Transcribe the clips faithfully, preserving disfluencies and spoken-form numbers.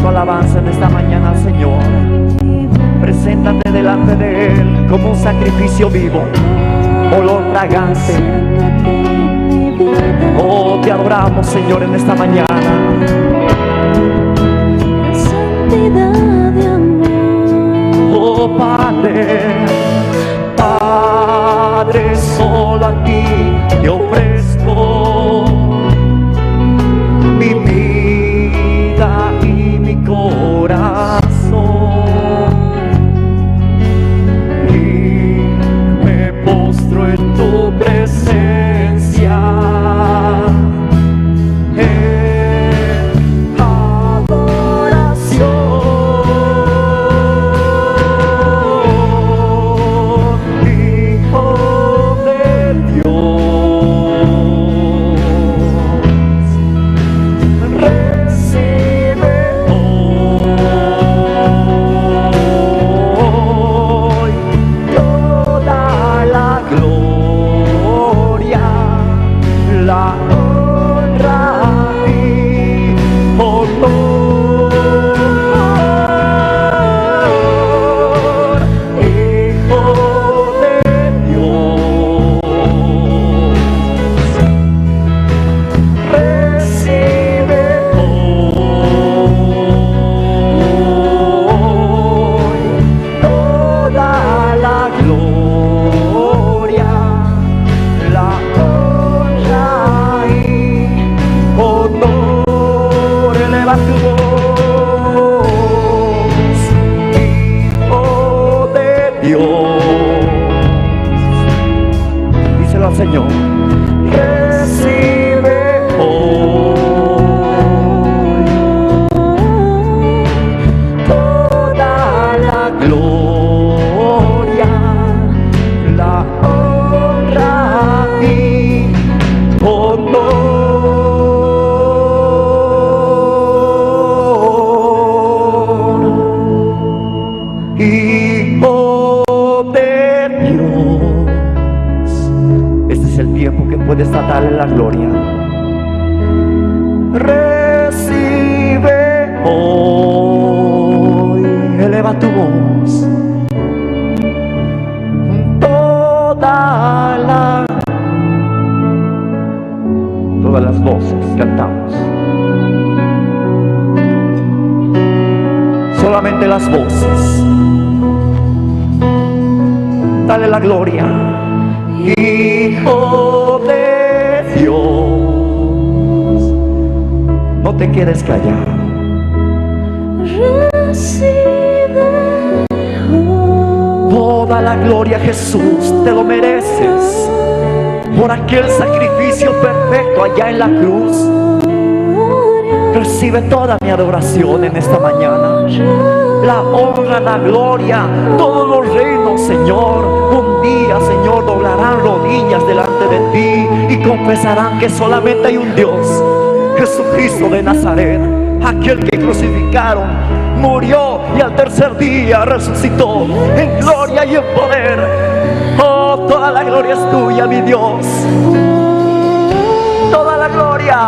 alabanza en esta mañana al Señor. Preséntate delante de Él como un sacrificio vivo, olor fragante. Oh, te adoramos, Señor, en esta mañana. Santidad de amor. Oh, Padre, Padre, solo a ti te ofrezco mi vida y mi corazón. Y me postro en tu presencia en adoración, Hijo de Dios. Recibe hoy toda la gloria, la honra y honor, Hijo de Dios. Recibe hoy toda la gloria, la honra y honor. Eleva tu voz, Hijo de Dios. Díselo al Señor. Recibe hoy toda la gloria, la honra y honor. Hijo de Dios. Este es el tiempo que puedes darle la gloria. Recibe hoy, eleva tu voz, toda la Todas las voces cantamos. Solamente las voces. Dale la gloria. Hijo de Dios, no te quedes callado. Recibe toda la gloria, Jesús, te lo mereces por aquel sacrificio perfecto allá en la cruz. Recibe toda mi adoración en esta mañana. La honra, la gloria, todos los reinos, Señor, un día, Señor, doblarán rodillas delante de ti y confesarán que solamente hay un Dios, Jesucristo de Nazaret, aquel que crucificaron, murió y al tercer día resucitó en gloria y en poder. Oh, toda la gloria es tuya, mi Dios. Toda la gloria,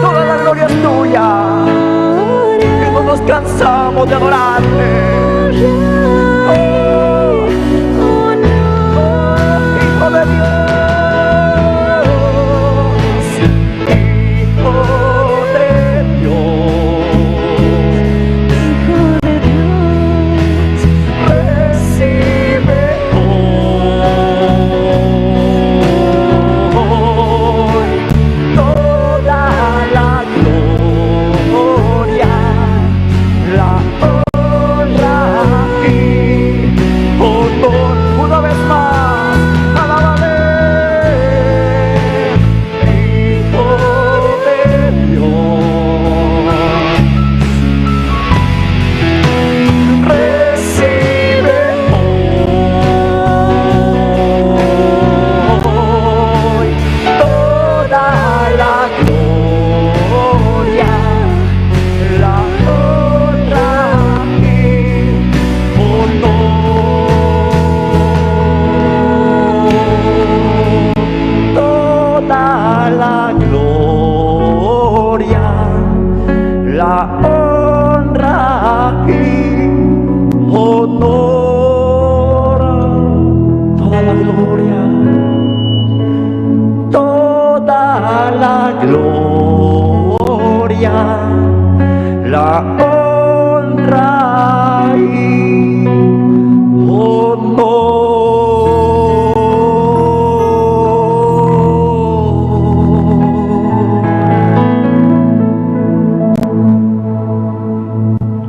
toda la gloria es tuya. Que no nos cansamos de adorarte. Oh, Hijo de Dios. Hijo de Dios, Hijo de Dios, recibe hoy toda la gloria, la honra y La honra y honor, toda la gloria, toda la gloria, la honra y honor.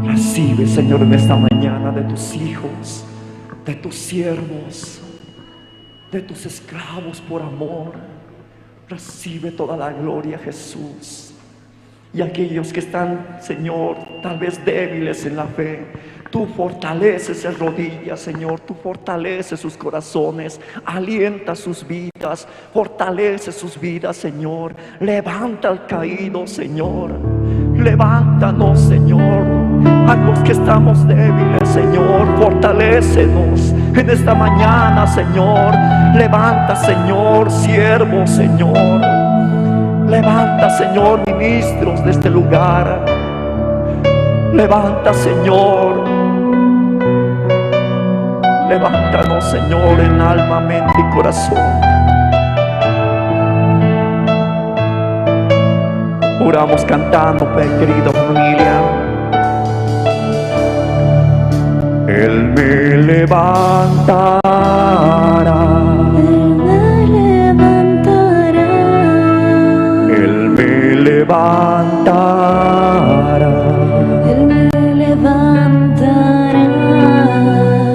Recibe, Señor, en esta mañana de tus hijos, de tus siervos, de tus esclavos por amor. Recibe toda la gloria, Jesús. Y aquellos que están, Señor, tal vez débiles en la fe, tú fortalece sus rodillas, Señor, tú fortalece sus corazones, alienta sus vidas, fortalece sus vidas, Señor. Levanta al caído, Señor. Levántanos, Señor. A los que estamos débiles, Señor, fortalécenos en esta mañana, Señor. Levanta, Señor, siervos, Señor. Levanta, Señor, ministros de este lugar. Levanta, Señor. Levántanos, Señor, en alma, mente y corazón. Oramos cantando, fe, querida familia. Él me levantará. Él me levantará. Él me levantará. Él me levantará.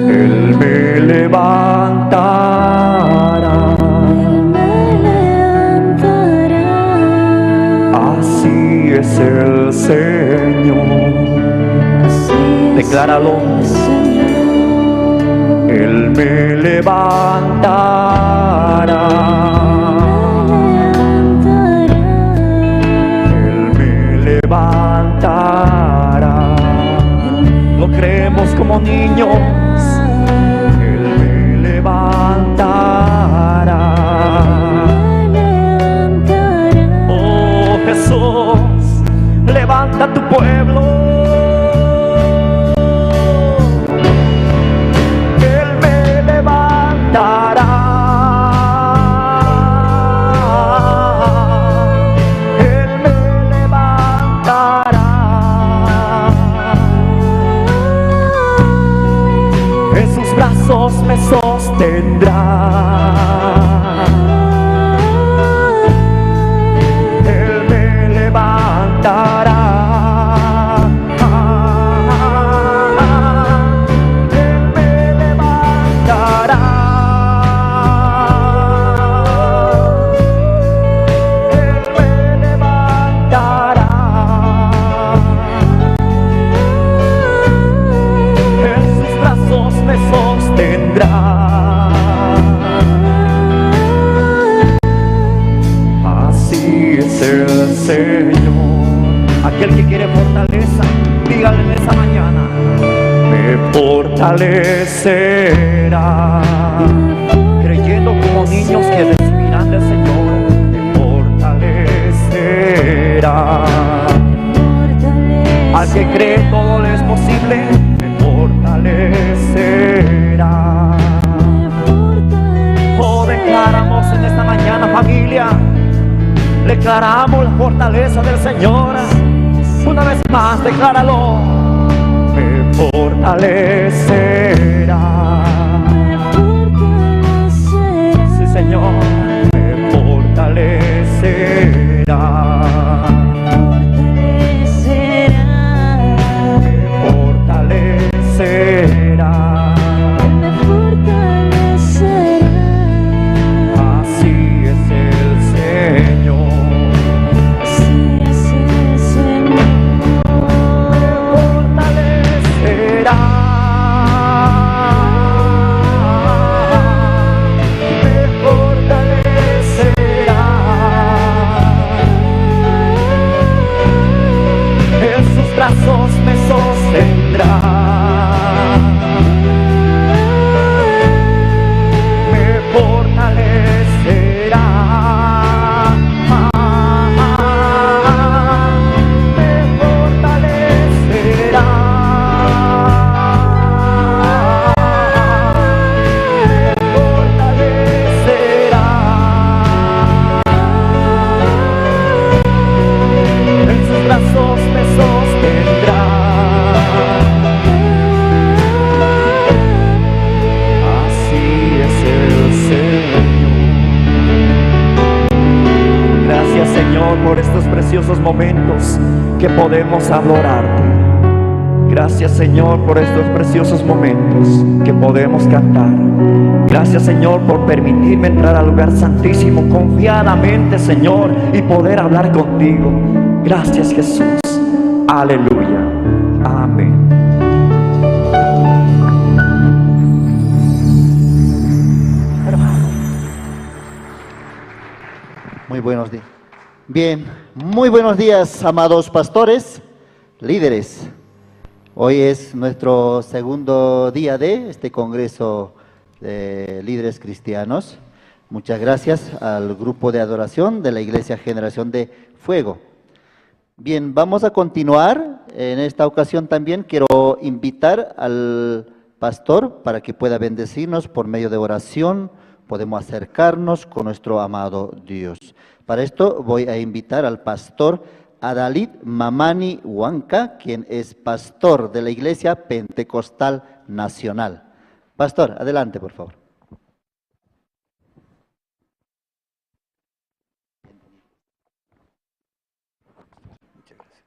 Él me levantará. Él me levantará. Así es el Señor. Así es. Decláralo. El Señor. Él me levantará. Él me levantará. Lo creemos como niños. Él me levantará. Oh, Jesús, levanta tu pueblo. Él me levantará. Él me levantará. En sus brazos me sostendrá. Él me levantará. Él me levantará. Él me levantará. En sus brazos me sostendrá. Así es el Señor. Aquel que quiere fortaleza, dígale en esa mañana: me fortalecerá. Creyendo como niños que recibirán del Señor, me fortalecerá. Al que cree todo le es posible, me fortalecerá. Oh, declaramos en esta mañana, familia. Declaramos la fortaleza del Señor. Una vez más, decláralo. Me fortalecerá. Sí, Señor, me fortalecerá. Me fortalecerá. Así es el Señor. Así es el Señor. Me fortalecerá. Me fortalecerá. En sus brazos me sostendrá. Me fortalecerá. Me fortalecerá. momentos que podemos adorarte. Gracias, Señor, por estos preciosos momentos que podemos cantar. Gracias, Señor, por permitirme entrar al lugar santísimo confiadamente, Señor, y poder hablar contigo. Gracias, Jesús. Aleluya. Amén. Muy buenos días. Bien, muy buenos días, amados pastores, líderes. Hoy es nuestro segundo día de este Congreso de Líderes Cristianos. Muchas gracias al grupo de adoración de la Iglesia Generación de Fuego. Bien, vamos a continuar. En esta ocasión también quiero invitar al pastor para que pueda bendecirnos por medio de oración. Podemos acercarnos con nuestro amado Dios. Para esto voy a invitar al pastor Adalid Mamani Huanca, quien es pastor de la Iglesia Pentecostal Nacional. Pastor, adelante, por favor. Muchas gracias.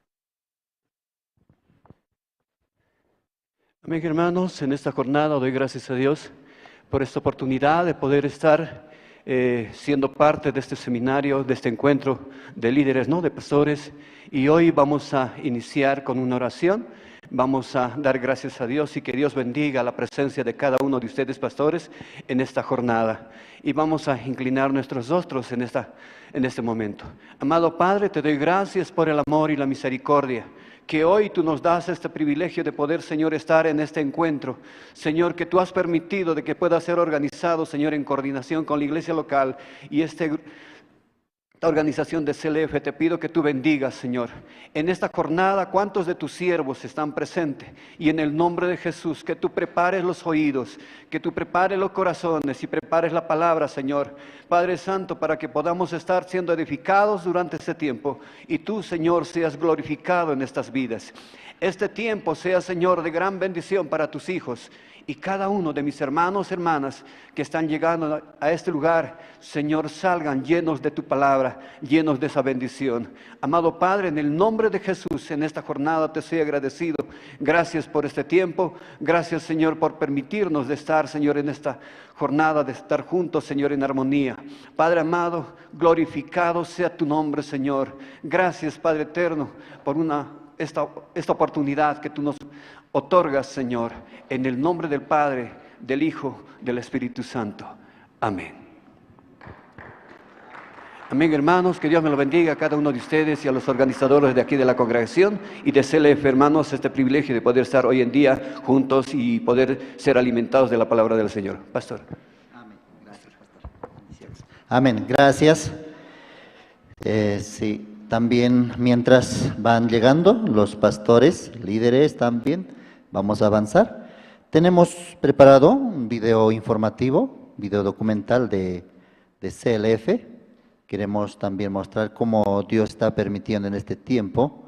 Amén, hermanos. En esta jornada doy gracias a Dios por esta oportunidad de poder estar, eh, siendo parte de este seminario, de este encuentro de líderes, ¿no? De pastores. Y hoy vamos a iniciar con una oración. Vamos a dar gracias a Dios y que Dios bendiga la presencia de cada uno de ustedes, pastores, en esta jornada. Y vamos a inclinar nuestros rostros en esta, en este momento. Amado Padre, te doy gracias por el amor y la misericordia que hoy tú nos das este privilegio de poder, Señor, estar en este encuentro. Señor, que tú has permitido de que pueda ser organizado, Señor, en coordinación con la iglesia local y este gru-, esta organización de C L F. Te pido que tú bendigas, Señor, en esta jornada cuántos de tus siervos están presentes. Y en el nombre de Jesús, que tú prepares los oídos, que tú prepares los corazones y prepares la palabra, Señor. Padre Santo, para que podamos estar siendo edificados durante este tiempo y tú, Señor, seas glorificado en estas vidas. Este tiempo sea, Señor, de gran bendición para tus hijos y cada uno de mis hermanos, hermanas que están llegando a este lugar, Señor, salgan llenos de tu palabra, llenos de esa bendición. Amado Padre, en el nombre de Jesús, en esta jornada te soy agradecido. Gracias por este tiempo. Gracias, Señor, por permitirnos de estar, Señor, en esta jornada, de estar juntos, Señor, en armonía. Padre amado, glorificado sea tu nombre, Señor. Gracias, Padre eterno, por una, esta, esta oportunidad que tú nos otorgas, Señor, en el nombre del Padre, del Hijo, del Espíritu Santo. Amén. Amén, hermanos. Que Dios me lo bendiga a cada uno de ustedes y a los organizadores de aquí de la congregación y de C L F, hermanos, este privilegio de poder estar hoy en día juntos y poder ser alimentados de la palabra del Señor. Pastor. Amén. Gracias, pastor. Amén. Gracias. Eh, sí, también mientras van llegando los pastores, líderes también, vamos a avanzar. Tenemos preparado un video informativo, video documental de, de C L F. Queremos también mostrar cómo Dios está permitiendo en este tiempo,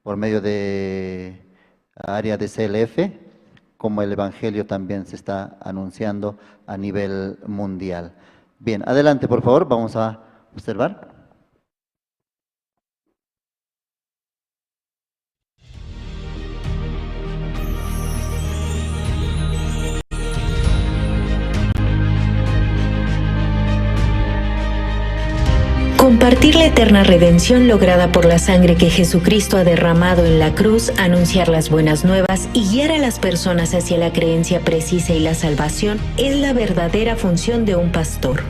por medio de área de C L F, cómo el evangelio también se está anunciando a nivel mundial. Bien, adelante, por favor, vamos a observar. Compartir la eterna redención lograda por la sangre que Jesucristo ha derramado en la cruz, anunciar las buenas nuevas y guiar a las personas hacia la creencia precisa y la salvación es la verdadera función de un pastor.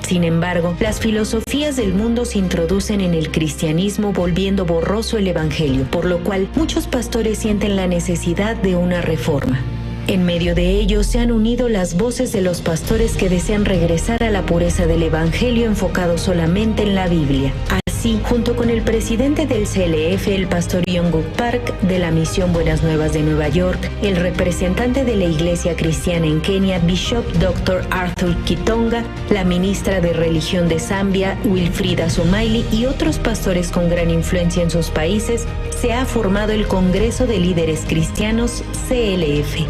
Sin embargo, las filosofías del mundo se introducen en el cristianismo volviendo borroso el evangelio, por lo cual muchos pastores sienten la necesidad de una reforma. En medio de ello se han unido las voces de los pastores que desean regresar a la pureza del evangelio enfocado solamente en la Biblia. Así, junto con el presidente del C L F, el pastor Yonguk Park, de la Misión Buenas Nuevas de Nueva York, el representante de la Iglesia Cristiana en Kenia, Bishop doctor Arthur Kitonga, la ministra de Religión de Zambia, Wilfrida Sumaili, y otros pastores con gran influencia en sus países, se ha formado el Congreso de Líderes Cristianos, C L F.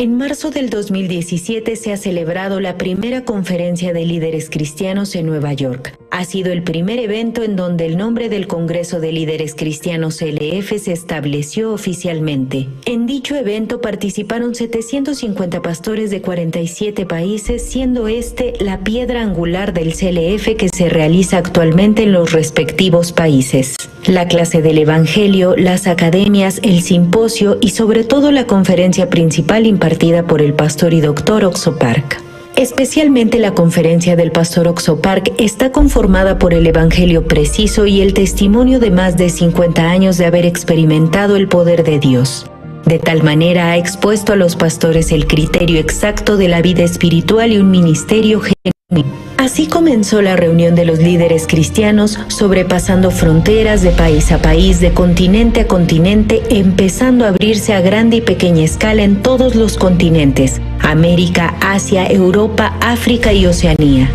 En marzo del dos mil diecisiete se ha celebrado la primera conferencia de líderes cristianos en Nueva York. Ha sido el primer evento en donde el nombre del Congreso de Líderes Cristianos L F se estableció oficialmente. En dicho evento participaron setecientos cincuenta pastores de cuarenta y siete países, siendo este la piedra angular del C L F que se realiza actualmente en los respectivos países. La clase del Evangelio, las academias, el simposio y sobre todo la conferencia principal impartida por el pastor y doctor Oxo Park. Especialmente la conferencia del pastor Oxo Park está conformada por el Evangelio preciso y el testimonio de más de cincuenta años de haber experimentado el poder de Dios. De tal manera ha expuesto a los pastores el criterio exacto de la vida espiritual y un ministerio genuino. Así comenzó la reunión de los líderes cristianos, sobrepasando fronteras, de país a país, de continente a continente, empezando a abrirse a grande y pequeña escala en todos los continentes: América, Asia, Europa, África y Oceanía.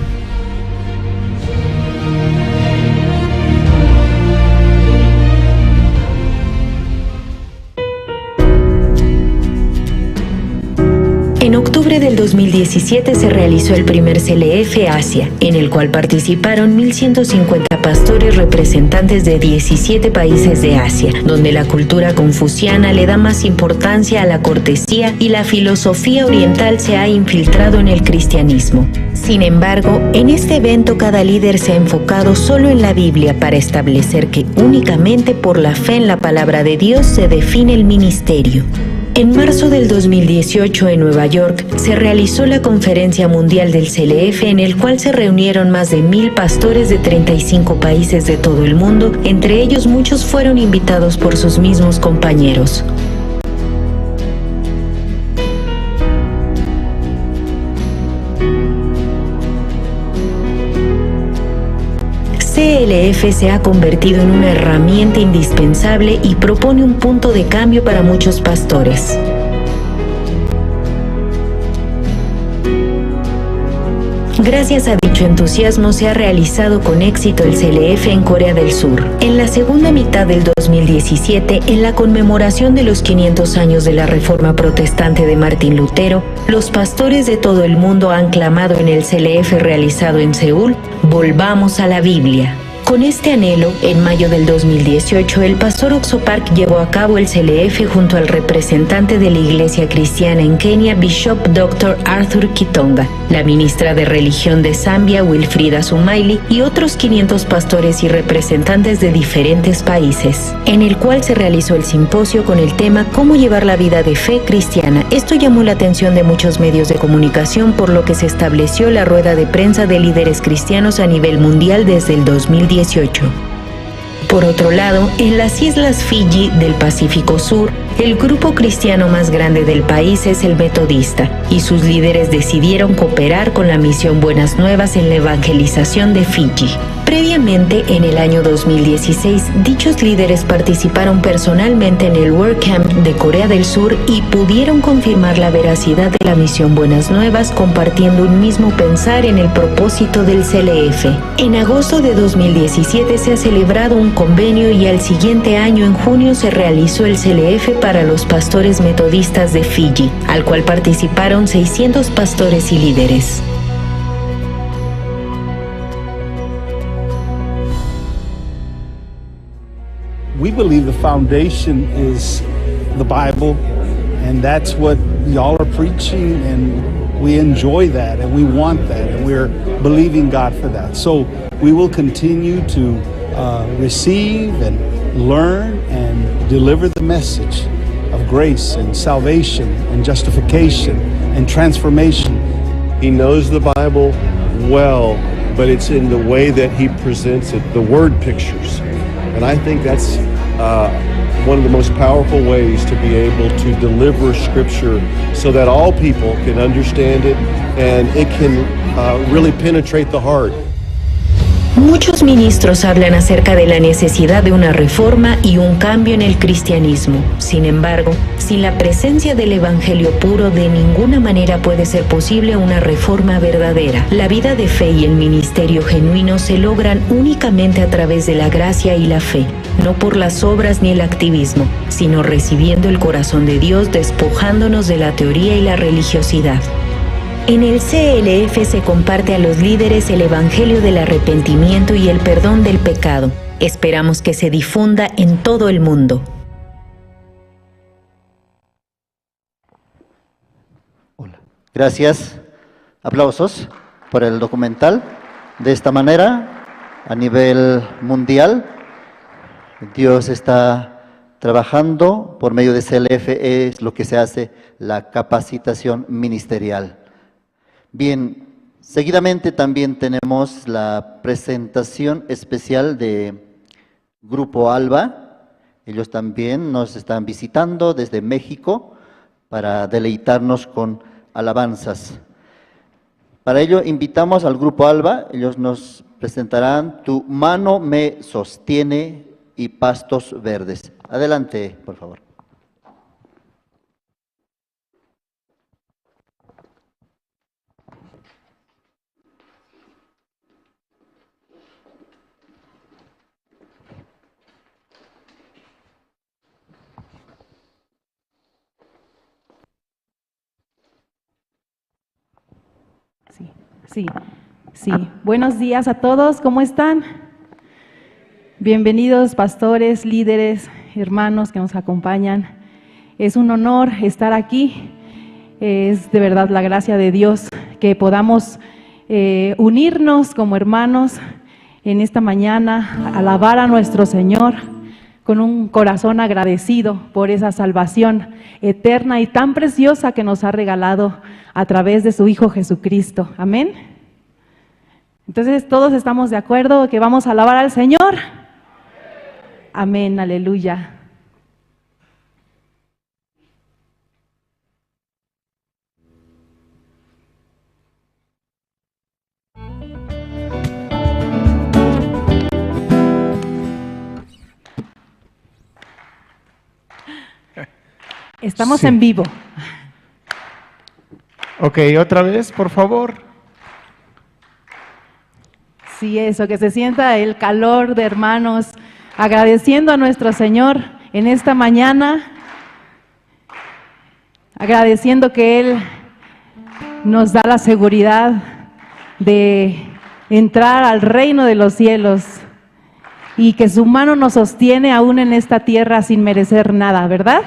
En octubre del dos mil diecisiete se realizó el primer C L F Asia, en el cual participaron mil ciento cincuenta pastores representantes de diecisiete países de Asia, donde la cultura confuciana le da más importancia a la cortesía y la filosofía oriental se ha infiltrado en el cristianismo. Sin embargo, en este evento cada líder se ha enfocado solo en la Biblia para establecer que únicamente por la fe en la palabra de Dios se define el ministerio. En marzo del dos mil dieciocho, en Nueva York, se realizó la Conferencia Mundial del C L F, en el cual se reunieron más de mil pastores de treinta y cinco países de todo el mundo, entre ellos muchos fueron invitados por sus mismos compañeros. C L F se ha convertido en una herramienta indispensable y propone un punto de cambio para muchos pastores. Gracias a dicho entusiasmo se ha realizado con éxito el C L F en Corea del Sur. En la segunda mitad del dos mil diecisiete, en la conmemoración de los quinientos años de la Reforma Protestante de Martín Lutero, los pastores de todo el mundo han clamado en el C L F realizado en Seúl: "Volvamos a la Biblia". Con este anhelo, en mayo del dos mil dieciocho, el pastor Oxo Park llevó a cabo el C L F junto al representante de la Iglesia Cristiana en Kenia, Bishop doctor Arthur Kitonga, la ministra de Religión de Zambia, Wilfrida Sumaili, y otros quinientos pastores y representantes de diferentes países, en el cual se realizó el simposio con el tema "Cómo llevar la vida de fe cristiana". Esto llamó la atención de muchos medios de comunicación, por lo que se estableció la rueda de prensa de líderes cristianos a nivel mundial desde el dos mil dieciocho. Por otro lado, en las islas Fiji del Pacífico Sur, el grupo cristiano más grande del país es el Metodista, y sus líderes decidieron cooperar con la misión Buenas Nuevas en la evangelización de Fiji. Previamente, en el año dos mil dieciséis, dichos líderes participaron personalmente en el WordCamp de Corea del Sur y pudieron confirmar la veracidad de la misión Buenas Nuevas, compartiendo un mismo pensar en el propósito del C L F. En agosto de dos mil diecisiete se ha celebrado un convenio y al siguiente año, en junio, se realizó el C L F para los pastores metodistas de Fiji, al cual participaron seiscientos pastores y líderes. We believe the foundation is the Bible, and that's what y'all are preaching, and we enjoy that, and we want that, and we're believing God for that. So we will continue to, uh, receive and learn and deliver the message of grace and salvation and justification and transformation. He knows the Bible well, but it's in the way that he presents it, the word pictures. And I think that's, uh, one of the most powerful ways to be able to deliver Scripture so that all people can understand it and it can, uh, really penetrate the heart. Muchos ministros hablan acerca de la necesidad de una reforma y un cambio en el cristianismo. Sin embargo, sin la presencia del evangelio puro, de ninguna manera puede ser posible una reforma verdadera. La vida de fe y el ministerio genuino se logran únicamente a través de la gracia y la fe, no por las obras ni el activismo, sino recibiendo el corazón de Dios, despojándonos de la teoría y la religiosidad. En el C L F se comparte a los líderes el evangelio del arrepentimiento y el perdón del pecado. Esperamos que se difunda en todo el mundo. Hola. Gracias. Aplausos por el documental. De esta manera, a nivel mundial, Dios está trabajando por medio de C L F, es lo que se hace la capacitación ministerial. Bien, seguidamente también tenemos la presentación especial de Grupo Alba. Ellos también nos están visitando desde México para deleitarnos con alabanzas. Para ello invitamos al Grupo Alba, ellos nos presentarán Tu mano me sostiene y Pastos Verdes. Adelante, por favor. Sí, sí, sí. Buenos días a todos, ¿cómo están? Bienvenidos, pastores, líderes, hermanos que nos acompañan. Es un honor estar aquí. Es de verdad la gracia de Dios que podamos eh, unirnos como hermanos en esta mañana, alabar a nuestro Señor con un corazón agradecido por esa salvación eterna y tan preciosa que nos ha regalado a través de su Hijo Jesucristo. Amén. Entonces, ¿todos estamos de acuerdo que vamos a alabar al Señor? Amén, aleluya. Estamos en vivo. Ok, otra vez, por favor. Sí, eso, que se sienta el calor de hermanos, agradeciendo a nuestro Señor en esta mañana, agradeciendo que Él nos da la seguridad de entrar al reino de los cielos y que su mano nos sostiene aún en esta tierra sin merecer nada, ¿verdad?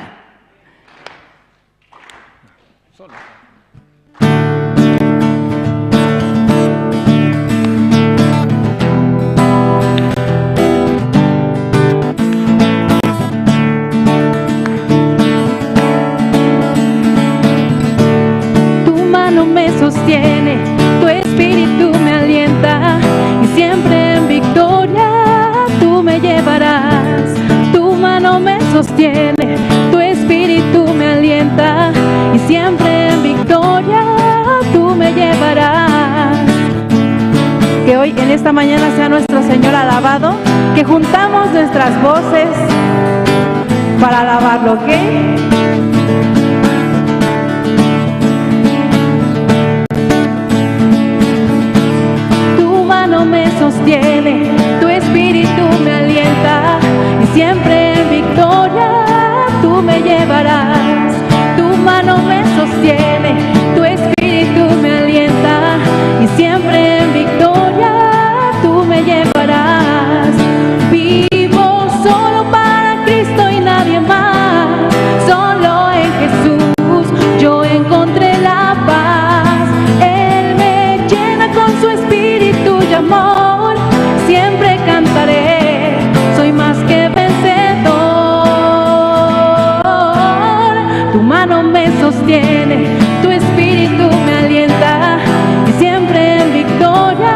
Tu mano me sostiene, tu espíritu me alienta y siempre en victoria tú me llevarás. Tu mano me sostiene, tu espíritu me alienta y siempre en victoria tú me llevarás. Que hoy en esta mañana sea nuestro Señor alabado, que juntamos nuestras voces para alabarlo, ¿ok? Tu mano me sostiene, tu espíritu me alienta y siempre en victoria tú me llevarás. Tu mano me sostiene, tu espíritu me alienta y siempre en victoria tú me llevarás. Vivo solo para Cristo y nadie más, solo en Jesús yo encontré la paz. Él me llena con su espíritu y amor, siempre cantaré, soy más que vencedor. Tu mano me sostiene, tu espíritu me alienta y siempre en victoria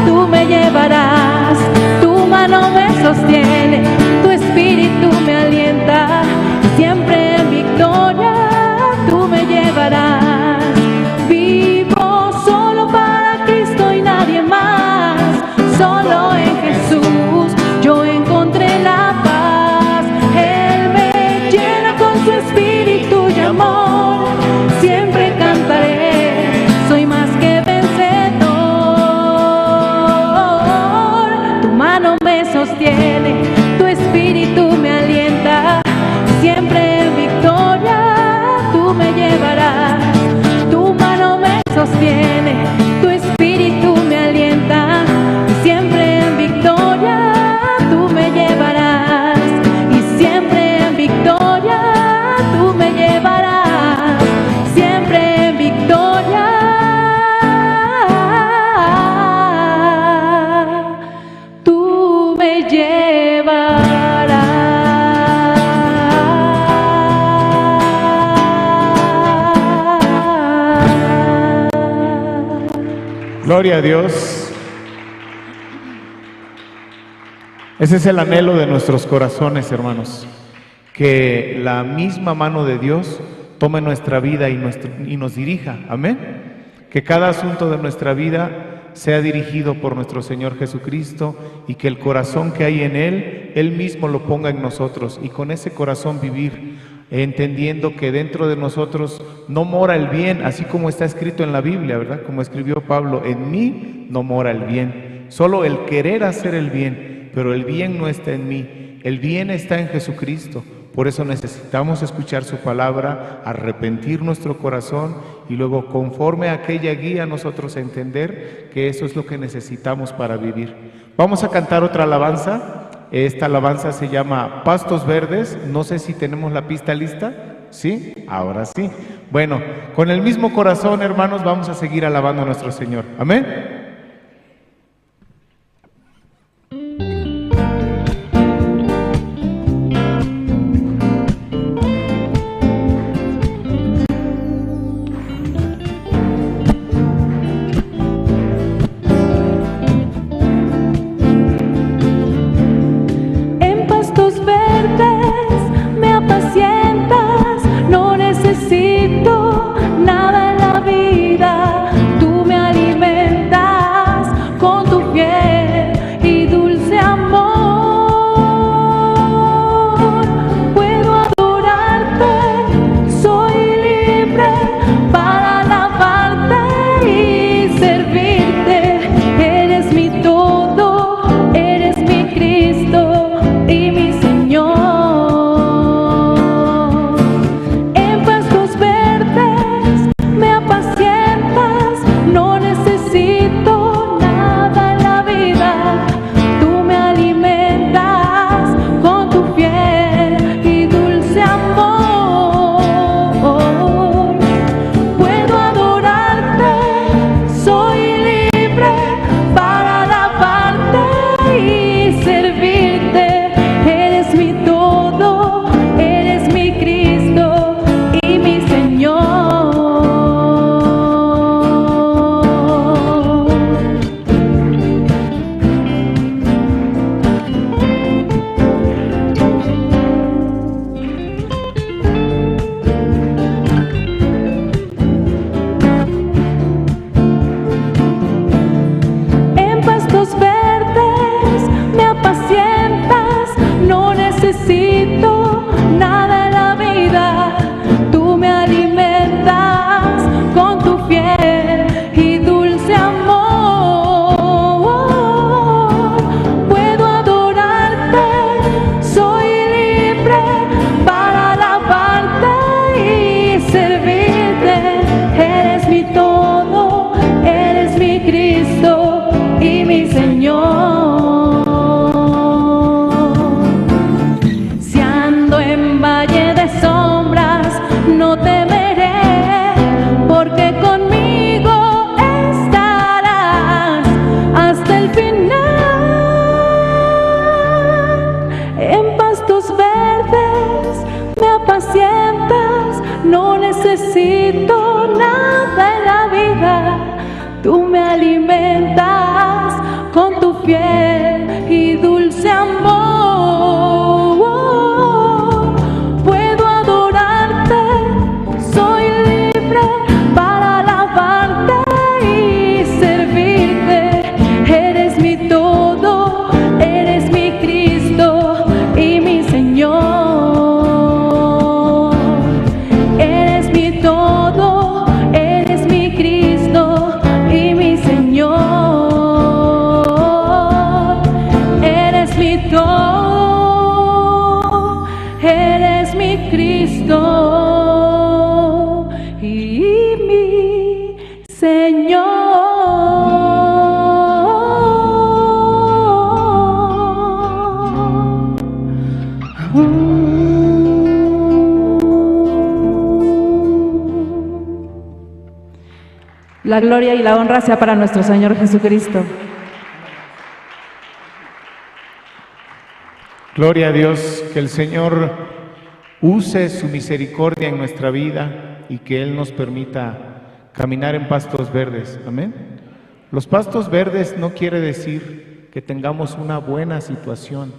tú me llevarás. Tu mano me sostiene, tu espíritu me alienta y siempre en victoria tú me llevarás. Vivo solo para Cristo y nadie más, solo mano me sostiene, tu espíritu me alienta, siempre en victoria tú me llevarás. Tu mano me sostiene, tu espíritu me alienta, siempre en victoria tú me llevarás, y siempre en victoria tú me llevarás, siempre en victoria tú me llevarás. Gloria a Dios. Ese es el anhelo de nuestros corazones, hermanos. Que la misma mano de Dios tome nuestra vida y, nuestro, y nos dirija. Amén. Que cada asunto de nuestra vida sea dirigido por nuestro Señor Jesucristo y que el corazón que hay en Él, Él mismo lo ponga en nosotros y con ese corazón vivir, entendiendo que dentro de nosotros no mora el bien, así como está escrito en la Biblia, ¿verdad? Como escribió Pablo, en mí no mora el bien. Solo el querer hacer el bien, pero el bien no está en mí. El bien está en Jesucristo. Por eso necesitamos escuchar su palabra, arrepentir nuestro corazón y luego, conforme a aquella guía, nosotros entender que eso es lo que necesitamos para vivir. Vamos a cantar otra alabanza. Esta alabanza se llama Pastos Verdes. No sé si tenemos la pista lista. ¿Sí? Ahora sí. Bueno, con el mismo corazón, hermanos, vamos a seguir alabando a nuestro Señor. Amén. En pastos verdes me apacientas, no necesito nada en la vida, tú me alimentas con tu fiel y dulce amor. Puedo adorarte, soy libre para alabarte y servirte. Eres mi todo, eres mi Cristo y mi Señor. En pastos verdes me apacientas, no necesito nada en la vida. Tú me alimentas con tu fiel y dulce amor. Puedo adorarte, soy libre para alabarte y servirte. Eres mi todo, eres mi Cristo y mi Señor. En pastos verdes me apacientas, no necesito nada en la vida. Tú me alimentas con tu fiel y dulce amor. Puedo adorarte, soy libre para alabarte y servirte. Eres mi todo, eres mi Cristo y mi Señor. Si ando en valle de sombras, no temeré, porque conmigo estarás hasta el final. En pastos verdes me apacientas, no necesito nada en la vida. Tú me alimentas con tu fiel y dulce amor. Puedo adorarte, soy libre para alabarte y servirte. Eres mi todo, eres mi Cristo y mi Señor. Eres mi todo, eres mi Cristo y mi Señor. La gloria y la honra sea para nuestro Señor Jesucristo. Gloria a Dios, que el Señor use su misericordia en nuestra vida y que Él nos permita caminar en pastos verdes. Amén. Los pastos verdes no quiere decir que tengamos una buena situación,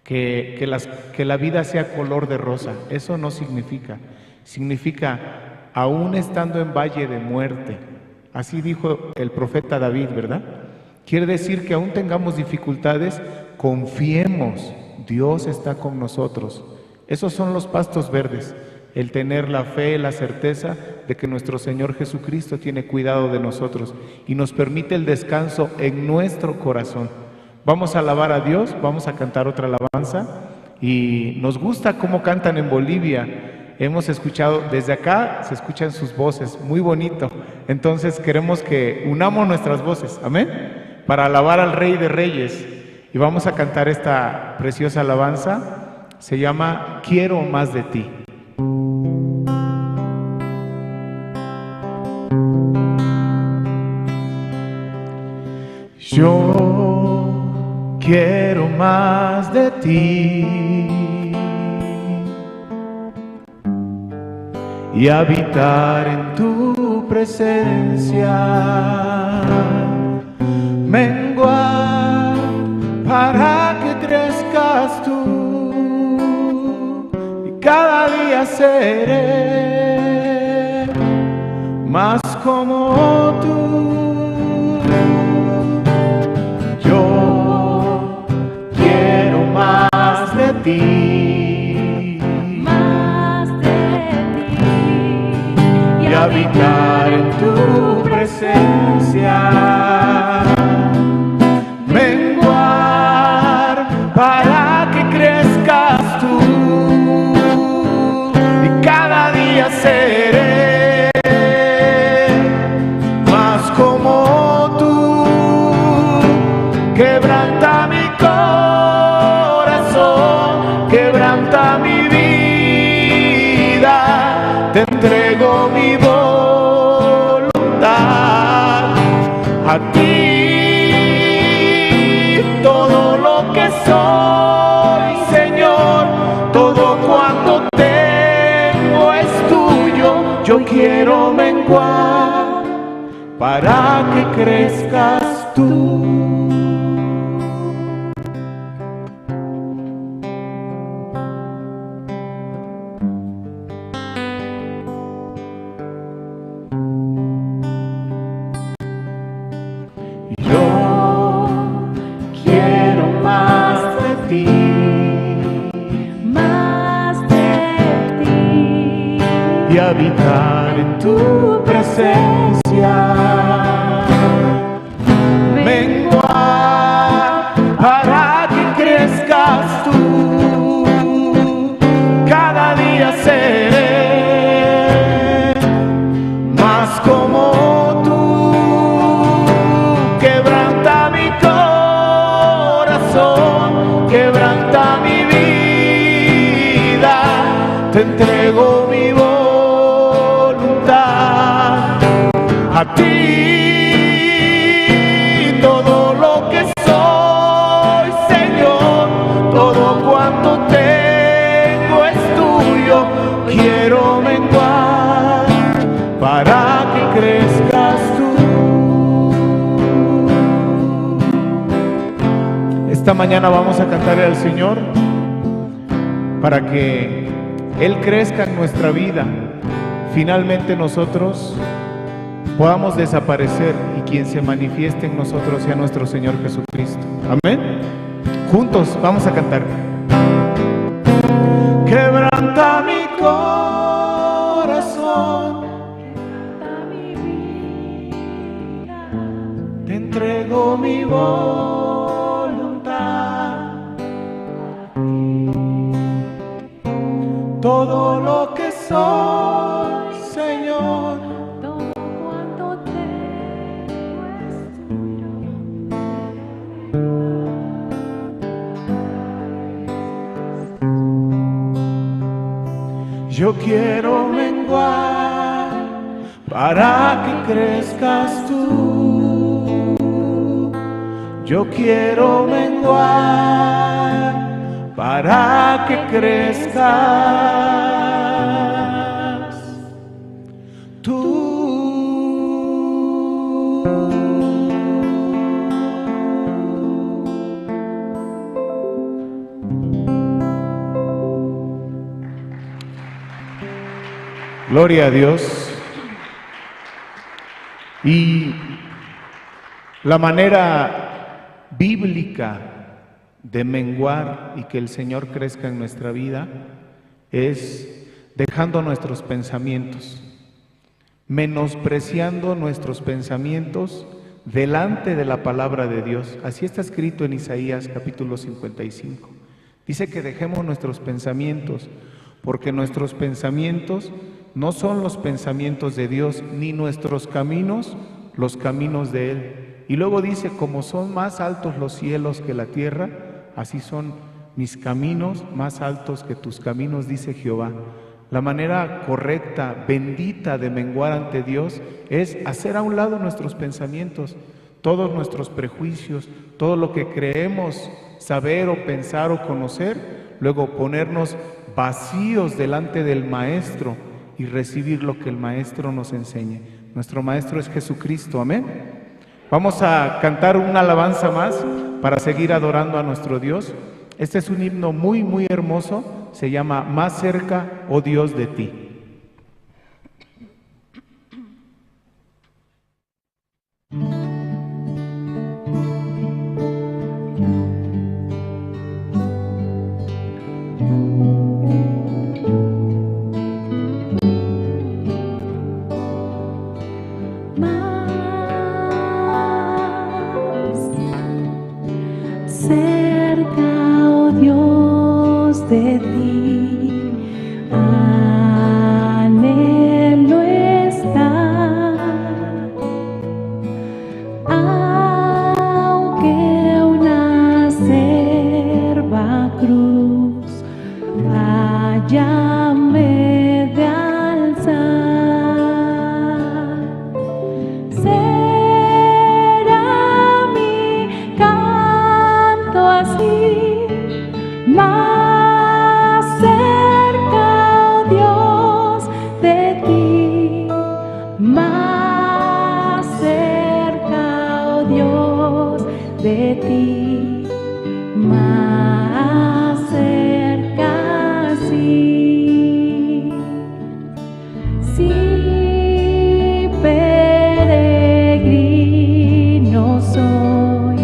que, que las, que la vida sea color de rosa. Eso no significa. Significa, aún estando en valle de muerte. Así dijo el profeta David, ¿verdad? Quiere decir que aún tengamos dificultades, confiemos, Dios está con nosotros. Esos son los pastos verdes, el tener la fe, la certeza de que nuestro Señor Jesucristo tiene cuidado de nosotros y nos permite el descanso en nuestro corazón. Vamos a alabar a Dios, vamos a cantar otra alabanza y nos gusta cómo cantan en Bolivia. Hemos escuchado, desde acá se escuchan sus voces, muy bonito. Entonces queremos que unamos nuestras voces, amén, para alabar al Rey de Reyes. Y vamos a cantar esta preciosa alabanza. Se llama Quiero más de ti. Yo quiero más de ti y habitar en tu presencia. Menguar para que crezcas tú y cada día seré más como tú. Yo quiero más de ti. Más de ti. Y habitar en tu presencia. Menguar para que crezcas tú. Y cada día seré más como tú. Quebranta mi corazón, quebranta mi vida. Te entrego mi voluntad. A ti todo lo que soy, Señor, todo cuanto tengo es tuyo. Yo quiero menguar para que crezcas tú. Yo quiero más de ti. Más de ti. Y habitar en tu presencia. Menguar para que crezcas tú. Cada día seré más como tú. Quebranta mi corazón, quebranta mi vida. Te entrego mi voluntad. A ti todo lo que soy, Señor, todo cuanto tengo es tuyo. Quiero menguar para que crezcas tú. Esta mañana vamos a cantarle al Señor para que Él crezca en nuestra vida. Finalmente nosotros podamos desaparecer y quien se manifieste en nosotros sea nuestro Señor Jesucristo. Amén. Juntos vamos a cantar. Quebranta mi corazón. Te entrego mi voluntad. Todo lo que soy, Señor. Todo cuanto tengo es tuyo. Yo quiero menguar para que crezcas tú. Yo quiero menguar para que crezcas tú. Gloria a Dios. Y la manera bíblica de menguar y que el Señor crezca en nuestra vida es dejando nuestros pensamientos, menospreciando nuestros pensamientos delante de la palabra de Dios. Así está escrito en Isaías capítulo cincuenta y cinco. Dice que dejemos nuestros pensamientos, porque nuestros pensamientos no son los pensamientos de Dios, ni nuestros caminos los caminos de Él. Y luego dice, como son más altos los cielos que la tierra, así son mis caminos más altos que tus caminos, dice Jehová. La manera correcta, bendita de menguar ante Dios es hacer a un lado nuestros pensamientos, todos nuestros prejuicios, todo lo que creemos saber o pensar o conocer, luego ponernos vacíos delante del Maestro y recibir lo que el Maestro nos enseñe. Nuestro Maestro es Jesucristo, amén. Vamos a cantar una alabanza más para seguir adorando a nuestro Dios. Este es un himno muy, muy hermoso, se llama Más cerca, oh Dios, de ti. Más cerca, oh Dios, de ti, anhelo estar, aunque una acerba cruz vaya me de alzar. Será mi canto así, más cerca, oh Dios, de ti, más cerca, oh Dios, de ti, más cerca, sí. Si peregrino soy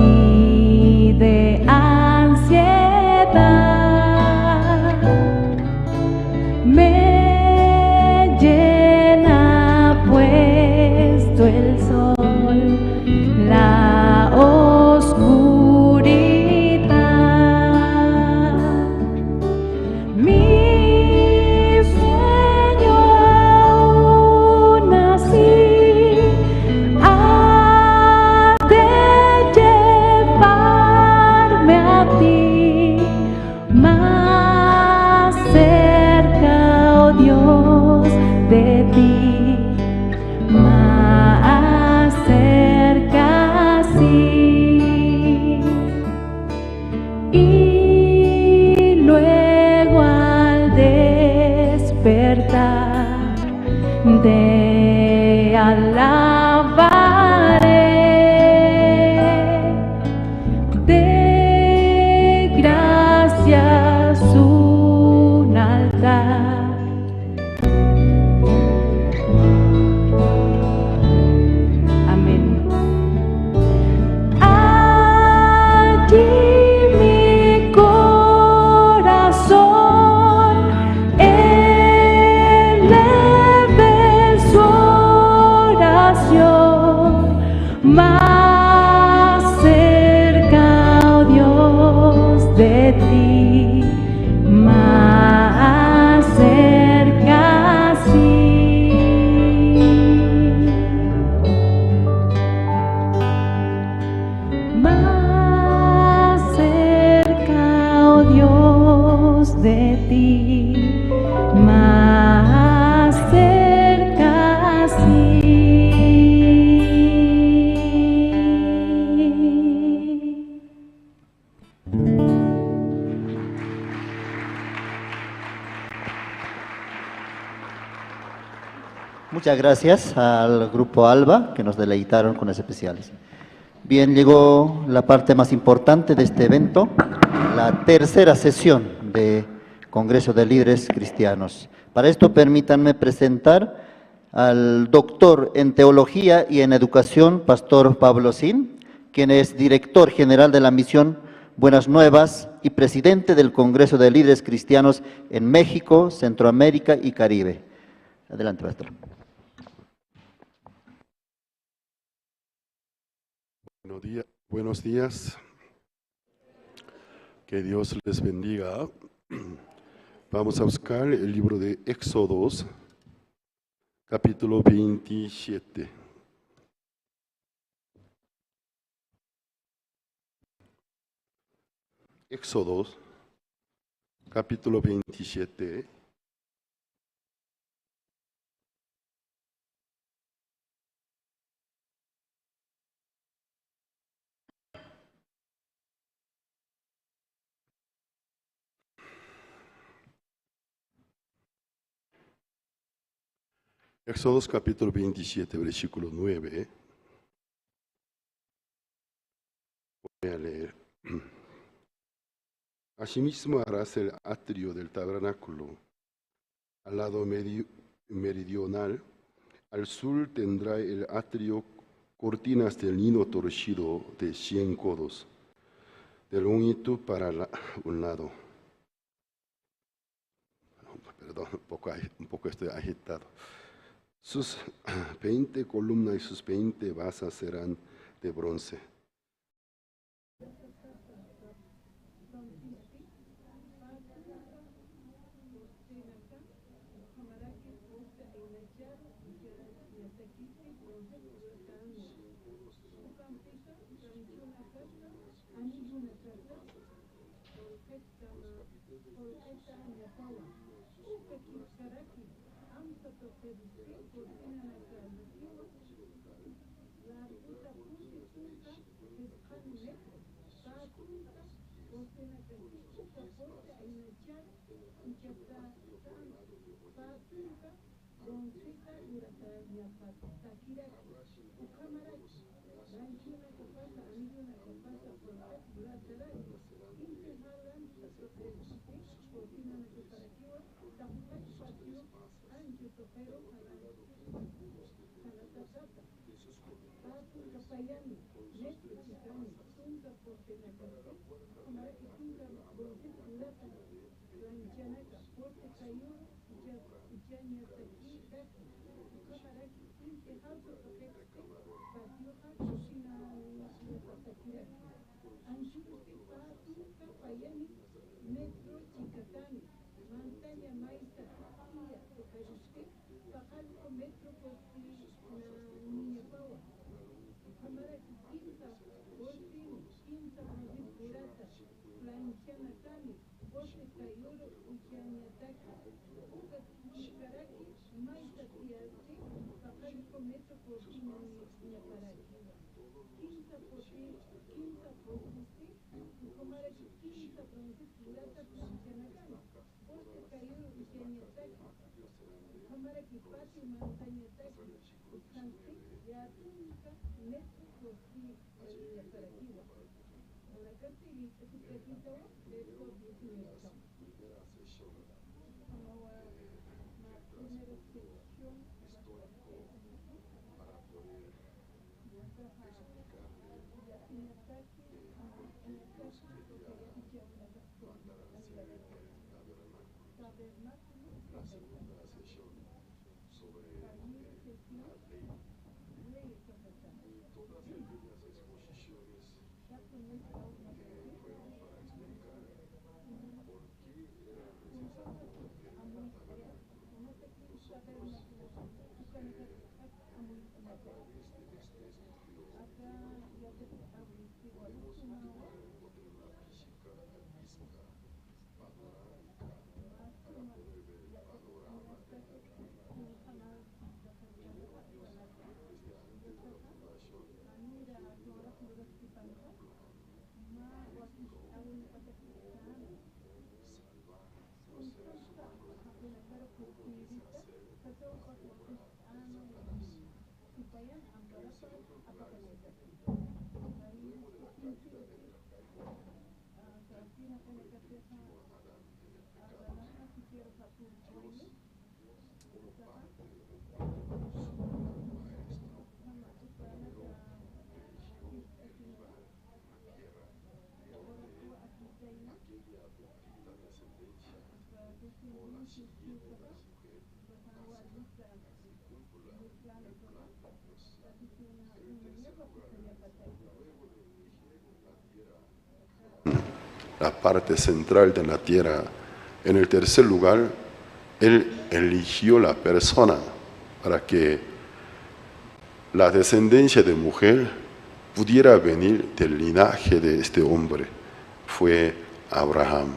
y de ansiedad me llena puesto el sol, la oscuridad. Mi sueño aún así ha de llevarme a ti, más cerca, oh Dios, de ti, más cerca, sí. Y luego al despertar te alabaré, de gracias un altar. Amén. Allí mi corazón eleve su oración. Muchas gracias al grupo Alba que nos deleitaron con los especiales. Bien, llegó la parte más importante de este evento, la tercera sesión de Congreso de Líderes Cristianos. Para esto permítanme presentar al doctor en Teología y en Educación, Pastor Pablo Sin, quien es director general de la Misión Buenas Nuevas y presidente del Congreso de Líderes Cristianos en México, Centroamérica y Caribe. Adelante, pastor. Buenos días, buenos días. Que Dios les bendiga. Vamos a buscar el libro de Éxodos, capítulo veintisiete. Éxodos, capítulo veintisiete. Éxodos capítulo veintisiete, versículo nueve. Voy a leer. Asimismo harás el atrio del tabernáculo. Al lado medi-, meridional, al sur tendrá el atrio cortinas de lino torcido de cien codos, de longitud para la, un lado. Perdón, un poco agi-, un poco estoy agitado. Sus veinte columnas y sus veinte basas serán de bronce. Largutapunti tunka jisq'an metro, pä tunka cortinakati uka puerta aynachar, uka pä tunka bronceta luratäñapatakiraki, ukhamaraki ranchonakapasa, anillonakapasa puertat lurataraki, inti jalan sacerdoteski cortinanakaparakiwa, taqpach patio ancho tuqiru jana-, janatatata. Pä tunka payani metro chikani, tunka cortinakasti, ukhamaraki tunka bronceta lurata, planchanaka, puerta kayuru ucha-, uchañatakiraki, ukhamaraki inti jawsa tuqisti, patioxa cocina luratakiraki. Anchurusti pä tunka payani metro chikatani, mantaña maysa jiya tuqirusti, paqallqu metro cortinaniñapawa. Ukhamaraki kimsa cortina, kimsa bronceta lurata, planchanakani, puerta kayuru uchañataki. Uka tunkaraki maysa tiyasti, paqallqu metro cortinaniñaparaki. Kimsa puerta, kimsa puertasti, ukhamaraki kimsa bronceta lurata planchanakani, puerta kayuru uchañataki, ukhamaraki patio mantañataki, ukhamasti yä tunka metro cortinaniñaparakiwa. Kunakasti lït'asipkakïtawa, verso diecinueve. Como la primera sección histórico para poder explicarle, eh, por qué Dios quería mandar a hacer el tabernáculo. La segunda sesión sobre, eh, la ley. Y todas aquellas exposiciones, eh, fueron para explicar por qué era necesario el tabernáculo. Nosotros, eh, a través de este estudio teológico, podemos tener, tener una física, una física panorámica para poder ver el panorama de la humanidad. Primero Dios, desde antes de la fundación, tiene un plan. La parte central de la tierra. En el tercer lugar, él eligió la persona para que la descendencia de mujer pudiera venir del linaje de este hombre. Fue Abraham.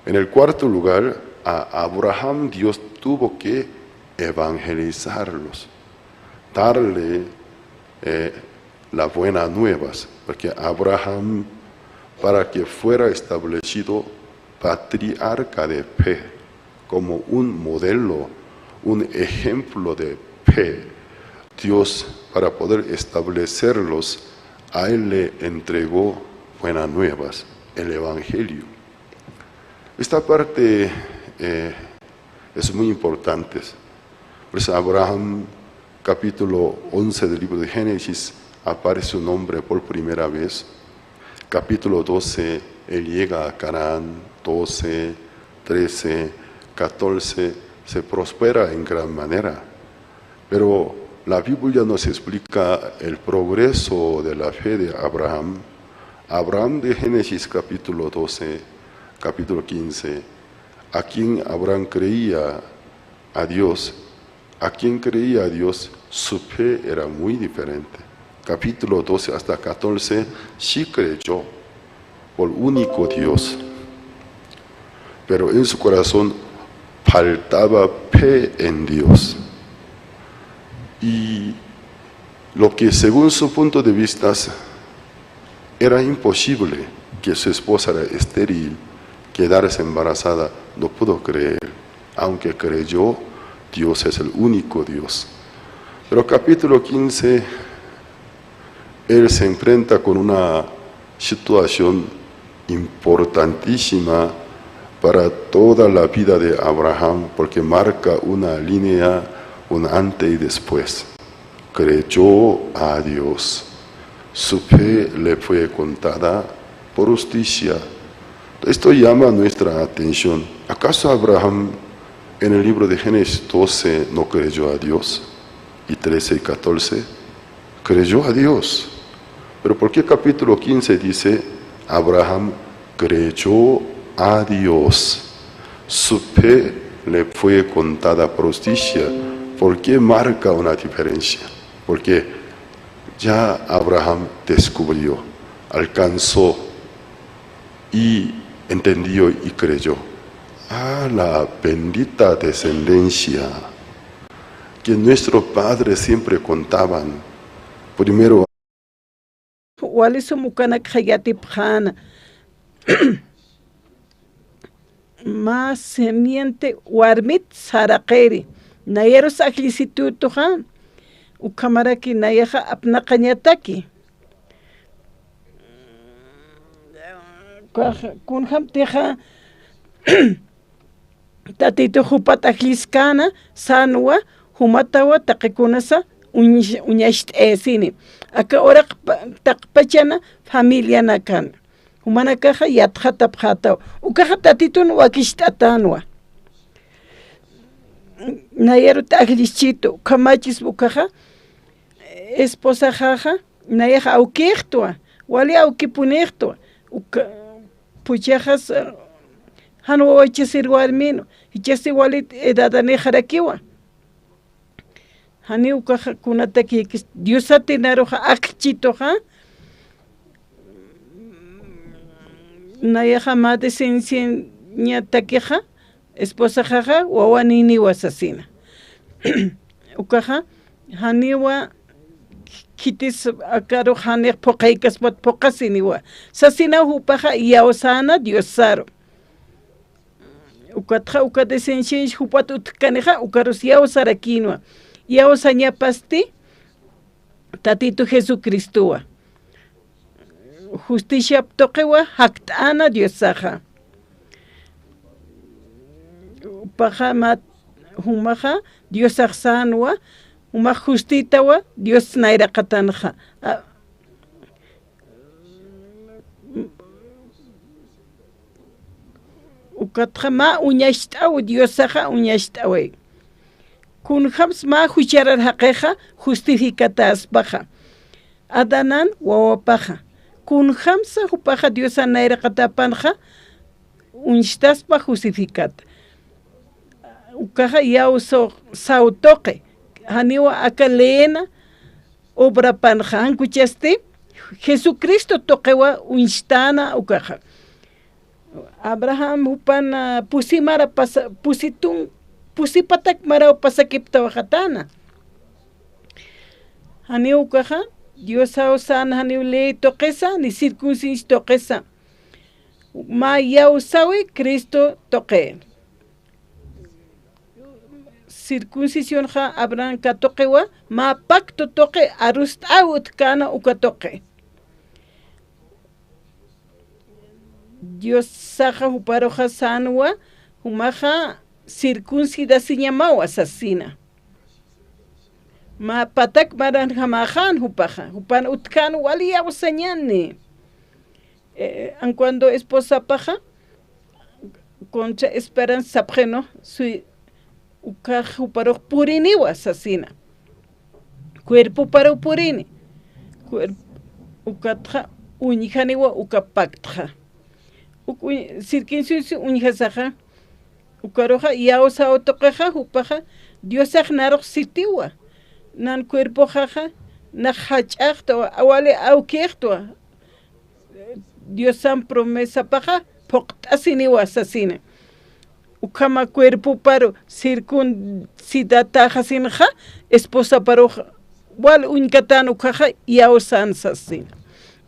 En el cuarto lugar, a Abraham Dios tuvo que evangelizarlos, darle, eh, las buenas nuevas, porque Abraham, para que fuera establecido patriarca de fe, como un modelo, un ejemplo de fe, Dios, para poder establecerlos, a él le entregó buenas nuevas, el evangelio. Esta parte, eh, es muy importante. Por eso Abraham, capítulo once del libro de Génesis, aparece su nombre por primera vez. Capítulo doce, él llega a Canaán, doce, trece, catorce, se prospera en gran manera. Pero la Biblia nos explica el progreso de la fe de Abraham. Abraham de Génesis capítulo doce, capítulo quince, a quien Abraham creía a Dios, a quien creía a Dios, su fe era muy diferente. Capítulo doce hasta catorce, sí creyó por único Dios. Pero en su corazón faltaba fe en Dios. Y lo que según su punto de vista era imposible, que su esposa era estéril, quedarse embarazada, no pudo creer, aunque creyó Dios es el único Dios. Pero capítulo quince, él se enfrenta con una situación importantísima para toda la vida de Abraham, porque marca una línea, un antes y después. Creyó a Dios. Su fe le fue contada por justicia. Esto llama nuestra atención. ¿Acaso Abraham en el libro de Génesis doce no creyó a Dios? Y trece y catorce, creyó a Dios. Pero ¿por qué capítulo quince dice, Abraham creyó a Dios? Su fe le fue contada por justicia. ¿Por qué marca una diferencia? Porque ya Abraham descubrió, alcanzó y entendió y creyó. Ah, la bendita descendencia que nuestros padres siempre contaban. Primero, wali sum ukanakxa yatipxäna. Mä simiente warmit saraqiri. Nayarus ajllisitutuxa, ukhamaraki nayaxa apnaqañataki. Kunjamtixa Tatitux jupat ajlliskäna, sänwa, jumatawa taqi kunasa uñ-, uñacht'ayasini. Aka uraq pa-, taqpachana familianakan. Jumanakaxa yatxatapxätawa. Ukaxa Tatitun wakicht'atänwa. Nayarut ajllischitu, ukhamachis ukaxa, esposaxaxa, nayax awkïxtwa, wali awkipunïxtwa, uka, phuchhaxas, jan wawayichasir warmïnwa, jichhasti wali edadanïxarakiwa. Janiw ukaxa kunatakïkis, Diosatinaruxa, akchituxa, nayaxa mä descendenciañatakixa, esposaxaxa, wawanïniwa sasina. Ukaxa, janiwa khitis akarux janix phuqhaykaspat phuqhasiniwa. Sasina jupaxa iyawsäna Diosaru. Ukatxa uka descendencia jupat utjkanixa, ukarus iyawsarakïnwa. Iyawsañapasti Tatitu Jesucristowa. Justiciap tuqiwa jakt'ana Diosaxa. Jupaxa mä, jumaxa Diosax sänwa, jumax justitawa Dios nayraqatanxa. A, ukatxa mä uñacht'aw, Diosaxa uñacht'awi. Kunjams mä jucharar jaqixa justificatäspaxa. Adanan wawapaxa. Kunjamsa jupaxa Diosan nayraqatäpanxa uñstaspa justificata. Ukaxa iyawsaw tuqi. Janiwa aka leena obrapanxa, jan kuchasti Jesucristo tuqiwa uñstana ukaxa. Abraham jupan, ah, pusi mara pasa, pusitun, pusi patak maraw pasakiptawxatana. Janiw ukaxa, Diosaw sän janiw ley tuqisa, ni circuncisión tuqisa. Mä iyawsawi Cristo tuqi. Circuncisionxa Abraham katuqiwa, mä pacto tuqi, arust'aw utjkäna uka tuqi. Diosaxa juparuxa sänwa, jumaxa circuncidasiñamawa sasina. Mä patak maranjamäxan jupaxa, jupan utjkän wali iyawsañani. Eh, aun cuando esposapaxa, contra esperanza sapxi, ¿no? Suy, ukax juparux puriniwa sasina. Cuerpoparu purini. Cuerp-, ukatxa uñjaniwa uka pactxa. Uk uñ-, circuncisión uñjasaxa. Ukaruxa iyawsaw tuqixa, jupaxa Diosax narux sitiwa. Nan cuerpoxaxa, nax jach'axtwa, wali awkïxtwa. Diosan promesapaxa phuqt'asiniwa sasina. Ukhama cuerpoparu circuncidatäxasinxa, esposaparux wal uñkatän ukkhaxa iyawsän sasina.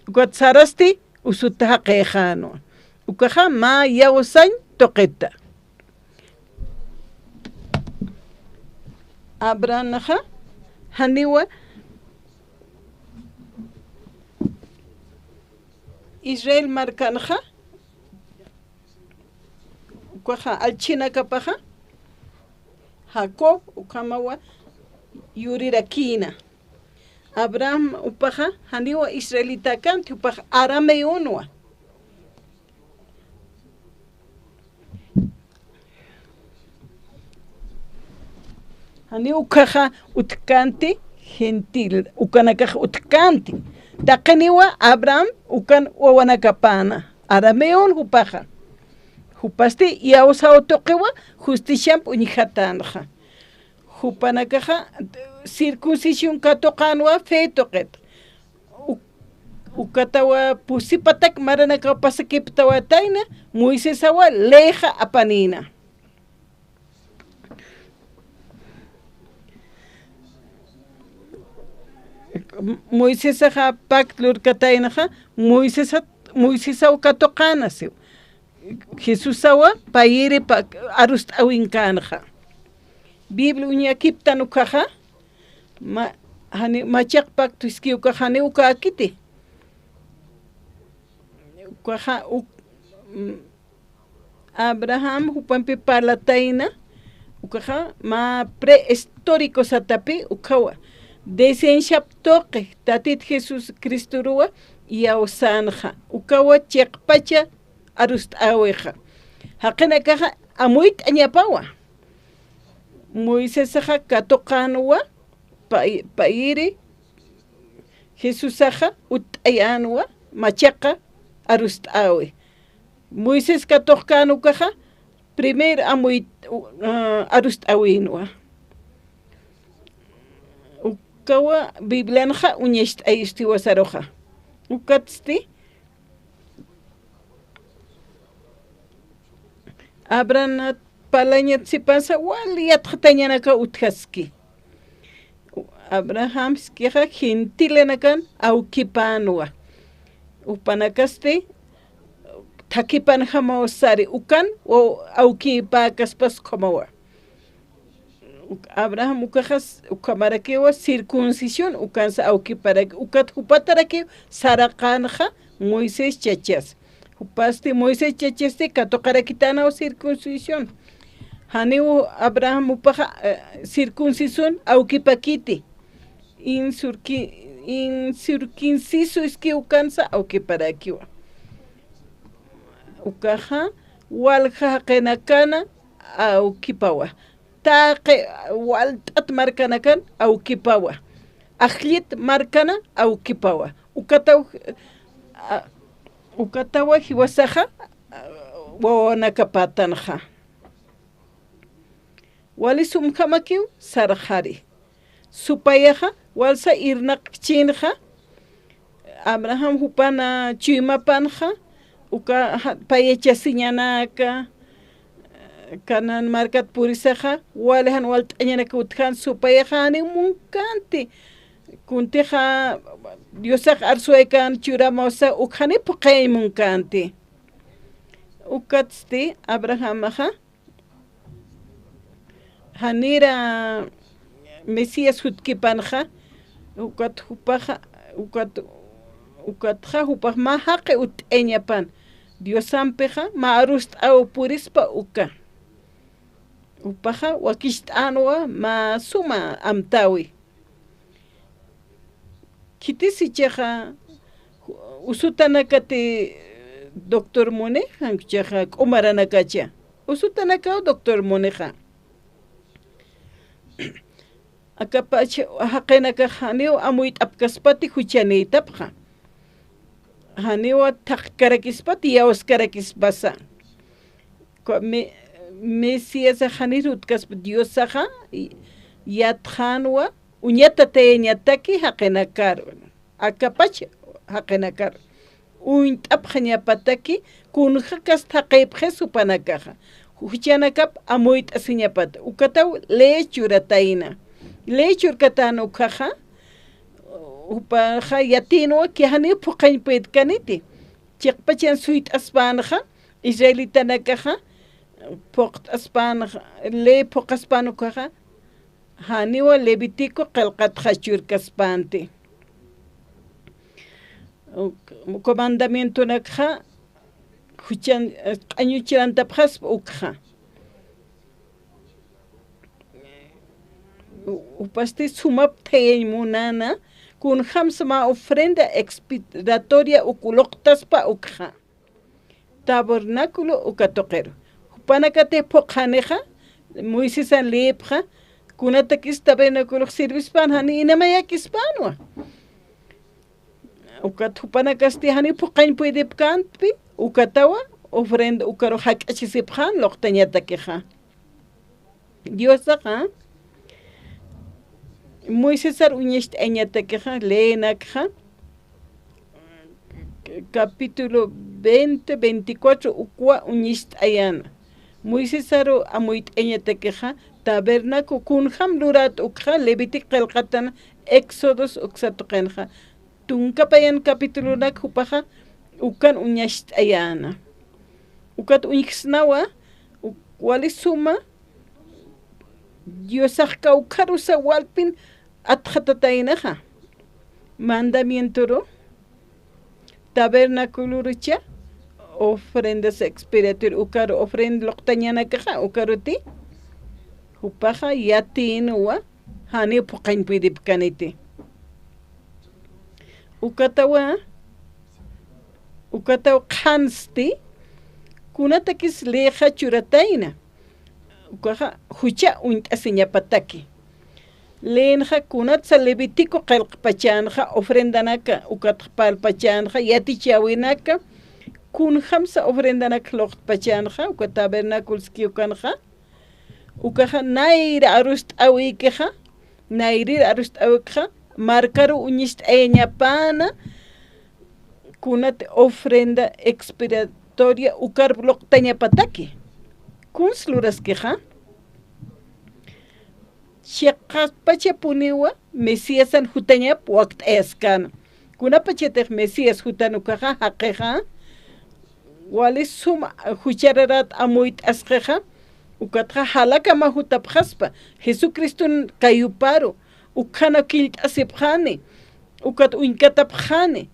Ukat sarasti usut jaqïxänwa. Ukkhaxa mä iyawsañ tuqita. Abrahamxa, janiwa Israel markanxa, ukkhaxa allchhinakapaxa, Jacob, ukhamawa yurirakïna. Abraham jupaxa, janiwa israelitakanti, jupax arameonwa. Janiw ukkhaxa utjkänti gentil, ukanakax utjkänti. Taqiniwa Abraham ukan wawanakapäna, arameon jupaxa. Jupasti iyawsaw tuqiwa, justiciamp uñjatänxa. Jupanakaxa circuncisión katuqänwa fe tuqit. Uk-, ukatawa pusi patak maranakaw pasakiptawatayna, Moisesawa leyxa apanïna. Moisesaxa pakt lurkataynaxa, Moisesa, Moisesaw katuqäna siw. Jesusawa payïri pa-, arust'äwinkänxa. Biblia uñakiptan ukkhaxa, ma-, jani, machaq pacto jiskï ukkhax janiw ukäkiti. Ukkhaxa, uk-, mm, Abraham jupampi parlatayna, ukkhaxa mä prehistórico satapi ukkhawa. Descendientap tuqi, Tatit Jesucristoruwa iyawsänxa. Ukkhawa chiqpacha arust'äwixa. Jaqinakaxa amuyt'añapawa. Moisesaxa katuqänwa, pay-, payïri Jesusaxa utt'ayänwa, machaqa arust'äwi. Moisés katuqkän ukkhaxa, primer amuy, u-, ah, arust'äwinwa. Ukkawa Biblianxa uñacht'ayistiwa saruxa. Ukatsti, Abrahamnat parlañat sipansa wali yatxatañanaka utjaski. Abrahamskixa gentilanakan awkipänwa. Jupanakasti thakhipanjamaw sari ukan, o awkipäkaspas ukhamawa. Uk-, Abraham ukaxas, ukhamarakiwa circuncisión, ukansa awkiparaki, ukat jupatarakiw saraqänxa, Moisés chachas. Jupasti Moisés chachasti katuqarakitanaw circuncisión. Janiw Abraham jupaxa, eh, circuncisión awkipakiti. Incircun-, incircunciso iski ukansa awkiparakiwa. Ukaxa walja jaqinakana awkipawa. Taqi walt'at markanakan awkipawa. Ajllit markana awkipawa. Ukataw, a, ukatawa jiwasaxa, a, wawanakapatanxa. Wali sumjamakiw sarxari. Supayaxa, walsa irnaqchinxa, Abraham jupana chuymapanxa, uka ja-, payachasiñanaka, Canaán markat purisaxa, wali jan walt'añanaka utjan, supayaxa janiw munkanti. Kuntixa Diosax arsuwaykan churamawsa, uk janiw phuqhayañ munkanti. Ukatsti Abrahamaxa, janira Mesías jutkipanxa, ukat jupaxa, ukat, ukatxa jupax mä jaqi utt'ayañapan, Diosampixa mä arust'aw purispa uka. Jupaxa wakicht'änwa mä suma amtäwi. Khitis jichhaxa usutanakati doctor Muni, jan jichhaxa k'umaranakacha. Usutanakaw doctor Munixa. Akapach jaqinakax janiw amuyt'apkaspati juchanïtapxa. Janiwa thaqkarakispati, yawskarakispasa. Ku-, me-, Mesiasax janir jutkaspa Diosaxa, y-, yatxänwa, uñatatayañataki jaqinakar, akapach jaqinakar, uñt'apxañapataki, kunjakas thaqipxis jupanakaxa, juchanakap amuyt'asiñapat, ukataw ley churatayna, ley churkatän ukhaxa, jupaxa yatïnwa, janiw phuqhañ puytkaniti, chiqpachan suyt'aspänxa, israelitanakaxa, phuqt'aspänxa, ley phuqaspän ukhaxa, janiwa Levítico qillqatxa churkaspänti. Uk mandamientonakxa, juchan, q'añuchirantapxaspa ukxa. Jupasti sumap thayañ munäna, kunjamsa mä ofrenda expiatoria uk luqtaspa ukxa. Tabernáculo uka tuqiru. Jupanakatix phuqhanixa, Moisesan leyipxa, kunatakis tabernáculox sirvispän jani inamayäkispänwa. Ukat jupanakasti jani phuqhañ puydipkänti, ukatawa ofrenda ukaru jak'achisipxän luqtañatakixa. Diosaxa, Moisesar uñacht'ayañatakixa, leenakxa, capítulo veinte, veinticuatro, ukwa uñacht'ayäna. Moisesaru amuyt'ayañatakixa, tabernáculo kunjam lurat ukxa, Levítico qillqatan, Éxodos uksa tuqinxa. Tunka payan capítulonak jupaxa, ukan uñacht'ayäna. Ukat uñjsnawa, uk-, wali suma, Diosax kawkharusa walpin atxatataynaxa. Mandamientoru, tabernaculorucha, ofrendas expiatoria, ukaru ofrenda luqtañanakaxa, ukaruti, jupaxa yatïnwa, janiw phuqhañ puydipkaniti. Ukatawa, ukataw qhansti, kunatakis leyxa churatayna. Ukaxa jucha uñt'asiñapataki. Leenxa kunatsa Levítico qillqpachänxa ofrendanaka, ukatxa parlpachänxa yatichäwinaka, kunjamsa ofrendanaka luqtpachänxa, uka tabernáculo siski ukanxa, ukaxa nayra arust'äwikixa, nayrir arust'äwikixa, markaru uñacht'ayañapäna, kunat ofrenda expiatoria ukar luqtañapataki. Kuns luraskixa, chiqapachapuniwa Mesiasan jutañap wakt'ayaskäna. Kunapachatix Mesías jutan ukaxa, jaqixa, wali sum juchararat amuyt'asqixa, ukatxa jalakama jutapxaspa, Jesucriston kayuparu, ukhanaw killt'asipxani, ukat uñkatapxani,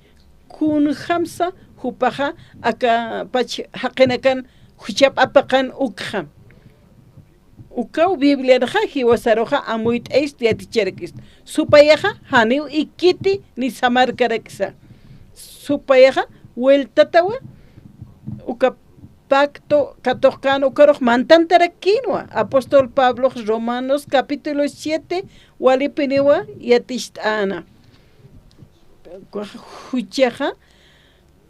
kunjamsa jupaxa aka pach jaqinakan juchap apaqan ukxa. Ukaw Biblianxa jiwasaruxa amuyt'ayist yaticharakist. Supayaxa janiw ikiti ni samarkaraksa. Supayaxa vueltatawa uka pacto katuqkän ukarux mantantarakïnwa. Apóstol Pablox Romanos capítulo siete walipiniwa yaticht'äna. Juchaxa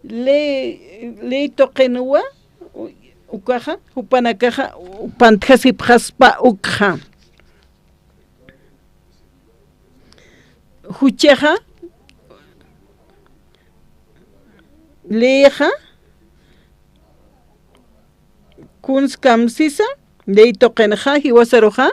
ley, ley tuqinwa, ukaxa, jupanakaxa, pantjasipxaspa ukxa. Juchaxa, leyxa, kuns kamsisa, ley tuqinxa, jiwasaruxa,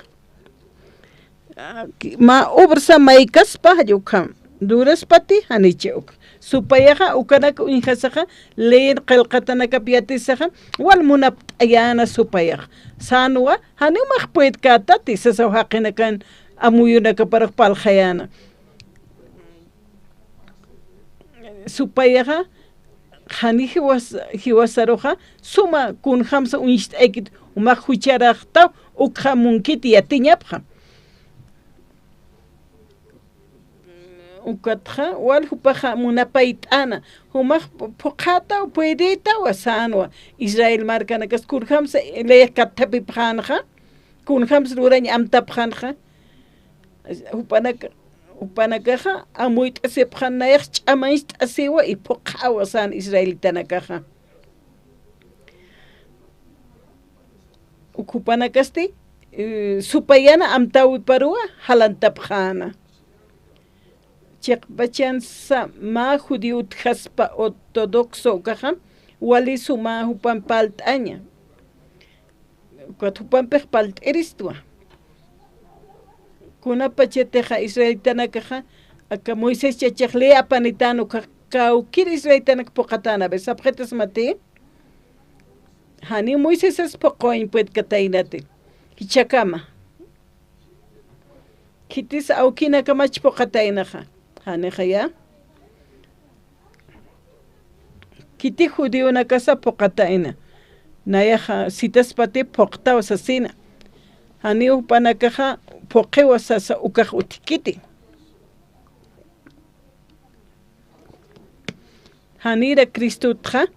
mä obrsa maykaspa, jall ukham, duraspati, janicha uk. Supayaxa, ukanak uñjasaxa, leyin qillqatanakap yatisaxa, wal munapt'ayäna supayaxa. Sänwa, janiw max puedkätati, sasaw jaqinakan amuyunakaparux parlxayäna. Supayaxa, jani jiwas-, jiwasaruxa, suma kunjamsa uñst'aykit, jumax jucharaxtaw, ukxa munkit yatiñapxa. Ukatxa, wal jupaxa munapayt'äna, jumax phuqhätaw, puedïtawa sänwa, Israel markanakas kunjamsa ley kattapipxänxa, kunjamsa lurañ amtapxänxa, jupanaka, jupanakaxa amuyt'asipxän nayax ch'amañcht'asiwa y phuqhäwa sän israelitanakaxa. Uk jupanakasti, eh, supayana amtäwiparuwa jalantapxäna. Chiqpachansa mä judío utjaspa ortodoxo ukaxa, wali suma jupan parlt'aña. Ukat jupampix parlt'iristwa. Kunapachatixa israelitanakaxa, aka Moisés chachix ley apanitän ukax kawkïr israelitanak phuqhatäna, a ver, sapxitasmati. Janiw Moisésas phuqhawañ puedkataynati. Jichhakama. Khitis awkinakamach phuqhataynaxa. Janixaya. Khiti judionakasa phuqhatayna. Nayaxa sitaspati phuqhtaw sasina. Janiw jupanakaxa phuqhiwa sasa ukax utjkiti. Janïr Cristotxa,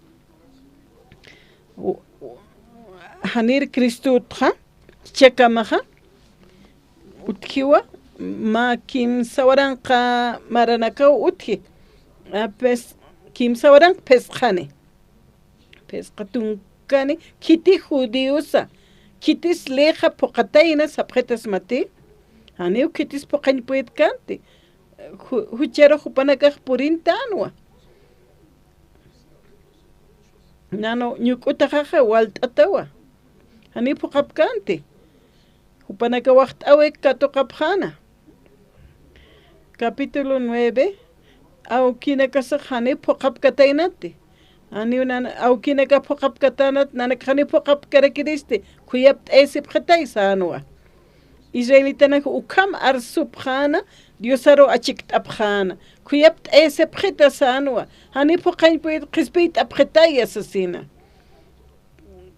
u-, u-, janïr Cristotxa, jichhakamaxa, utjiwa, mä kimsa waranqa maranakaw utji, a, pis-, kimsa waranqa phisqhani. Phisqa tunkani, khiti judiosa, khitis leyxa phuqhatayna sapxitasmati, janiw khitis phuqhañ puedkänti, ju-, jucharux jupanakax purintänwa. Nanu ñuk'utaxaxa walt'atawa. Janiw phuqhapkänti. Jupanaka waxt'äwik katuqapxäna. Capítulo nueve, awkinakasax janiw phuqhapkataynati. Janiw nan-, awkinaka phuqhapkatänat, nanakax janiw phuqhapkarakiristi, khuyapt'ayasipxitay sänwa. Israelitanak ukham arsupxäna, Diosaru achikt'apxäna. Khuyapt'ayasipxita sänwa. Janiw phuqhañ pued-, qhispiyt'apxitaya sasina.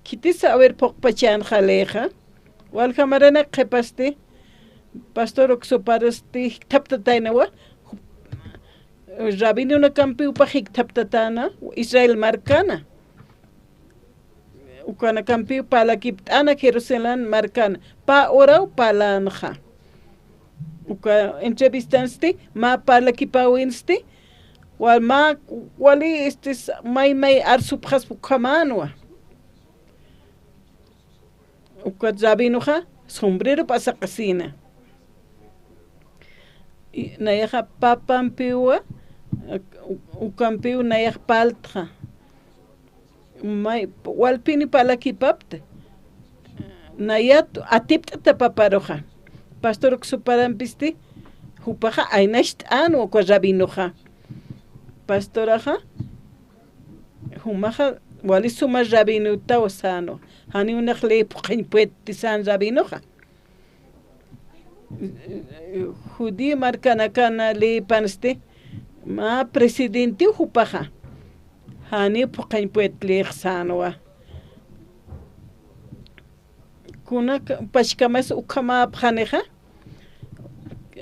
Khitisa, a ver, phuqpachänxa leyxa. Walja maranak qhipasti, pastor uksuparasti jikthaptataynawa, rabinonakampiwpax jikthaptatäna, Israel markana. Ukanakampiw parlakipt'äna Jerusalén markana. Pä uraw parlänxa. Uka entrevistansti, mä parlakipäwinsti, wal mä, wali, este, s-, may may arsupxaspa ukhamänwa. Ukat rabinoxa sombrero pasaqasina. I nayaxa papampiwa, u-, ukampiw nayax parltxa. May, walpini parlakipapta. Nayat atipt'ata paparuxa. Pastor uksuparampisti, jupaxa aynacht'änwa uka rabinoxa. Pastoraxa, jumaxa wali suma rabinotaw sänwa. Janiw nax ley phuqhañ puedti sän rabinoxa. Judío markanakana leypansti, Mä presidentiw jupaxa, janiw phuqhañ puetlix sänwa. Kuna pachkamas ukhamäpxanixa,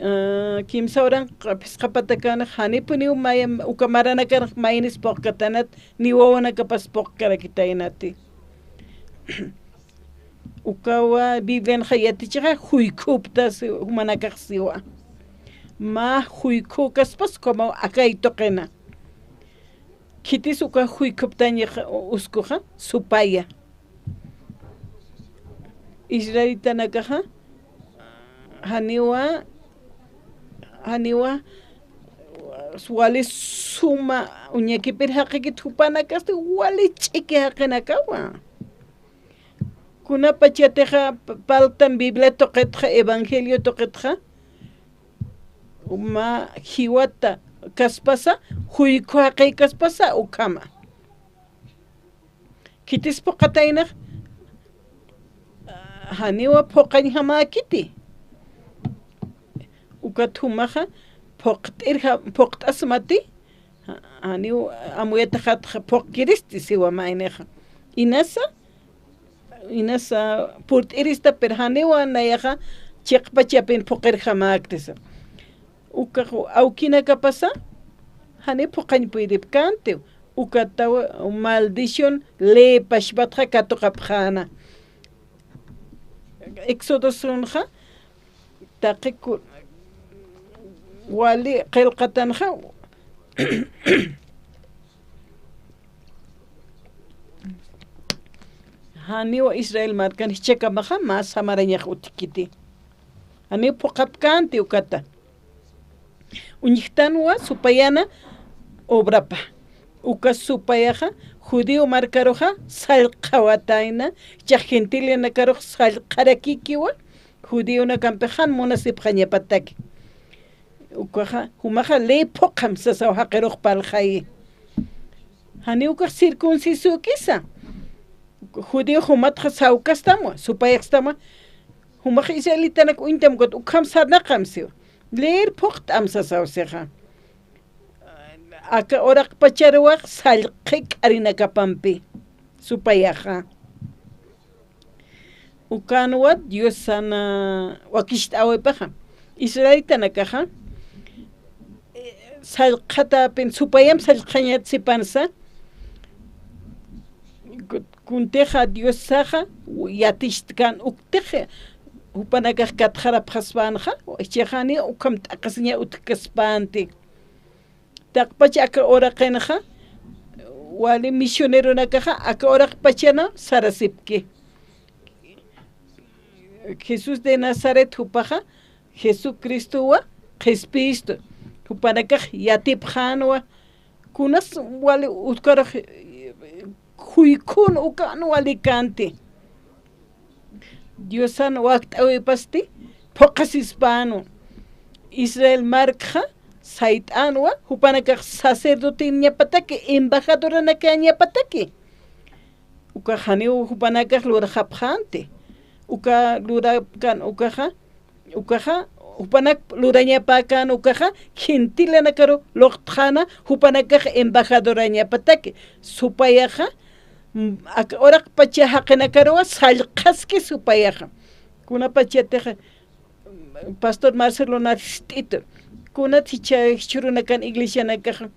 ah, kimsa uran phisqa patakanx janipuniw may, uka maranakanx maynis phuqkatanat, ni wawanakapas phuqkarakitaynati. Ukawa Biblianxa yatichixa, juykhuptas jumanakax siwa. Mä juykhukaspas ukhamaw akay tuqina. Khitis uka juykhuptañix uskuxa, supaya. Israelitanakaxa, janiwa, janiwa, wali suma uñakipir jaqikit jupanakasti, wali ch'iki jaqinakawa. Kunapachatixa paltan Biblia tuqitxa, evangelio tuqitxa, mä jiwata kaspasa, juykhu jaqï kaspasa, ukhama. Khitis phuqataynax, janiwa phuqañjamäkiti. Ukat jumaxa phuqt'ir, phuqt'asmati, janiw amuyataxatxa phuqkiristi siwa maynixa. Inasa, inasa purt'irista, pero janiwa nayaxa chiqpachapin phuqirjamäktisa. Ukax awkinakapasa, janiw phuqañ puydipkäntiw, ukataw maldición ley pachpatxa katuqapxäna. Éxodosunxa, taqi ku-, wali qillqatanxa, janiw Israel markan jichhakamaxa mä samarañax utjkiti. Janiw phuqapkänti ukata. Uñjtanwa supayana obrapa. Uka supayaxa judío markaruxa sallqawatayna, jichhax gentilionakarux sallqarakikiwa, judíonakampi jan munasipxañapataki. Ukaxa, jumaxa ley phuqham sasaw jaqirux parlxayi. Janiw ukax circuncisukisa. Judío jumatxa sawkastamwa, supayaxstamwa. Jumax israelitanak uñtam ukat ukham sarnaqam siwa. Leer phuqt'am sasaw sixa. Aka uraqpacharuwax sallqi k'arinakapampi supayaxa. Ukanwa Diosana wakicht'äwipaxa. Israelitanakaxa, eh, sallqatäpin, supayam sallqañat sipansa, ku-, kuntixa Diosaxa yatichtkan uktix jupanakax katxarapxaspänxa, jichhax janiw ukham t'aqhisiña utjkaspänti. Taqpach aka uraqinxa, wali misioneronakaxa, aka uraqpachana sarasipki. Jesús de Nazaret jupaxa, Jesucristowa qhispistu, jupanakax yatipxänwa, kunas wali utjarux, juykhun ukan wali kanti. Diosan wakt'äwipasti phuqhasispänwa. Israel markxa sayt'änwa, jupanakax sacerdoteniñapataki, embajadoranakäñapataki. Ukax janiw jupanakax luraxapxänti. Uka lurapkan ukaxa, ukaxa, jupanak lurañapäkän ukaxa, gentilanakaru luqtxäna, jupanakax embajadorañapataki. Supayaxa, mm, aka uraqpacha jaqinakaruwa sallqhaski supayaxa. Kunapachatixa, mm, pastor Marcelo Narist'itu, kunat jichha jichhürunakan iglesianakaxa,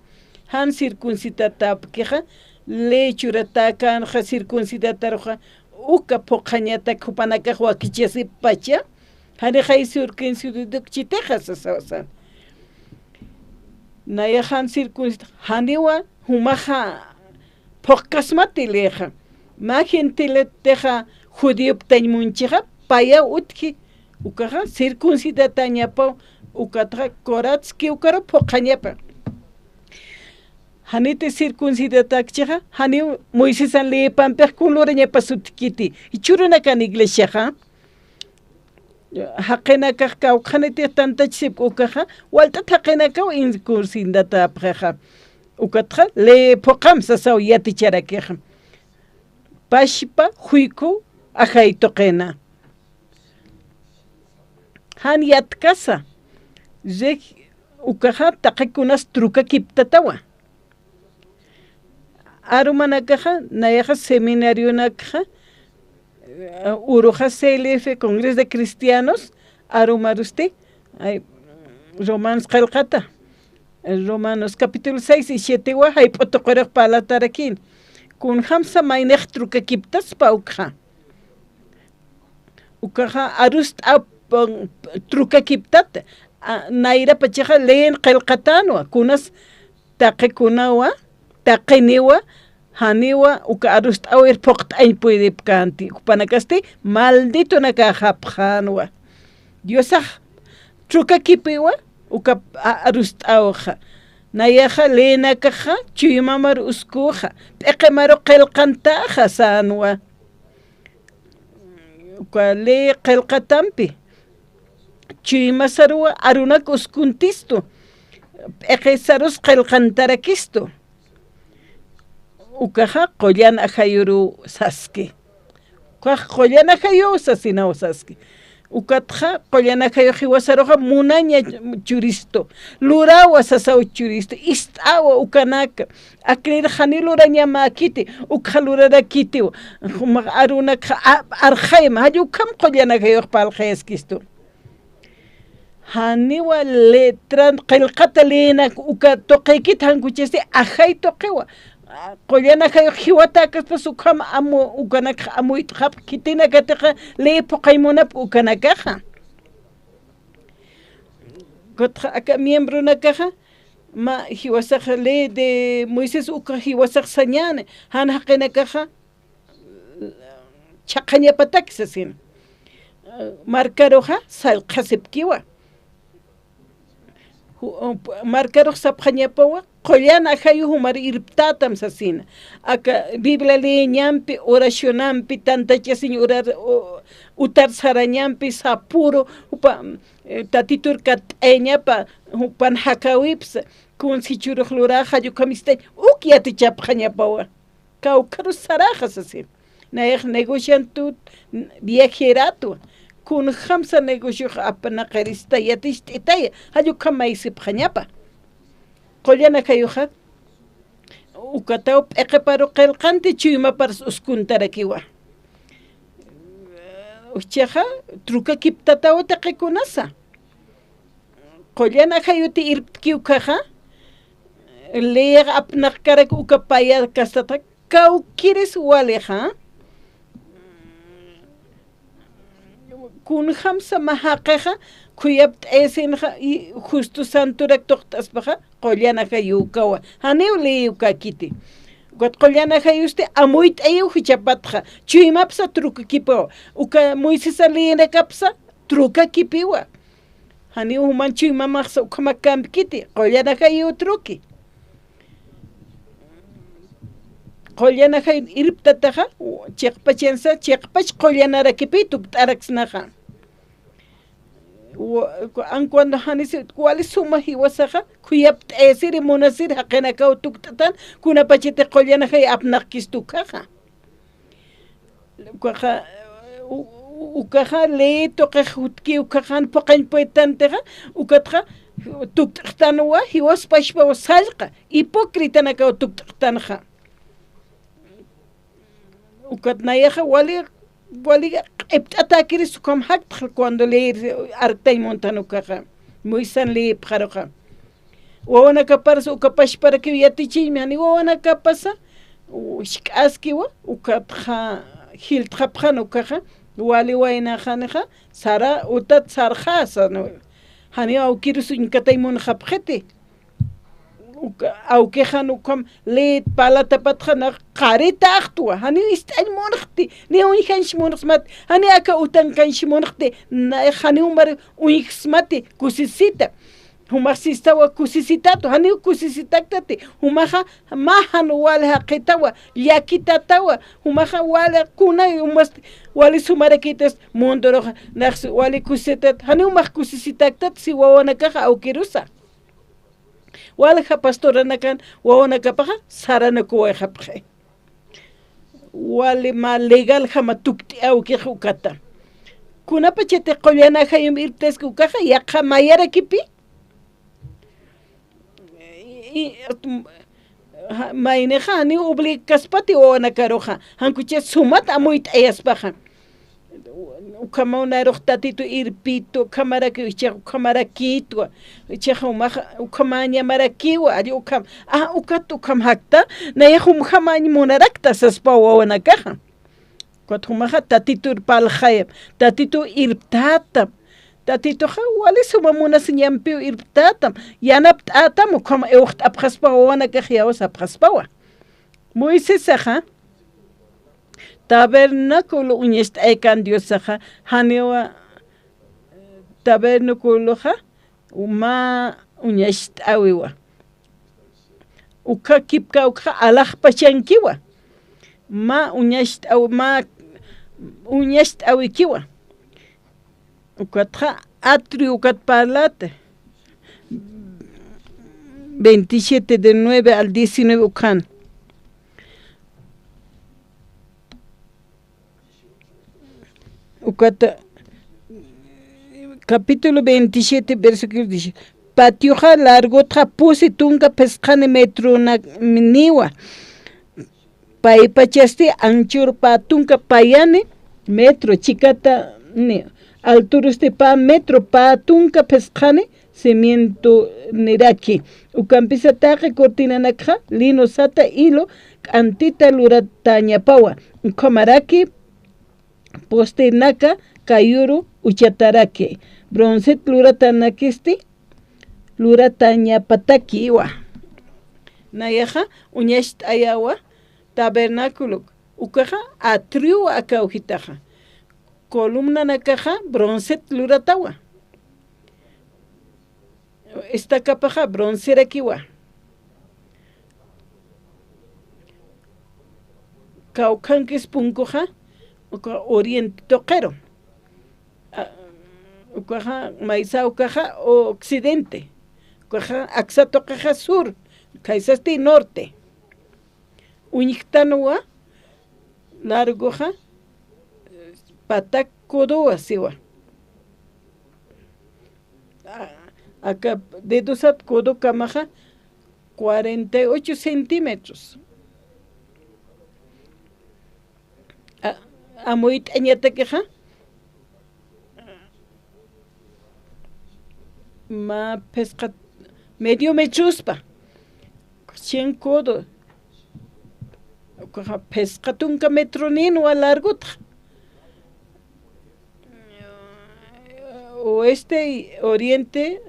jan circuncidatäpkixa, ley churatäkänxa circuncidatäruxa, uka phuqhañatak jupanakax wakichasippacha, janixay circuncidukchitixa sasaw sän. Nayax jan circuncid-, janiwa jumaxa phuqkasmati leyxa. Mä gentiletixa judioptañ munchixa, payaw utji, ukaxa circuncidatäñapaw, ukatxa kuratski ukaru phuqhañapa. Janiti circuncidatäkchixa, janiw Moisesan leyipampix kun lurañapas utjkiti, jichhürunakan iglesiaxa. Jaqinakax kawkhanitix tantachisipki ukaxa, walt'at jaqinakaw circuncidatäpxixa. Ukatxa ley phuqham sasaw yaticharakixa. Pachpa juyku ajay tuqina. Jan yatkasa, reg-, Ukaxa taqi kunas trukakiptatawa. Arumanakaxa, nayaxa seminarionakaxa, eh, uruxa C L F, Congreso de Cristianos, arumarusti, ay, Romanos qillqata. Romanos capítulo seis y siete wa, jayp'u tuqirux parlatarakïn. Kunjamsa maynix trukakiptaspa ukxa. Ukaxa arust'aw, mm, trukakiptat, a, nayrapachaxa leen qillqatänwa, kunas taqikunawa, taqiniwa, janiwa, uka arust'awir phuqt'añ puydipkänti, jupanakasti malditonakäxapxänwa. Diosax trukakipiwa, uka a-, arust'awxa. Nayaxa leenakaxa, chuymamar uskuxa, p'iqimaru qillqantaxa sänwa. Uka lee qillqatampi, chuymasaruwa arunak uskuntistu, p'iqisarus qillqantarakistu. Ukaxa qullan ajayuruw saski. Ukax qullan ajayuw sasinaw saski. Ukatxa qullan ajayux jiwasaruxa munaña churistu. Lurawa sasaw churistu. Ist'awa ukanaka. Aknir janiw lurañamäkiti, ukxa lurarakitiw. Jumax arunakxa a-, arxayma, jall ukham qullan ajayux parlxayaskistu. Janiwa letran qillqata leenak uka tuqikit jan kuchasti ajay tuqiwa. Qullan ajayux jiwatäkaspas ukham amu-, ukanakxa amuyt'xapx khitinakatixa lee phuqañ munapxi ukanakaxa. Ukatxa aka miembronakaxa, mä jiwasax ley de Moisés uka jiwasax sañäni, jan jaqinakaxa chhaqhañapatak sasin. Markaruxa sallqhasipkiwa. Ju-, markarux sapxañapawa, qullan ajayu jumar irptätam sasina. Aka Biblia leeñampi, oracionampi, tantachasiñ urar-, u-, utar sarañampi, sapüru, jupa, eh, Tatitur katt'ayañapa, jupan jakäwipsa, kuns jichhürux luräxa, jall ukham ist'añ, uk yatichapxañapawa. Kawkharus saräxa sasin. Nayax negociantut, viajeratwa. Kunjamsa negociox apnaqirista yaticht'itaya, jall ukham maysipxañapa. Qullan ajayuxa, ukataw p'iqiparu qillqanti, chuymaparus uskuntarakiwa. Uchaxa, trukakiptataw taqi kunasa. Qullan ajayuti irptki ukaxa, leyax apnaqkarak uka paya kastata, kawkiris walixa, kunjamsa mä jaqixa, khuyapt'ayasinxa, y justo santurak tuqt'aspaxa, qullan ajayukawa, janiw ley ukäkiti. Ukat qullan ajayusti amuyt'ayiw jichhapatxa, chuymapsa trukakipawa, uka Moisesa leyenakapsa trukakipiwa. Janiw juman chuymamaxsa ukhamakamkiti, qullan ajayu truki. Qullan ajay irptataxa, chiqpachansa, chiqpach qullanarakipi tukt'araksnaxa. Wa-, aun cuando janis wali suma jiwasaxa, khuyapt'ayasiri, munasiri, jaqinakaw tukt'atan, kunapachati qullan ajay apnaqkistu ukhaxa. Ukaxa, u-, u-, ukaxa ley tuqix jutki ukaxa jan phuqañ puedtantixa, ukatxa tukt'xtanwa, jiwas pachpaw sallqa, hipócritanakaw tukt'xtanxa. Ukat nayaxa wali, wali q'ipt'atäkiris ukham jaktxa cuando ley arktañ muntan ukaxa, Moisan leyipxaruxa. Wawanakaparsa uka pachparakiw yatichiñmi, jani wawanakapasa, u-, jisk'askiwa, ukatxa jiltxapxän ukaxa, wali waynaxanixa, sara, utat sarxäsa, ¿no? Jani awkirus uñkatañ munxapxiti. Uka, awkixan ukham, ley parlatapatxa, na, qaritäxtwa, jani ist'añ munxti, ni uñjanch munxsmati, jani aka utankanch munxti, na, jani jumar uñjsmati, kusisita. Jumax sistawa kusisitätwa, janiw kusisitaktati, jumaxa mä jan wali jaqitawa, llakitatawa, jumaxa wali kunay, jumas wali sumarakitas munduruxa, nax wali kusisitat, janiw jumax kusisitaktat, si wawanakaxa awkirusa. Walja pastoranakan wawanakapaxa saranakuwayxapxi. Wali mä legaljama tukt'i awkix ukata. Kunapachati qullan ajayum irptaski ukaxa, yaqha mayarakipi, i, ja, maynixa, ni oblikaspati wawanakaruxa, jankuchi sumat amuyt'ayaspaxa. Ukhamaw narux Tatitu irpitu, ukhamarakiw, ichax ukhamarakitwa, ichax umax ukhamañamarakiwa, allí ukham, ah, ukat ukham jakta, nayax umjamañ munarakta saspa wawanakaxa. Ukat jumaxa Tatitur parlxayam, Tatitu irptätam, Tatituxa wali suma munasiñampiw irptätam, yanapt'ätam, ukham iwxt'apxaspa wawanakax yaw sapxaspawa. Moisesaxa, tabernáculo uñacht'aykan Diosaxa, janiwa tabernáculoxa, mä uñacht'äwiwa. Ukha kipkawkxa alaxpachankiwa. Mä uñacht'äw-, mä uñacht'äwikiwa. Ukatxa atrio ukat parlata. Veintisiete, del nueve al diecinueve ukan. Ukata, capítulo veintisiete, versículo diez. Patioxa largotxa pusi tunka phisqani metrona-, niwa. Paypachasti anchur pä tunka payani metro, chikata ni, alturusti pä metro pä tunka phisqani cimientoniraki. Ukampisa taqi cortinanakxa lino sata hilo k'antita luratäñapawa. Ukhamaraki postenaka kayuru uchataraki. Broncet luratanakisti luratäñapatakiwa. Nayaxa uñacht'ayawa tabernáculo. Ukaxa atriowa aka ujitaxa. Columnanakaxa broncet luratawa. Estacapaxa broncerakiwa. Kawkhankis punkuxa, uka oriente tuqiru. A, ukaxa, maysa ukaxa occidente. Ukaxa, aksa tuqixa sur. Khaysasti norte. Uñjtanwa largoxa, patak codowa siwa. A, aka dedosat codokamaxa cuarenta y ocho centímetros. A, amuyt'añatakixa, mä phisqa medio metrospa, cien codo, ukaxa phisqa tunka metroninwa largotxa. Oeste y oriente,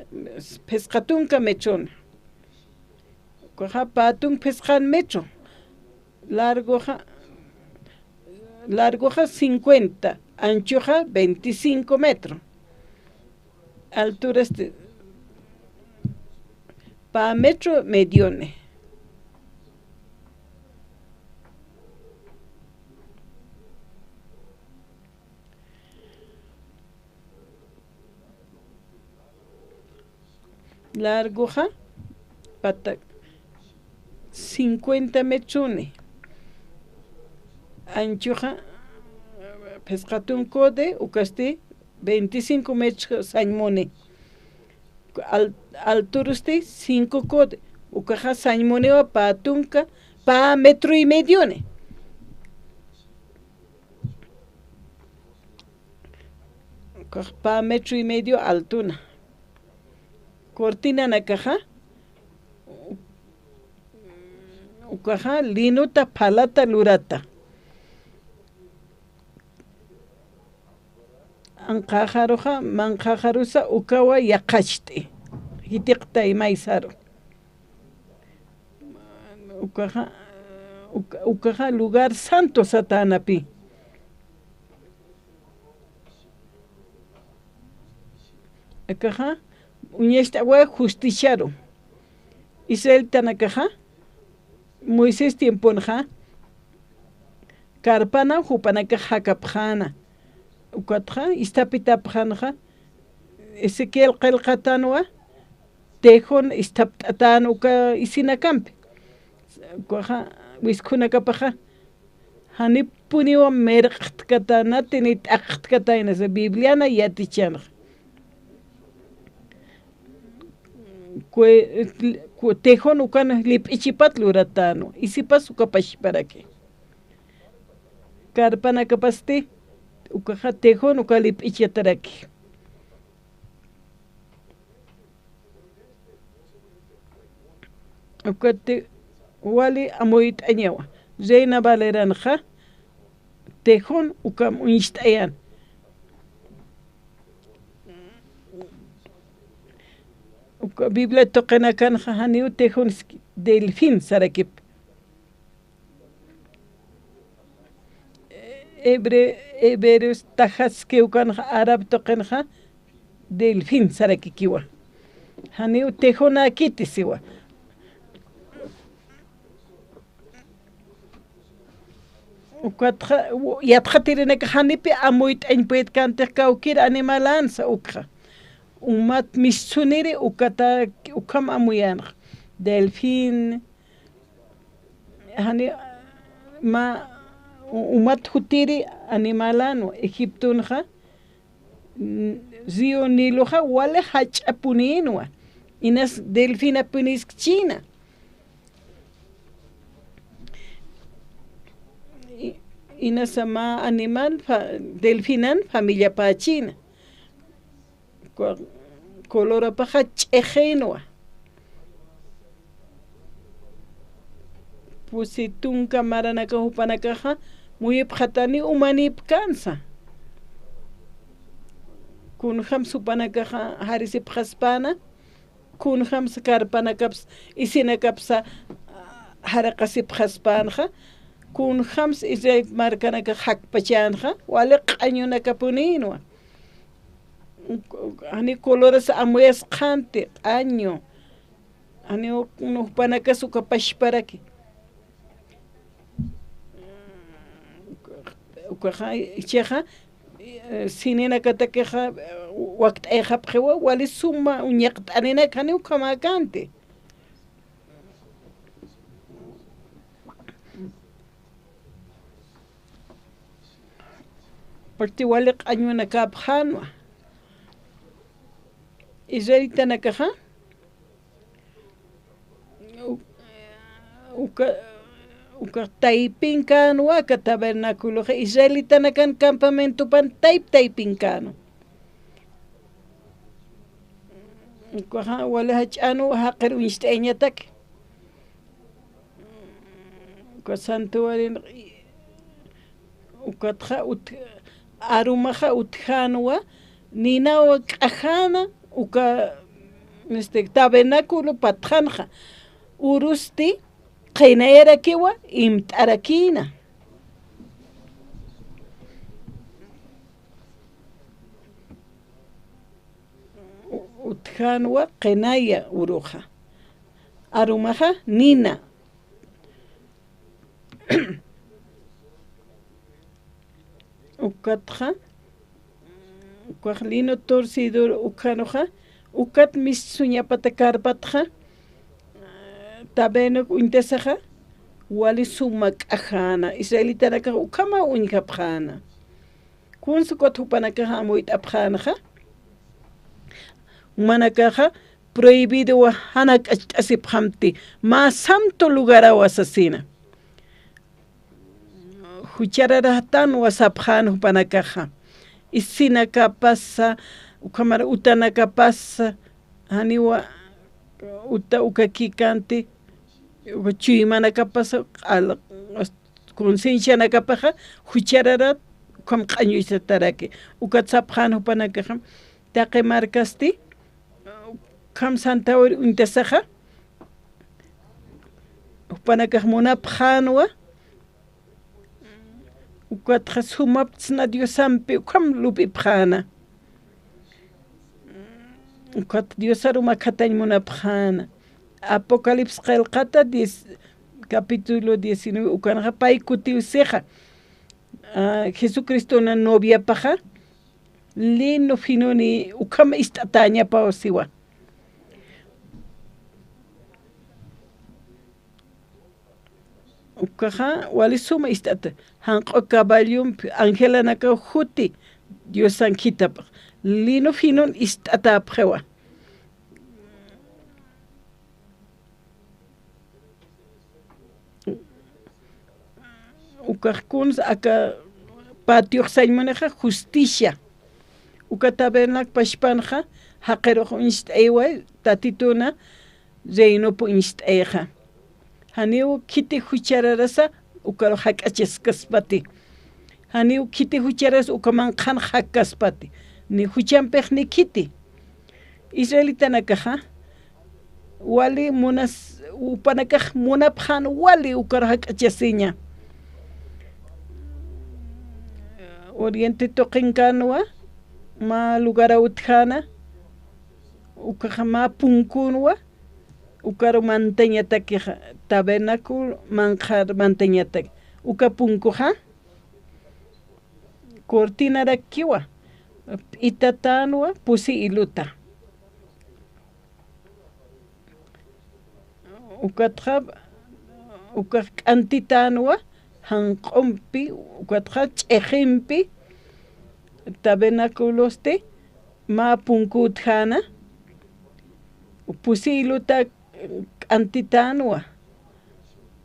phisqa tunka metrona. Ukaxa pä tunka phisqan metro. Largoxa, largoxa cincuenta, anchoxa veinticinco metro. Alturasti pä metro medione. Largoxa, patak cincuenta metroni. Anchoxa, phisqa tunka code, ukasti veinticinco metros sañmuni. Al-, alturusti cinco code, ukaxa sañmuniwa pä tunka, pä metro y medioni. Ukax pä metro y medio altuna. Cortinanakaxa, ukaxa linota phalata lurata. Anqaxaruxa, manqaxarusa ukawa yaqacht'i. Jitiqtay maysaru. Ukaxa, uka-, ukaxa lugar santo satänapi. Akaxa, uñacht'awa justiciaru. Israelitanakaxa, Moisés tiemponxa, karpana jupanakax jakapxäna. Ukatxa, isthapitapxänxa, Ezequiel qillqatanwa, tejon isthapt'atän uka isinakampi. Ukaxa, wiskhunakapaxa, janipuniwa mirq'tkatanati ni t'aqtkatäna, Bibliana yatichanxa. Kue-, Ku-, tejón ukan lip'ichipat luratänwa, isipas uka pachparaki. Karpanakapasti, ukaxa tejón uka lip'ichataraki. Ukati wali amuyt'añawa. Reina Valeranxa, tejón ukam uñst'ayan. Uka Biblia tuqinakanxa janiw tejón, delfín sarakip. Hebre-, hebreos tajaski ukanxa, árabe tuqinxa, delfín sarakikiwa. Janiw tejonakiti siwa. Ukatxa, u-, yatxatirinaka janipi amuyt'añ puedkantix kawkir animalansa ukxa. Umat mischuniri ukata, ukham amuyanxa. Delfín, jani, ma, u-, umat jutiri animalanwa, Egiptonxa, n-, río Niloxa wali jach'apuninwa, inas delfinapuniskchina. I-, inasa mä animal fa-, delfinan familiapächina. Ku-, colorapaxa ch'ixinwa. Pusi tunka maranaka jupanakaxa muyipxatani umanipkansa. Kunjams jupanakaxa jarisipxaspäna, kunjams karpanakaps, isinakapsa, ah, jaraqasipxaspänxa, kunjams Israel markanakax jakpachänxa, wali q'añunakapuninwa. Jani coloras amuyasqanti, q'añu. Jani uk-, jupanakax uka pachparaki. Ukaxa, ichaxa, eh, sininakatakixa, eh, wakt'ayxapxiwa, wali suma uñaqt'aninak jani ukhamäkänti. Porque wali q'añunakäpxänwa. Israelitanakaxa, u-, uka, uka taypinkänwa aka tabernaculoxa, israelitanakan campamentopan tayp taypinkänwa. Ukaxa wali jach'änwa, jaqir uñst'ayañataki. Uka santuarin, ukatxa ut-, arumaxa utjänwa, ninaw k'ajäna, uka, este, tabernáculo patxanxa, urusti qinayarakiwa, imt'arakïna. U-, utjänwa qinaya uruxa. Arumaxa nina. Ukatxa, ukax lino torcido ukxanuxa, ukat misch'uñapata karpatxa, tabernáculo uñtasaxa, wali suma k'ajäna, israelitanakax ukhama uñjapxäna. Kunsa ukat jupanakax amuyt'apxänxa, jumanakaxa prohibidowa, jan jak'acht'asipxamti, mä santo lugarawa sasina. Juchararatan sapxän jupanakaxa. Isinakapasa, ukhamar utanakapasa, janiwa uta ukakïkänti, uka chuymanakapasa, q'al-, conciencianakapaxa, juchararat, ukham q'añuysataraki. Ukat sapxän jupanakaxa, taqi markasti, ukham santawir uñtasaxa, jupanakax munapxänwa, ukatxa sumaptsna Diosampi ukham lup'ipxäna. Ukat Diosaru makhatañ munapxäna. Apocalipsis qillqata diez, capítulo diecinueve, ukanxa pay kutiw sixa. Ah, Jesucristona noviapaxa, lino finuni ukham ist'atäñapaw siwa. Ukaxa wali suma ist'ata, janq'u caballompi angelanakaw juti Diosan khitapx, lino finon ist'atäpxiwa. Ukax kuns aka patiox sañ munixa justicia. Uka tabernac pachpanxa, jaqirux uñst'aywa, Tatituna reinopi uñst'ayxa. Janiw khiti juchararasa, ukarux jak'achaskaspati. Janiw khiti juchararasa, uka manqhan jakkaspati. Ni juchampix ni khiti. Israelitanakaxa, wali munas-, jupanakax munapxän wali ukarux jak'achasiña. Oriente tuqinkänwa, mä lugaraw utjäna, ukaxa mä punkünwa, ukaru mantañatakixa, tabernáculo manqhar mantañataki. Uka punkuxa, cortinarakiwa, p'itatänwa, pusi iluta. Ukatxa, ukax k'antitänwa, janq'umpi, ukatxa ch'iximpi, tabernaculosti, mä punkütjäna, pusi iluta k'antitänwa,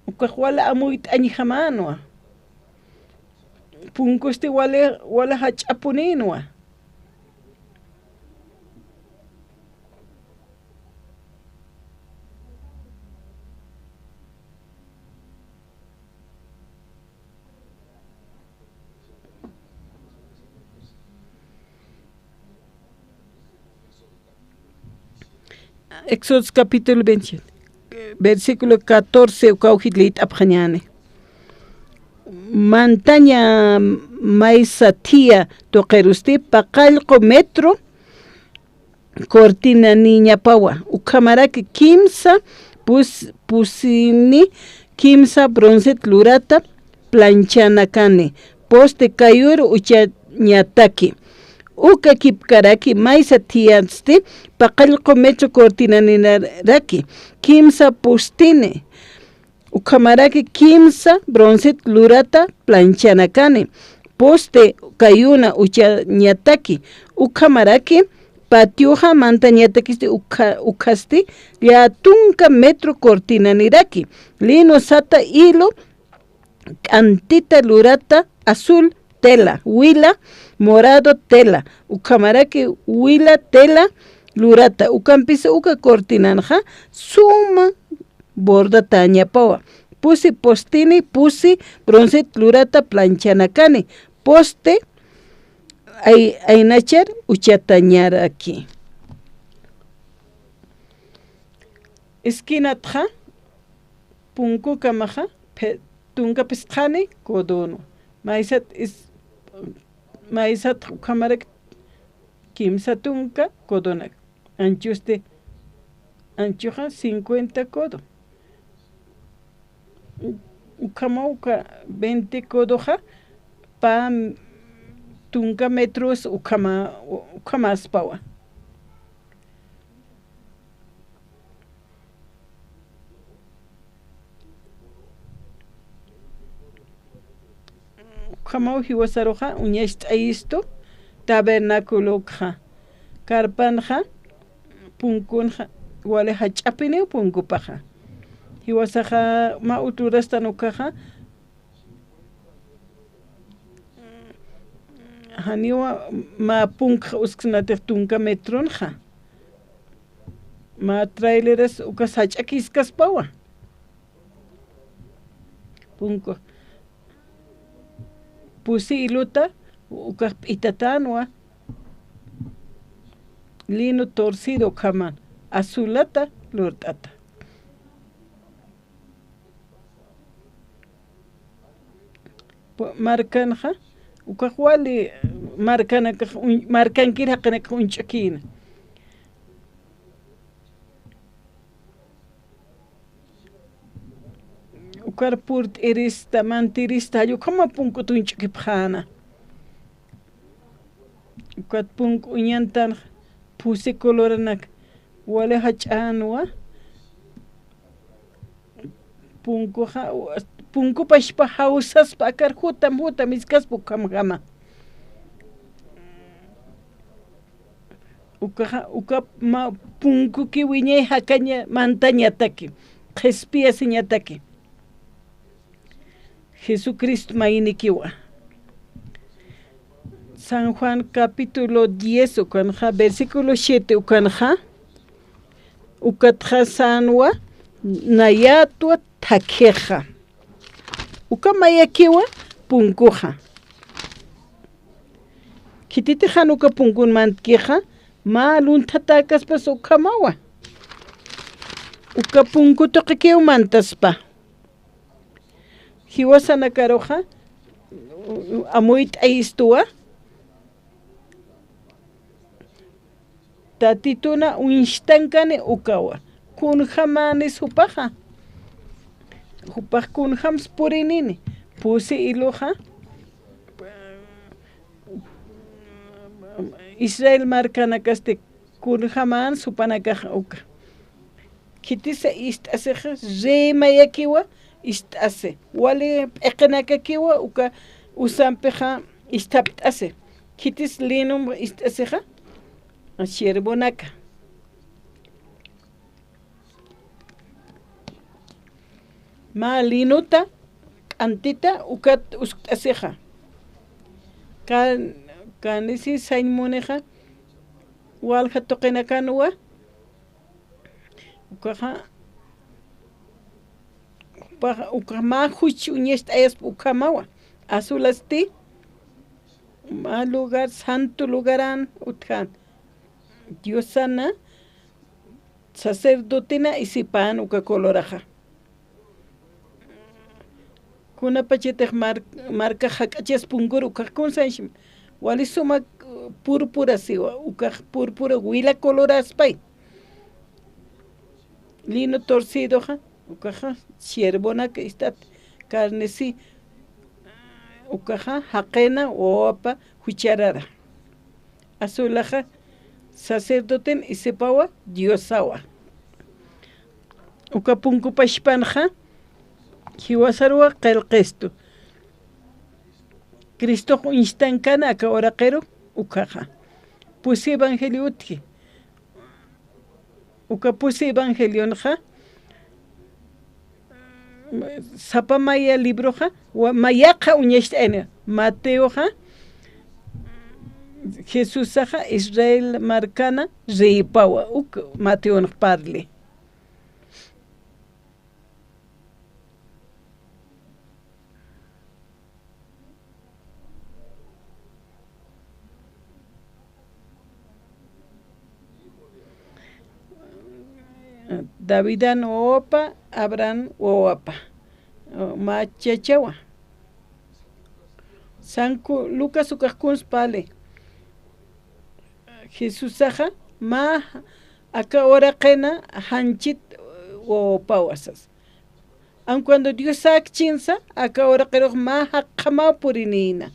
ukax wali amuyt'añjamänwa. Punkusti wali, wali jach'apunïnwa. Éxodo capítulo veintisiete, versículo catorce, ukaw jilït'apxañäni. Mantaña maysa thia tuqirusti paqallqu metro cortinaniñapawa, ukhamaraki kimsa pus-, pusini kimsa broncet lurata planchanakani, poste kayur uchañataki. Uka kipkaraki maysa thiasti paqallqu metro cortinaninaraki kimsa pustini. Ukhamaraki kimsa broncet lurata planchanakani, poste kayuna uchañataki. Ukhamaraki patioxa mantañatakisti ukha-, ukhasti llätunka metro cortinaniraki, lino sata hilo k'antita lurata azul tela, wila morado tela, ukhamaraki wila tela lurata. Ukampis uka cortinanxa suma bordatäñapawa. Pusi postini, pusi broncet lurata planchanakani, poste ay-, aynachar uchatañaraki. Esquinatxa, punkukamaxa, phe-, tunka phisqani codonwa. Maysat is-, maysat ukhamarak kimsa tunka codonak. Anchusti, anchuxa cincuenta codo. Ukhama uka veinte codoxa, pä tunka metros ukhama, ukhamaspawa. Ukhamaw jiwasaruxa uñacht'ayistu tabernaculokxa. Karpanxa, punkunxa, wali jach'apiniw punkupaxa. Jiwasaxa mä uturastan ukaxa, janiwa mä punkxa usksnatix tunka metronxa. Mä traileras ukas jach'akiskaspawa. Punku. Pusi iluta ukax p'itatänwa. Lino torcido ukhaman. Azulata lurt'ata. Pu-, markanxa, ukax wali markanakax un-, markankir jaqinakax uñch'ukïna. Ukar purt'irista, mantirista, jall ukhama punkut uñch'ukipxäna. Ukat punk uñantanxa, pusi coloranak, wali jach'änwa, punkuxa, punkupachpa jawsaspa akar jutam, jutam iskaspa ukhamjama. Ukaxa, uka ma-, punkuki wiñay jakaña mantañataki, qhispiyasiñataki. Jesucristo mayinikiwa. San Juan capítulo diez ukanxa, versículo siete ukanxa, ukatxa sänwa nayätwa thakhixa. Uka mayakiwa punkuxa. Khititix jan uka punkun mantkixa, mä lunthatäkaspas ukhamawa. Uka punku tuqikiw mantaspa. Jiwasanakaruxa amuyt'ayistuwa. Tatituna uñstankani ukawa. Kunjamänis jupaxa. Jupax kunjams purinini. Pusi iluxa. Israel markanakasti kunjamän jupanakax uka. Khitisa ist'asixa, rey mayakiwa ist'asi. Wali p'iqinakakiwa uka usampixa isthapt'asi. Khitis lino ist'asixa, siervonaka. Mä linota, k'antita, ukat uskt'asixa. Kan, kanisi sañ munixa, walja tuqinakanwa, ukaxa, ukaxa, ukax mä juch uñacht'ayaspa ukhamawa. Azulasti, mä lugar, santo lugaran utjan. Diosana, sacerdotena isipan uka coloraxa. Kunapachatix mar-, markax jak'achas punkuru ukax kunsanshi. Wali suma, uh, púrpura siwa, ukax púrpura wila coloraspay. Lino torcidoxa, ukaxa siervonak istat, carnesi, ukaxa jaqina wawapa jucharara. Azulaxa sacerdoten isipawa Diosawa. Uka punkupachpanxa, jiwasaruwa qillqistu. Cristox uñstankana aka uraqiru ukaxa. Pusi evangelio utji. Uka pusi evangelionxa, sapa maya libroxa, wa-, mayaqa uñacht'ayna. Mateoxa, Jesusaxa Israel markana reypawa, uk Mateonx parli. Davidan wawapa, Abraham wawapa, mä chachawa. San Lucas ukax kuns parli. Jesusaxa mä aka uraqina janchit wawapawa sas. Aun cuando Diosakchinsa, aka uraqirux mä jaqjamaw purinïna.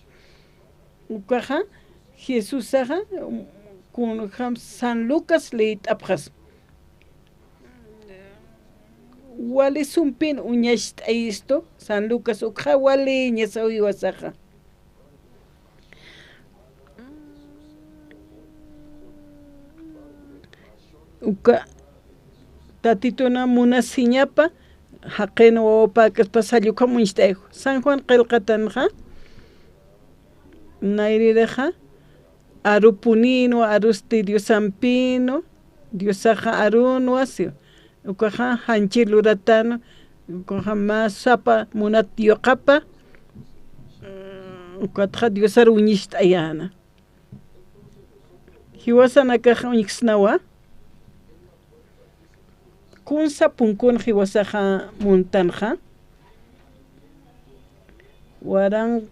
Ukaxa, Jesusaxa, kunjam San Lucas liyt'apxas. Wali sumpin uñacht'ayistu, San Lucas ukxa waliñasa uywasaxa. Uka Tatituna munasiñapa, jaqin wawapäkaspa sallukam uñst'ayku. San Juan qillqatanxa, nayririxa, arupunïnwa, arusti Diosampïnwa, Diosaxa arunwa, si. Ukaxa janchi luratan, ukaxa mä sapa munat yuqapa, ukatxa Diosar uñist'ayäna. Jiwasanakax uñjsnawa, kunsa punkun jiwasaxa muntanxa, waran,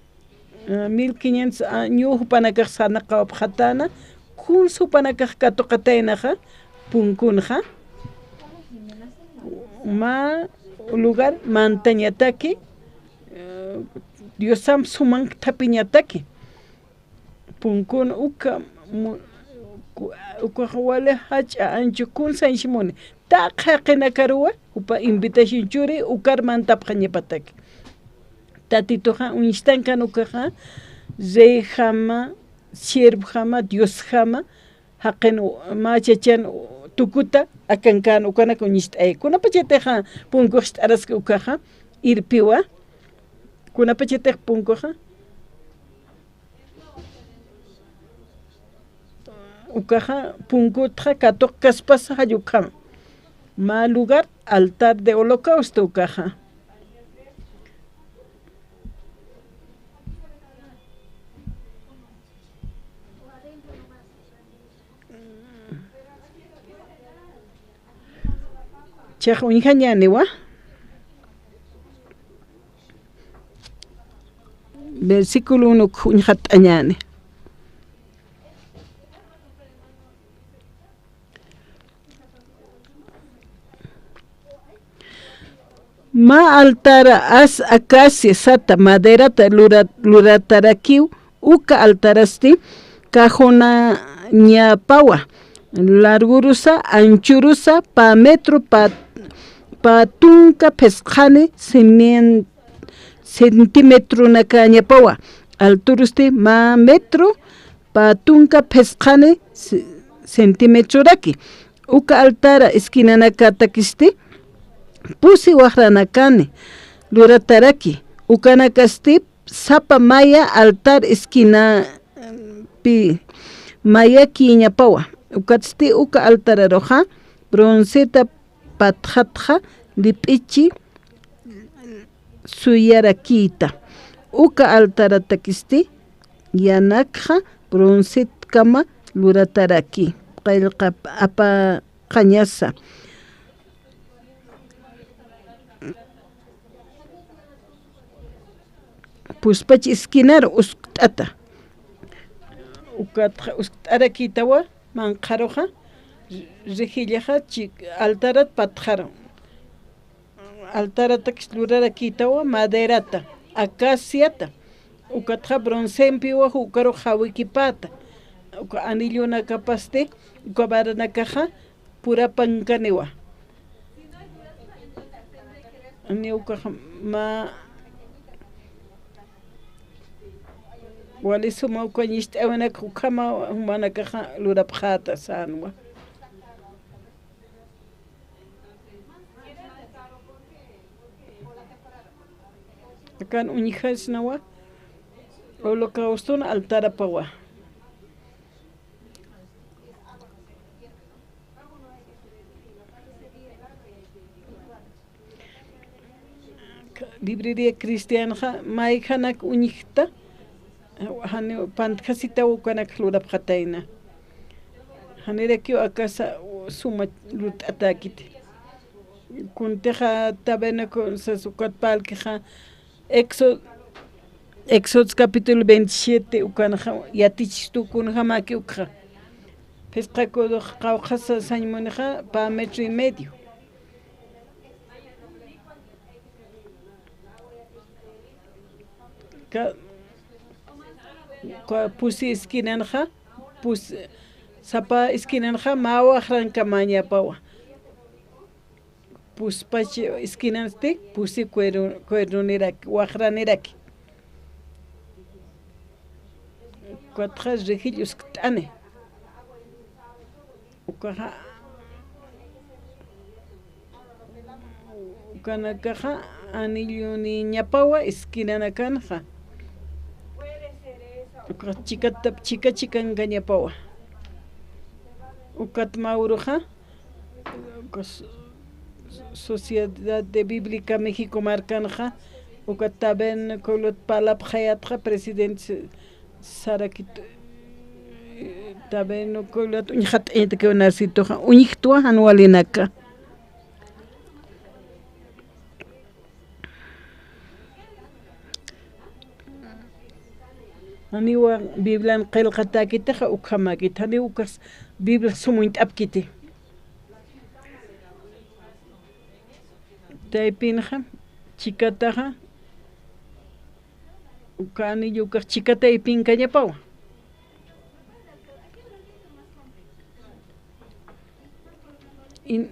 eh, mil quinientos año jupanakax sarnaqawapxatäna, kunsa jupanakax katuqataynaxa, punkunxa, mä lugar mantañataki, eh, Diosamp sumank thapiñataki. Punkun uka mu-, ku-, ukax wali jach'a anchu kunsanshi muni. Taqi jaqinakaruwa, jupa invitación churi, ukar mantapxañapataki. Tatituxa uñstankan ukaxa, reyjama, siervojama, Diosjama, jaqin mä chachan tukuta, akankan ukanak uñst'ay. Kunapachatixa punkux ist'araski ukaxa, irpiwa, Kunapachatix punkuxa. Ukaxa punkutxa katuqkaspasa jall ukhama. Mä lugar altar de holocausto ukaxa. Chiqa uñjañäniwa. Versículo uno uñjat'añäni. Mä altara as acacia sata maderata lura-, luratarakiw, uka altarasti cajonañapawa, largurusa, anchurusa, pä metro, pä, pä tunka phisqani, cimien-, centímetronakañapawa, alturusti mä metro, pä tunka phisqani ce-, centímetroraki. Uka altara esquinanakatakisti pusi waqranakani lurataraki. Ukanakasti sapa maya altar esquinapi mayakïñapawa. Ukatsti uka altararuxa bronceta patxatxa lip'ichi suyarakïta. Uka altaratakisti yanakxa broncetkama lurataraki, qillqa apaqañasa. Puspach esquinaru uskt'ata. Ukatxa uskt'arakïtawa, manqharuxa, rijillaxa, chi-, altarat patxaru. Altaratakisti lurarakïtawa maderata, acaciata, ukatxa broncenpiwa ukarux jawikipäta, uka anillonakapasti, uka varanakaxa purapankaniwa. Ni ukax mä wali suma uka ñist'äwinak ukhama jumanakaxa lurapxäta sänwa. Akan uñjasnawa, holocauston altarapawa. Librería Cristianxa mayjanak uñjta, jani pantjasitaw ukanak lurapxatayna. Janirakiw akasa suma lurt'atäkiti. Kuntixa tabernáculo sas ukat parlkixa Éxodo, Éxodo capítulo veintisiete ukanxa yatichistu kunjamäki ukxa. Phisqa kudux qawqhasa sañ munixa pä metro y medio. Ka-, ka-, pusi esquinanxa, pus-, sapa esquinanxa mä waqrankamäñapawa. Puspach esquinansti pusi cuerno-, cuernoniraki, waqraniraki. Ukatxa rijill uskt'ani. Ukaxa, ukanakaxa anilloniñapawa esquinanakanxa. Ukax chikata, chika chikankañapawa. Ukat mä uruxa, uka so-, Sociedad de Bíblica México markanxa, uka tabernaculot parlapxayätxa presidente Sarakit, eh, tabernaculot uñjat'añatakiw Narcitoxa, uñjtwa jan walinaka. Janiwa Biblian qillqatäkitixa ukhamäkiti, janiw ukas Biblia sum uñt'apkiti. Taypinxa, chikataxa, uka anillo ukax chika taypinkañapawa. In-,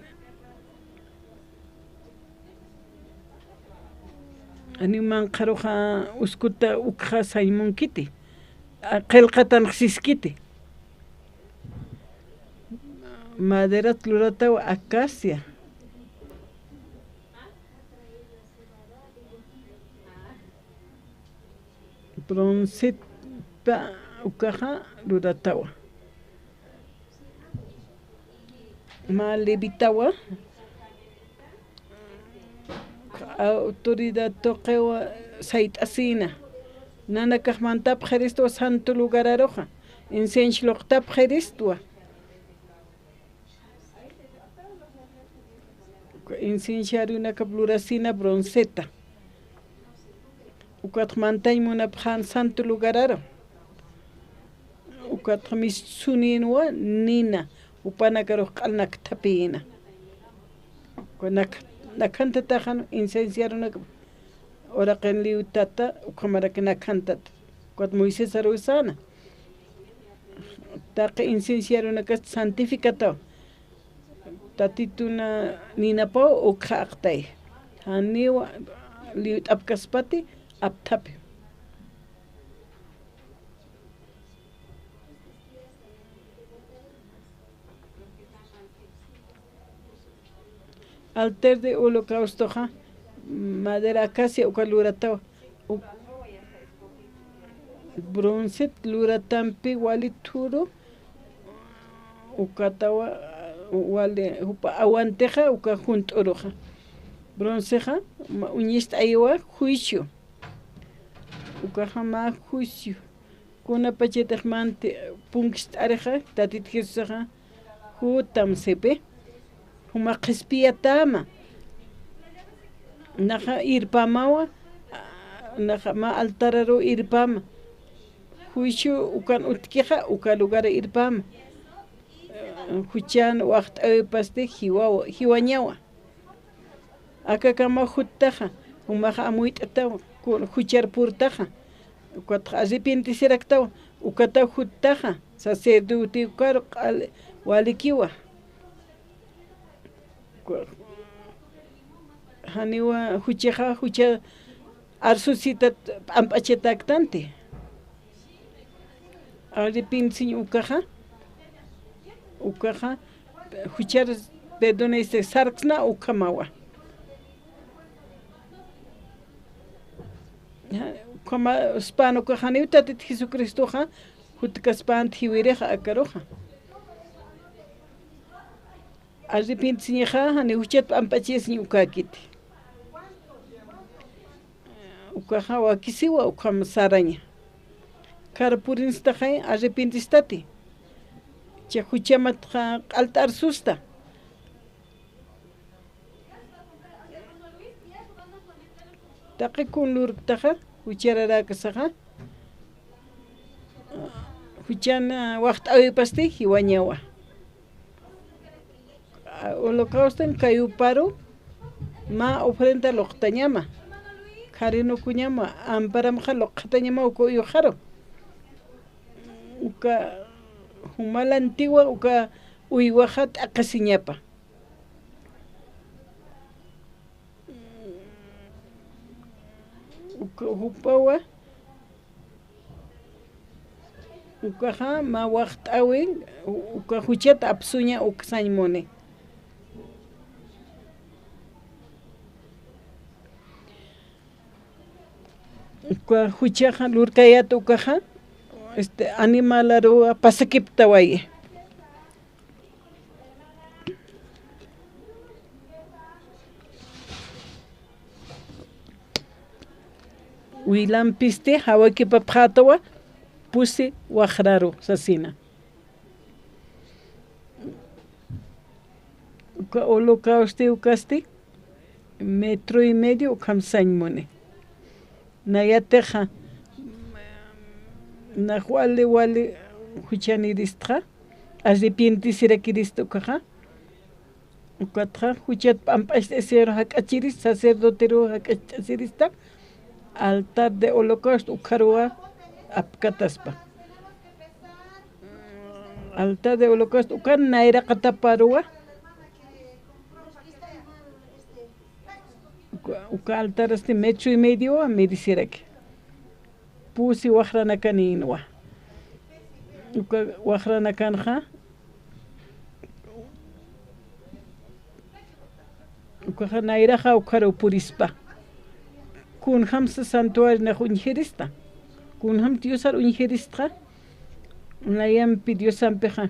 janiw manqharuxa uskuta ukxa sañ munkiti, a, qillqatanx siskiti. Maderat luratawa acacia. Bronceta ukaxa luratawa. Mä levitawa, autoridad tuqiwa sayt'asïna. Nanakax mantapxiristwa santo lugararuxa, incienso luqtapxiristwa. Incienso arunakap lurasïna bronceta. Ukat mantañ munapxän santo lugararu. Ukat mists'unïnwa nina, jupanakarux q'al nakthapïna. Uka nak-, nakhantataxan incienso arunakap uraqin liwtata, ukhamarak nakhantat. Ukat Moisés aruw säna. Taqi incienso arunakas santificataw. Tatituna ninapaw ukxa aqtay. Janiw liwt'apkaspati apthapi. Altar de holocaustoxa, madera acacia uka luratawa. U-, broncet luratampi wali thuru, ukatawa, wali, jupa awantixa, uka junt'uruxa. Broncexa, ma-, uñist'ayiwa juicio. Ukaxa mä juicio. Kunapachatix manti punkist'arixa, Tatit Jesusaxa, jutam sipi. Juma qhispiyatama. Naxa irpamawa, naxa mä altararu irpama. Juicio ukan utjkixa, uka lugar irpama. Juchan waxt'äwipasti jiwawa, jiwañawa. Akakama juttaxa, jumax amuyt'atawa, ku-, juchar purtaxa. Ukatax arrepientisiraktawa, ukataw juttaxa, sacerdote ukaru q'al-, walikiwa. Ku-, janiwa juchaxa, jucha arsusitat p'amp'achatäktanti. Arrepientisiñ ukaxa, ukaxa, juchar perdonaysa sarksna ukhamawa. Ukhamaspan ukaxa janiw Tatit Jesucristoxa, jutkaspant jiwirix akaruxa. Arrepientisiñaxa, janiw juchat p'amp'achisiñ ukäkiti. Ukaxa wakisiwa, ukham saraña. Khar purinstaxay, arrepientistati. Cha juchamatxa q'alt'arsusta. Taqi kun lurktaxa, juchararäkasaxa, juchan, ah, waxt'äwipasti jiwañawa. Holocauston kayuparu mä ofrenda luqtañama, kharinukuñama, amparamxa luqxatañama uka uyuxaru. Uka jumalantiwa uka uywaxa t'aqhisiñapa. Uka jupawa Ukaxa mä waxt'äwi, u-, uka juchat apsuña uksañ muni. Uka juchaxa lurkayät ukaxa, este, animalaruwa pasakiptawayi. Wilampisti jawakipapxätawa pusi waxraru sasina. Uka holocausti ukasti metro y medio ukham sañ muni. Nayatixa, nax wali wali juchaniristxa, arrepientisirakirista ukaxa, ukatxa juchat p'amp'acht'asiru jak'achirista, sacerdoteru jak'acht'asirista, altar de holocausto ukharuwa apkataspa. Altar de holocausto ukan nayraqataparuwa, uka, uka altarasti metro y medio mediraki. Pusi waxranakanïnwa. Uka waxranakanxa, ukaxa nayraxa ukharu purispa. Kunjamsa santuario nax uñjirista. Kunjam Diosar uñjiristxa, nayampi Diosampixa,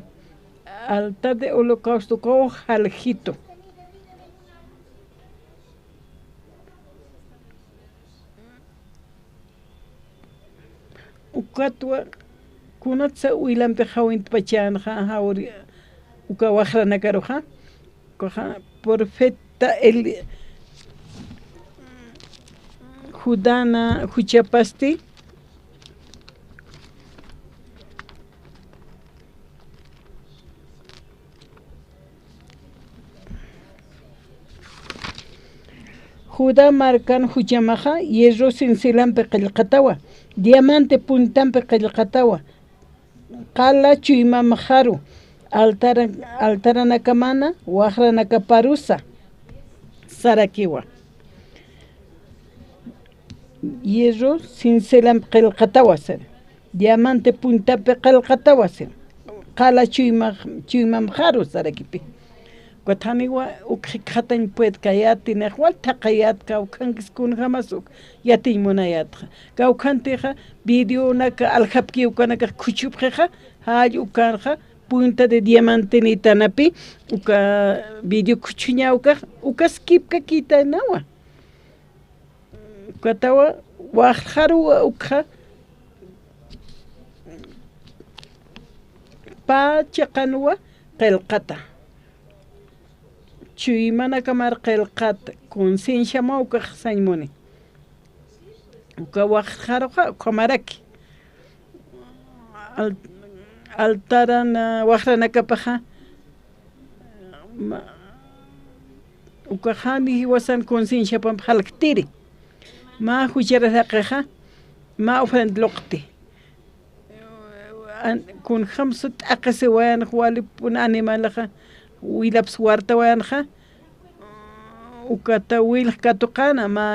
altar de holocausto ukaw jaljitu. Ukatwa, kunatsa wilampi jawintpachänxa, jawri, uka waxranakaruxa, ukaxa profeta Eli, Judana juchapasti, Judá markan juchamaxa, hierro cincelampi qillqatawa, diamante puntampi qillqatawa, qala chuymamxaru, altara, altaranakamana, waxranakaparusa, sarakiwa. Hierro cincelampi qillqatawa sir. Diamante puntampi qillqatawa sir. Qala chuyma, chuymamxaru sarakipi. Ukat janiwa uk jikxatañ puedkayäti, nix wal thaqhayät kawkhankis kunjamas uk yatiñ munayätxa. Kawkhantixa videonaka aljapki ukanakax khuchupxixa, jall ukanxa punta de diamante nitanapi, uka video khuchuña ukax, ukas kipkakitanawa. Ukatawa, waxxaruwa ukxa, pä chiqanwa qillqata. Chuymanakamar qillqata, concienciamaw ukax sañ muni. Uka waxxaruxa, ukhamaraki. Al-, altaran, ah, waxranakapaxa, ma-, ukaxani jiwasan concienciapamp jalktiri. Mä jucharar jaqixa, mä ofrend luqti. An-, kunjamsa t'aqhisiwayanxa walipun animalxa, wilaps wartawayanxa, ukata wilx katuqana, mä,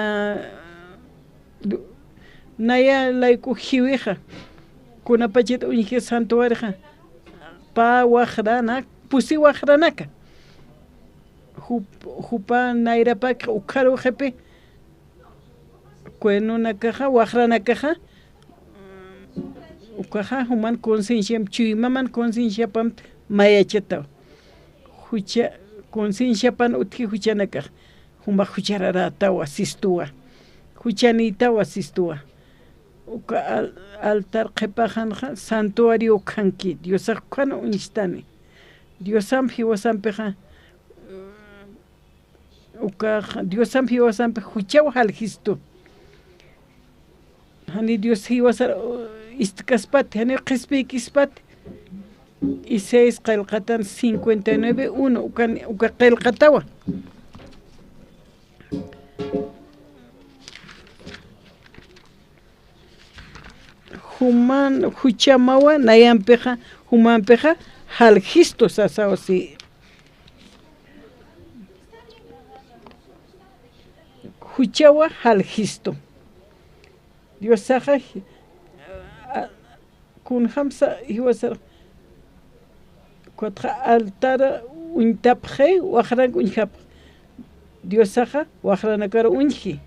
naya layku jiwixa, kunapachat uñji santuarixa, pä waxranak, pusi waxranaka. Jup-, jupa nayrapakxa ukharuxipi, cuernonakaxa, waxranakaxa, ukaxa, juman concienciam, chuymaman concienciapam mayachataw. Jucha, concienciapan utji juchanakax, jumax juchararatawa sistuwa. Juchanïtawa sistuwa. Uka al-, altar qhipaxanxa, santuario ukhanki, Diosax ukhana uñstani. Diosamp jiwasampixa, ukax Diosamp jiwasampi juchaw jaljistu. Jani Dios jiwasar, uh, istkaspati, jani qhispiykispati. Isaías qillqatan cincuenta y nueve uno, ukan, uka qillqatawa. Juman, juchamawa, nayampixa, jumampixa, jaljistu sasaw si. Juchawa jaljistu. Diosaxa, a, kunjamsa jiwasar, ukatxa altar uñtapxi, waxrank uñjapx. Diosaxa, waxranakar uñji.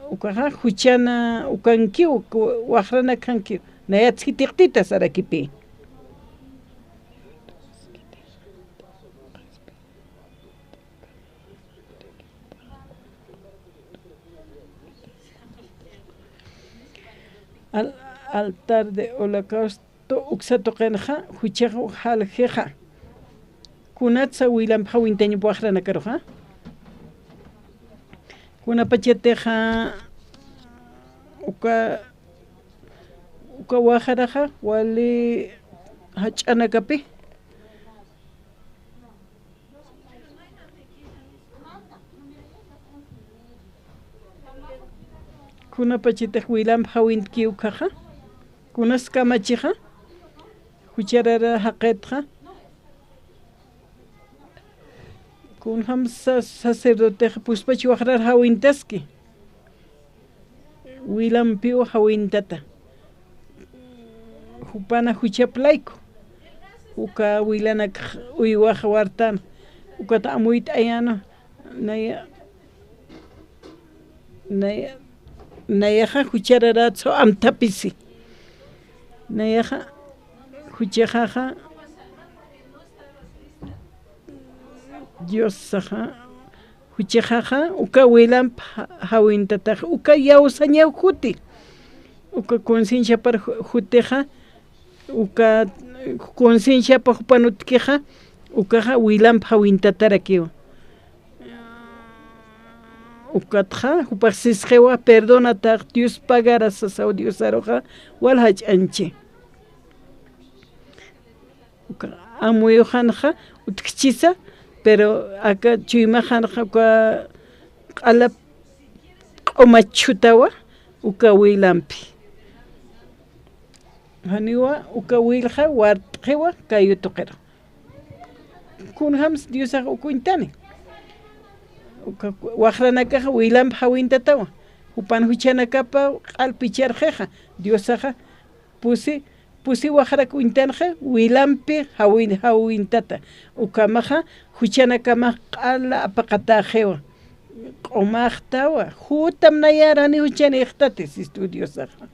Ukaxa, juchana ukankiw, waxranak jankiw. Nayatski tiqtita sarakipi. Al-, altar de holocausto uksa tuqinxa, juchax jaljixa. Kunatsa wilamp jawintañap waxranakaruxa. Kunapachatixa uka, uka waxaraxa, wali jach'anakapi. Kunapachatix wilamp jawintki ukhaxa, kunas kamachixa, jucharara jaqitxa, kunjamsa sacerdotexa puspach waxrar jawintaski. Wilampiw jawintata. Jupana juchap layku. Uka wilanak uywax wartan. Ukat amuyt'ayäna. Naya, naya, Nayaxa juchararätsa amthapisi. Nayaxa juchaxaxa Diosaxa, juchaxaxa uka wilamp ja-, jawintatax, uka yawsañaw juti. Uka concienciapar ju-, jutixa, uka concienciapa jupan utjkixa, ukaxa wilamp jawintatarakiwa. Ukatxa, jupax sisxiwa, perdonatax, Dios pagara sasaw Diosaruxa, wal jach'añchi. Uka amuyuxanxa utjchisa, pero aka chuymaxanxa uka q'alap q'umachutawa, uka wilampi. Janiwa, uka wilxa wart'xiwa kayu tuqiru. Kunjams Diosax uk uñtani. Uka waxranakaxa wilamp jawintatawa. Jupan juchanakapa q'alp icharxixa. Diosaxa pusi, pusi waxrak uñtanxa wilampi jawin-, jawintata. Ukhamaxa juchanakamax q'ala apaqatäxiwa. Q'umaxtawa. Jutam nayar jani juchanïxtati, sistu Diosaxa.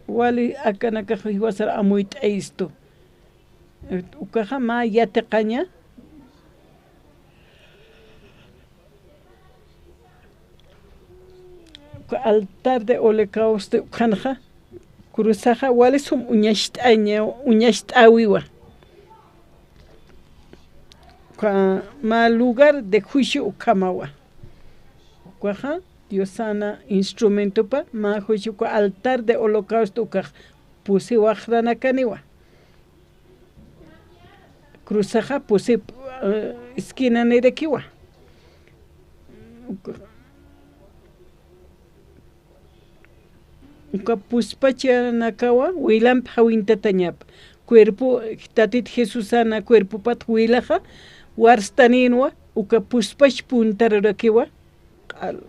Wali akanakax jiwasar amuyt'ayistu. Ukaxa mä yatiqaña. Uka altar de holocausto ukhanxa, cruzaxa wali sum uñacht'aña, uñacht'äwiwa. Uka mä lugar de juicio ukhamawa. Ukaxa Diosana instrumentopa mä juicio, uka altar de holocausto ukax pusi waxranakaniwa. Cruzaxa pusi, eh, esquinanirakiwa. Uka, uka puspachanakawa wilamp jawintatañapa. Cuerpo, Tatit Jesusana cuerpopat wilaxa warstanïnwa, uka puspach puntarurakiwa. Q'al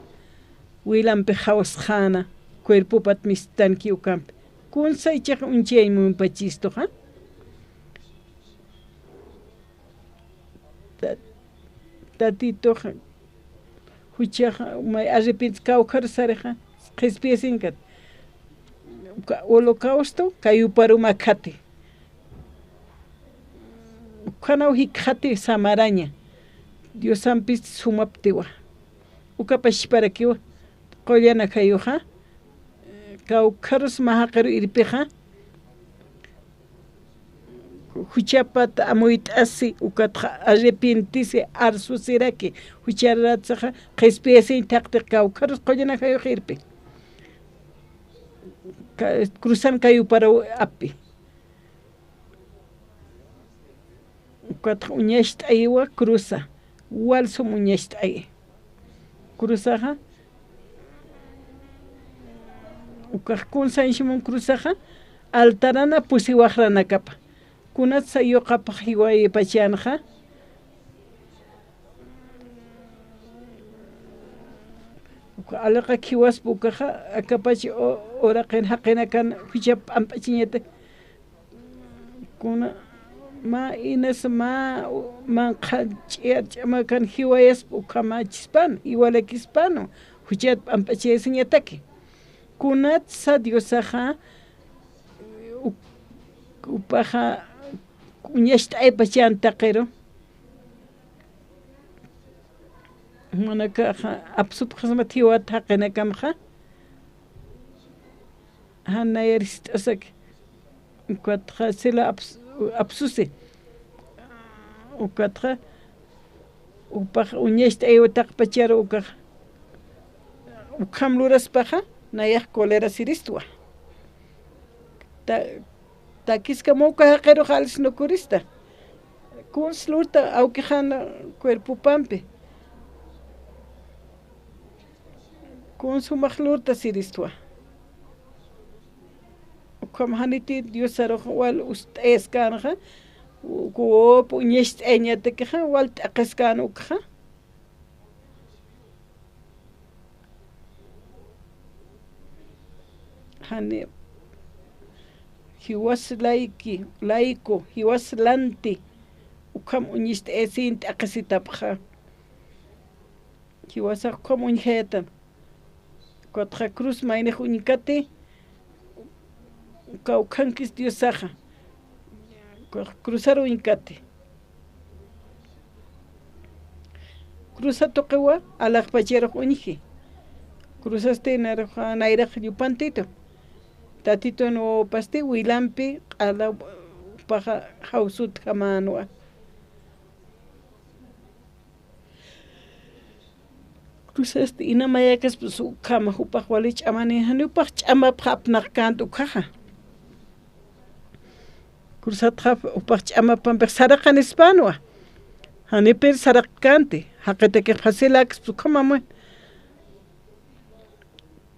wilampi jawsxäna, cuerpopat mistanki ukampi. Kunsa ichax uñchayañ munpachistuxa. Ta-, Tatitux juchax may arrepient kawkharus sarixa, qhispiyasiñkat. Uka holocausto kayuparum akhati. Ukhanaw jikxati samaraña, Diosampis sumaptiwa. Uka pachparakiwa, qullan ajayuxa, kawkharus mä jaqiru irpixa, juchapat amuyt'asi, ukatxa arrepientisi, arsusiraki, jucharatsaxa qhispiyasiñ thaqtix kawkharus qullan ajayux irpi. Ka-, cruzan kayuparaw api. Ukatxa uñacht'ayiwa cruza, wal sum uñacht'ayi. Cruzaxa, ukax kunsañsimun cruzaxa, altarana pusi waxranakapa. Kunatsa yuqapax jiwayipachanxa, uka aliqak jiwaspa ukaxa, akapach u-, uraqin jaqinakan juchap p'amp'achiñata. Kuna mä inas mä, manqha ch'iyar ch'amakan jiwayaspa ukhamachispan, jiwalakispan, juchat p'amp'achayasiñataki. Kunatsa Diosaxa, u-, jupaxa uñacht'aypachan taqiru. Manakaxa apsupxasmat jiwat jaqinakamxa. Jan nayar jist'asaki. Ukatxa sila aps-, apsusi. Ukatxa, jupax uñacht'ayiw taqpacharu ukax. Ukham luraspaxa, nayax cólera siristwa. Ta-, takiskama uka jaqirux alsnukurista. Kuns lurta awkixan cuerpopampi. Kuns jumax lurta siristwa. Ukham janiti Diosarux wal ust'ayaskänxa, uka wopa uñacht'ayañatakixa, wal t'aqhaskän ukxa. Jani, jiwas layki, layku, jiwas lanti, ukham uñacht'ayasiñ t'aqhisitapxa. Jiwasax ukham uñjayätan. Ukatxa cruz maynix uñkati, kawkhankis Diosaxa. Ukax cruzar uñkati. Cruza tuqiwa alaxpacharux uñji. Cruzasti narux nayraq yupantitu. Tatitun wawapasti wilampi q'ala jupaxa jawsutjamänwa. Cruzasti ina mayakaspas ukhama jupax wali ch'amanin, jani jupax ch'amapxa apnaqkänti ukhaxa. Cruzatxa jupax ch'amapampix saraqanispänwa. Janipir saraqkänti, jaqitakix facilakaspas ukhamamun.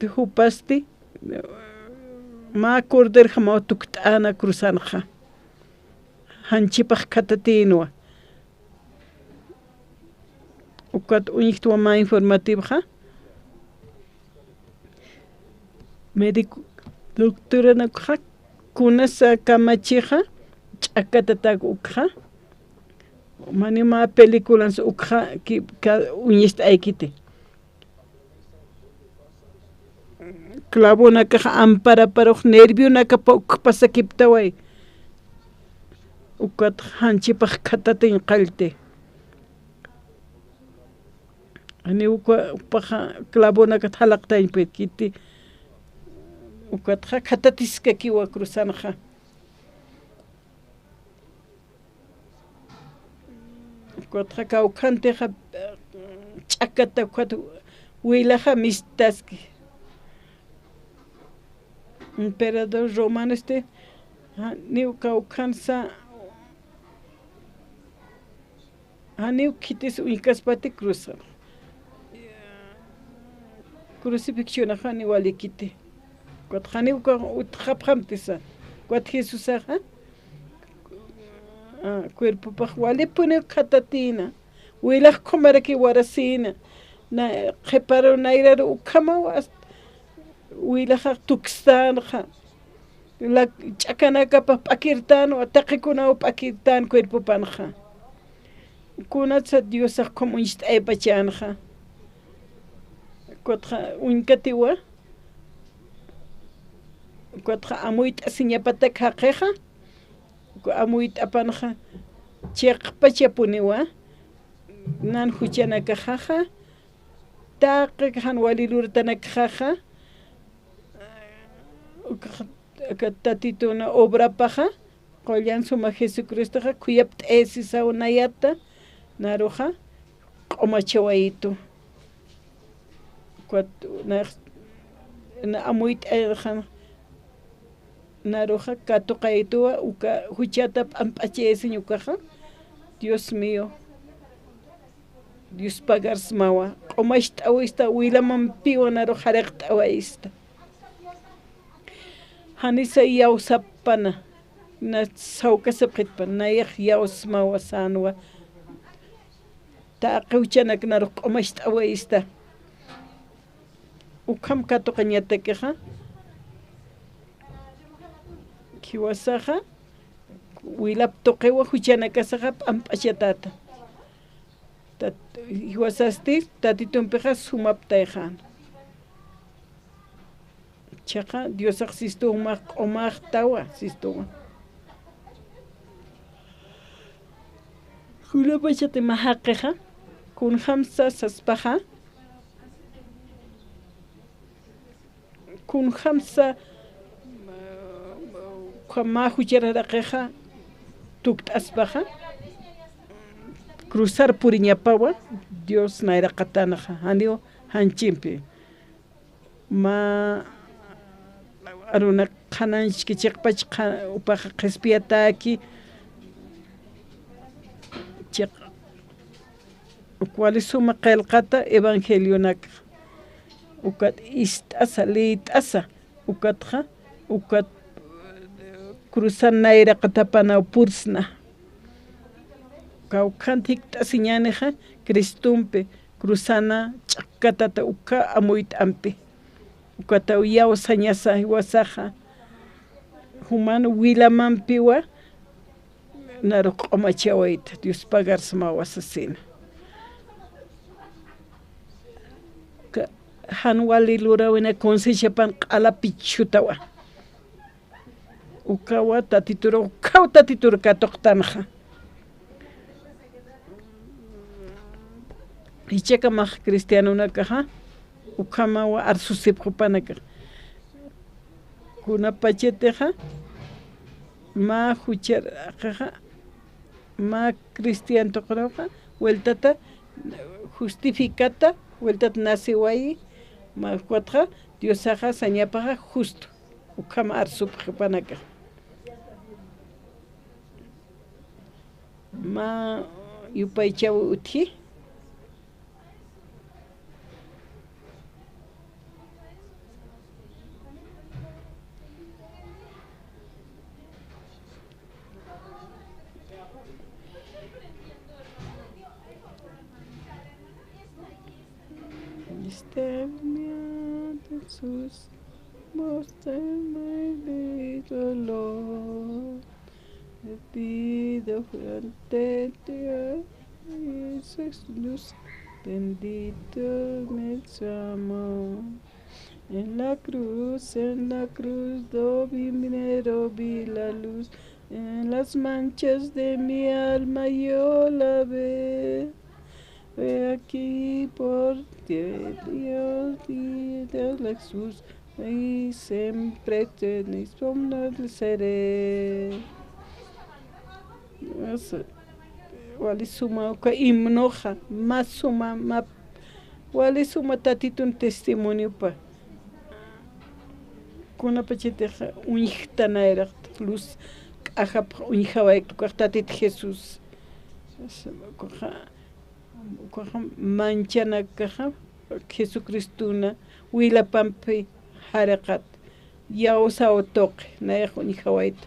Jupasti mä corderjamaw tukt'äna cruzanxa. Janchipax khatatïnwa. Ukat uñjtwa mä informativoxa. Médico, doctoranakxa, kunasa kamachixa, ch'akatatak ukxa, mani mä peliculansa ukxa, ki-, ka-, uñist'aykiti. Clavonakax amparaparux nervionakapa ukx pasakiptaway. Ukat janchipax khatatiñ qallti. Jani uka, jupaxa clavonakat jalaqtañpïkiti. Ukatxa khatatiskakiwa cruzanxa. Ukatxa kawkhantixa, ch'akata ukat wilaxa mistaski. Emperador romano este, janiw kawkhansa, janiw khitis uñkaspati cruzan. Crucifixionaxa janiw walikiti. Ukat janiw ka utjapxamtisa. Ukat Jesusaxa, ah, cuerpopax walipuniw khatatïna. Wilax ukhamaraki warasïna. Na, qhiparu nayraru ukhamaw hasta wilaxax tukstänxa. Lak-, ch'akanakapax p'akirtänwa, taqikunaw p'akirtän cuerpopanxa. Kunatsa Diosax ukham uñst'aypachänxa. Ukatxa uñkatiwa. Ukatxa amuyt'asiñapatak jaqixa. Uka amuyt'apanxa chiqpachapuniwa. Nan juchanakaxaxa. Taqi jan wali lurtanakxaxa. Ukax, aka Tatitun obrapaxa, qullan suma Jesucristoxa, khuyapt'ayasisaw nayata, naruxa, q'umachawayitu. Ukat, na, na amuyt'ayxan, naruxa, katuqayituwa, uka juchata p'amp'achayasiñ ukaxa, Dios mío. Dios pagarsmawa, q'umacht'awista, wilamampiwa naru jariqt'awayista. Janisa iyawsapana, na sawkasipxitpan, nayax iyawsmawa sänwa. Taqi juchanak naru q'umacht'awayista. Ukham katuqañatakixa, jiwasaxa, wilap tuqiwa juchanakasaxa p'amp'achatäta. Tat-, jiwasasti, Tatitumpixa sumaptayxän. Chiqa, Diosax sistu jumax q'umaxtawa, sistuwa. Julapachati mä jaqixa, kunjamsa saspaxa, kunjamsa, ukham mä juchararaqixa tukt'aspaxa, cruzar puriñapawa, Dios nayraqatanxa, janiw janchimpi. Mä arunak qhanañchki chiqpach qha-, upaxa qhispiyataki, chiq-, uk wali suma qillqata evangelionakxa. Ukat ist'asa, liyt'asa, ukatxa, ukat cruzan nayraqatapanaw pursna. Kawkhan jikt'asiñänixa Cristompi, cruzana ch'akkatata uka amuyt'ampi. Ukataw iyawsañasa jiwasaxa, juman wilamampiwa, naru q'umachawayta, Dios pagarsmawa sasina. jan wali luräwina consejapan q'ala pichhutawa. Ukawa Tatitur, ukaw Tatitur katuqtanxa. Jichhakamax cristianonakaxa, ukhamawa arsusipxi jupanakax. Kunapachatixa, mä juchar, akaxa, mä cristian tuqinxa, vueltata justificata, vueltata naciwayi, mä ukatxa, Diosaxa sañapaxa justo, ukham arsupxi jupanakax. Mä yupaychaw utji. Este sus, muéstrame mi dolor. Te pido ante ti, Jesús, bendito me su amor. En la cruz, en la cruz, do primero vi la luz. En las manchas de mi alma yo la ve. He aquí por ti, Dios, y de Jesús, y siempre te mi sombra seré. Wali suma uka himnoxa, mä suma, mä, wali suma Tatitun testimoniopa. Kunapachatixa uñjta nayraqta luz k'ajapxa uñjawayta ukax Tatit Jesús. Ukaxa, ukaxa manchanakaxa Jesucristona wilapampi jaraqat. Yawsaw tuqi, nayax uñjawayta.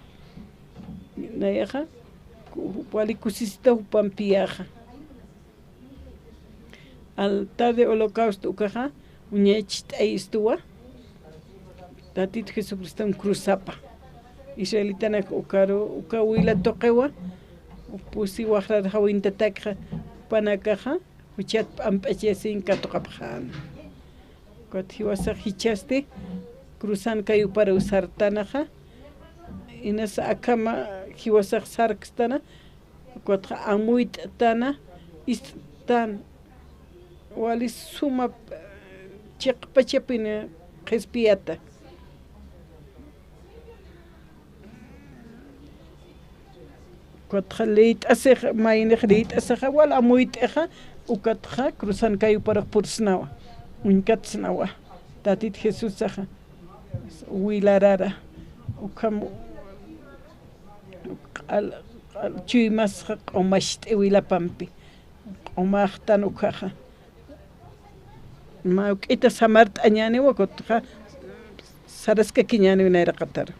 Nayaxa, ku-, wali kusisita jupampiyaxa. Altar de holocausto ukaxa, uñacht'ayistuwa, Tatit Jesucriston cruzapa. Israelitanak ukaru, uka wila tuqiwa, pusi waxrar jawintatakxa, jupanakaxa, juchat p'amp'achasin katuqapxäna. Ukat jiwasax jichhasti, cruzan kayuparuw sartanaxa, inas akhama jiwasax sarkstana, ukatxa amuyt'tana, ist'tan, wali suma, eh, chiqpachapina qhispiyata. Ukatxa liyt'asixa, maynix liyt'asixa, wal amuyt'ixa, ukatxa cruzan kayuparux pursnawa, uñkatsnawa, Tatit Jesusaxa, wilarara, ukham, q'al, q'al, chuymasxa q'umacht'i wilapampi, q'umaxtan ukhaxa. Mä juk'ita samart'añäniwa, ukatxa saraskakiñäniw nayraqataru.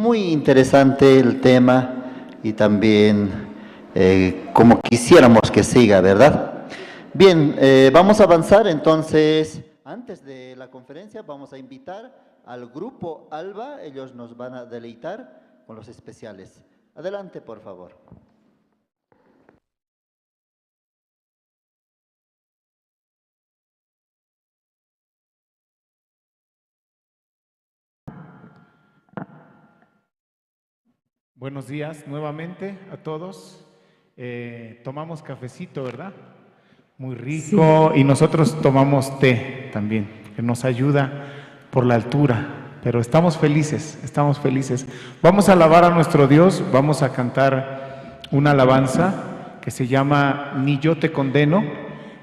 Muy interesante el tema y también, eh, como quisiéramos que siga, ¿verdad? Bien, eh, vamos a avanzar entonces. Antes de la conferencia, vamos a invitar al grupo Alba. Ellos nos van a deleitar con los especiales. Adelante, por favor. Buenos días nuevamente a todos. Eh, tomamos cafecito, ¿verdad? Muy rico. Sí. Y nosotros tomamos té también, que nos ayuda por la altura. Pero estamos felices, estamos felices. Vamos a alabar a nuestro Dios, vamos a cantar una alabanza que se llama Ni yo te condeno.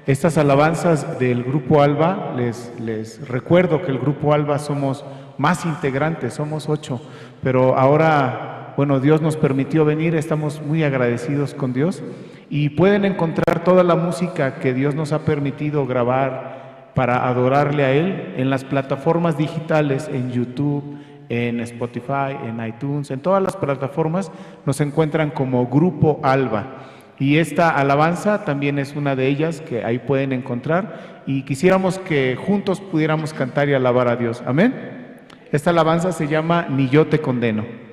Estas alabanzas del Grupo Alba, les, les recuerdo que el Grupo Alba somos más integrantes, somos ocho, pero ahora, bueno, Dios nos permitió venir, estamos muy agradecidos con Dios y pueden encontrar toda la música que Dios nos ha permitido grabar para adorarle a Él en las plataformas digitales, en YouTube, en Spotify, en iTunes, en todas las plataformas nos encuentran como Grupo Alba. Y esta alabanza también es una de ellas que ahí pueden encontrar. Y quisiéramos que juntos pudiéramos cantar y alabar a Dios. Amén. Esta alabanza se llama Ni yo te condeno.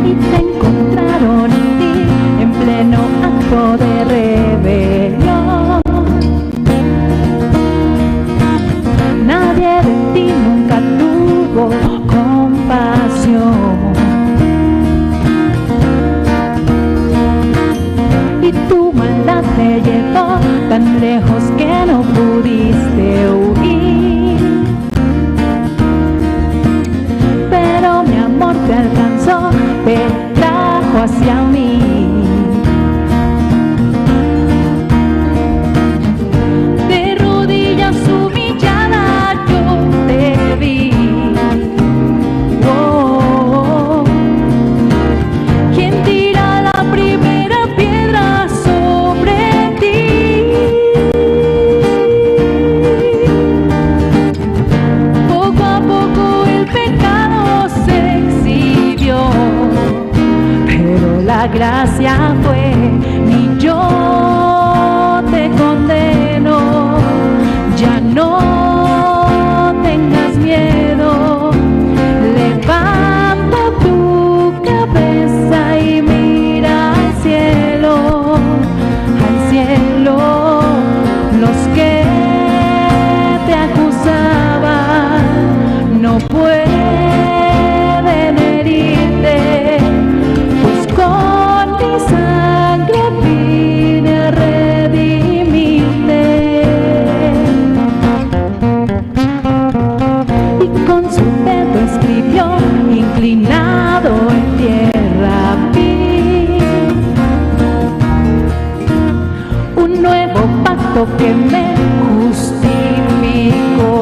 Y te encontraron en ti en pleno acto de rebelión. Nadie de ti nunca tuvo compasión. Y tu maldad te llevó tan lejos que no pudiste huir. Pero mi amor te alcanzó, te trajo hacia mí. De rodillas humillada yo te vi. Oh, ¿quién tira la primera piedra sobre ti? Poco a poco el pecado se exhibió, pero la gracia fue: ni yo te condeno, ya no tengas miedo, levanta tu cabeza y mira al cielo, al cielo. Los que te acusaban no pueden herirte, pues con mi sangre vine a redimirte. Y con su dedo escribió, inclinado en tierra vi, un nuevo pacto que me justificó.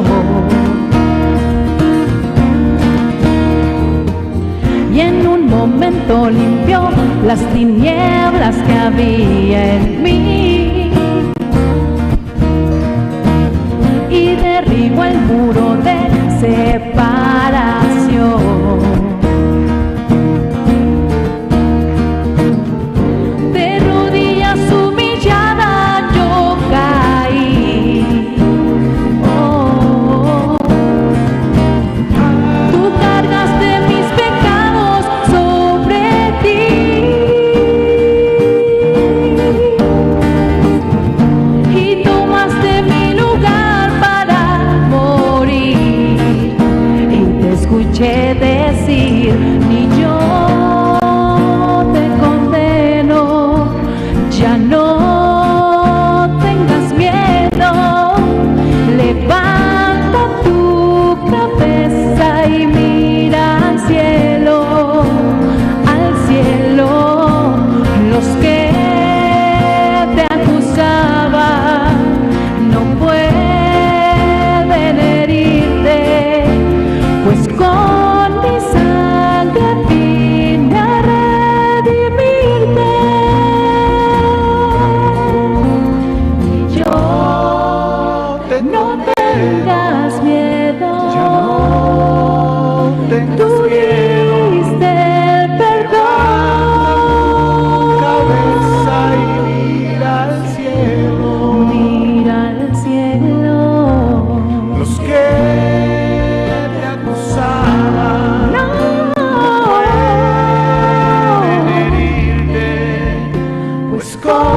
Y en un momento limpió las tinieblas que había en mí y derribó el muro de separación. De rodillas humillada yo caí. Oh, tú cargaste mis pecados sobre ti.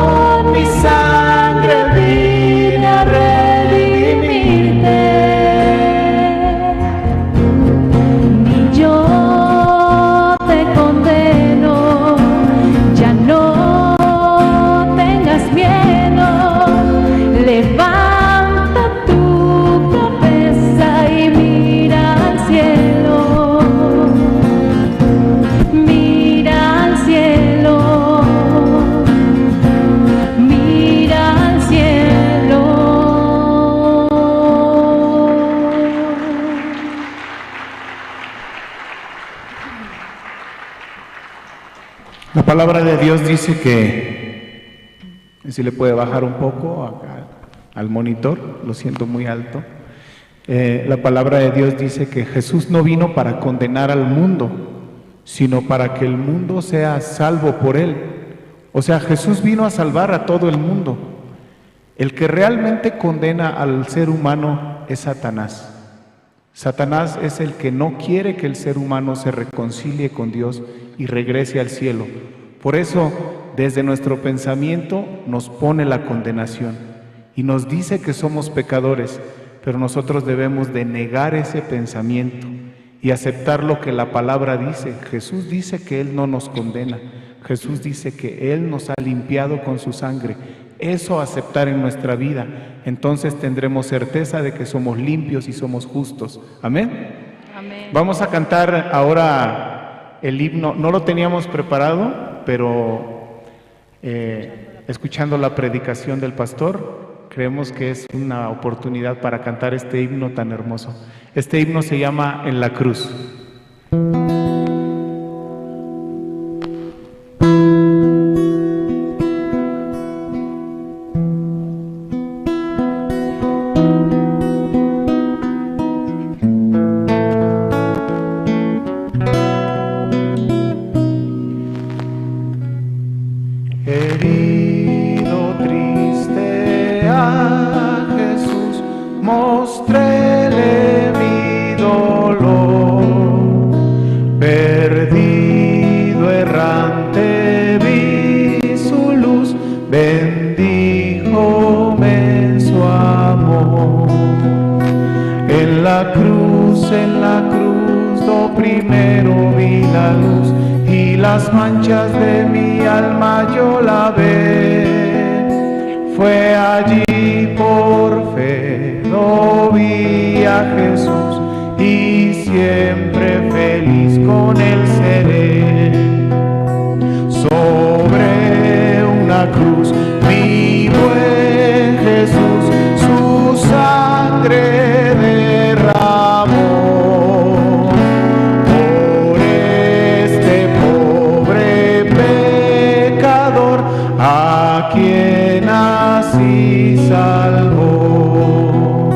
Con mi sangre vine a redimirte. Ni yo te condeno, ya no tengas miedo. Levanta tu cabeza y mira al cielo. Mira al cielo, mira al cielo. La palabra de Dios dice que, si le puede bajar un poco acá al monitor, lo siento muy alto. Eh, la palabra de Dios dice que Jesús no vino para condenar al mundo, sino para que el mundo sea salvo por él. O sea, Jesús vino a salvar a todo el mundo. El que realmente condena al ser humano es Satanás. Satanás es el que no quiere que el ser humano se reconcilie con Dios y regrese al cielo. Por eso, desde nuestro pensamiento nos pone la condenación y nos dice que somos pecadores, pero nosotros debemos de negar ese pensamiento y aceptar lo que la palabra dice. Jesús dice que Él no nos condena. Jesús dice que Él nos ha limpiado con su sangre. Eso aceptar en nuestra vida. Entonces tendremos certeza de que somos limpios y somos justos. Amén. Amén. Vamos a cantar ahora el himno. No lo teníamos preparado, pero, eh, escuchando la predicación del pastor, creemos que es una oportunidad para cantar este himno tan hermoso. Este himno se llama En la cruz. Herido, triste a Jesús, mostréle mi dolor. Perdido, errante, vi su luz, bendíjome su amor. En la cruz, en la cruz, do primero vi la luz, y las manchas de mi alma yo lavé. Fue allí por fe lo vi a Jesús, y siempre feliz con él seré. Sobre una cruz, mi buen Jesús su sangre derramó. Por este pobre pecador, a quien así salvó.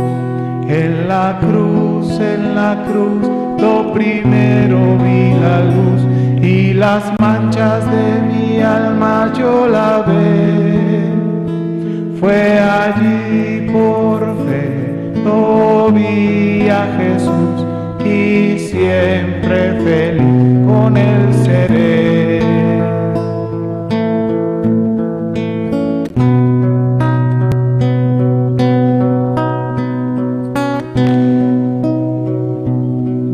En la cruz, en la cruz, lo primero vi la luz, y las manchas de mi alma yo lavé. Fue allí por fe, lo vi a Jesús, y siempre feliz con él seré.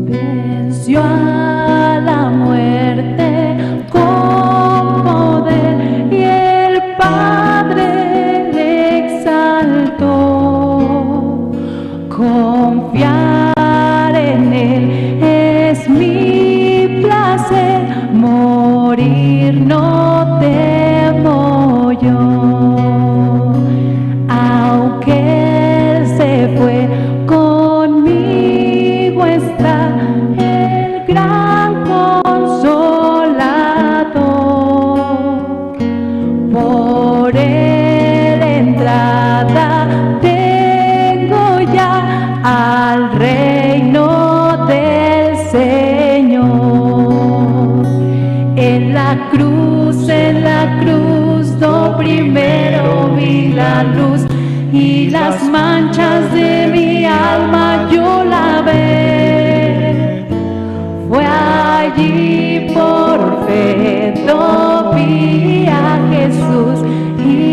Venció a la muerte con poder, y el Padre le exaltó. Confiar en él es mi placer, morir no temo yo. Aunque él se fue, conmigo está el gran Consolador. Por él entrada tengo ya al reino del Señor. En la cruz, en la cruz, do primero vi la luz, y las manchas de mi alma yo lavé. Fue allí por fe, do vi a Jesús, y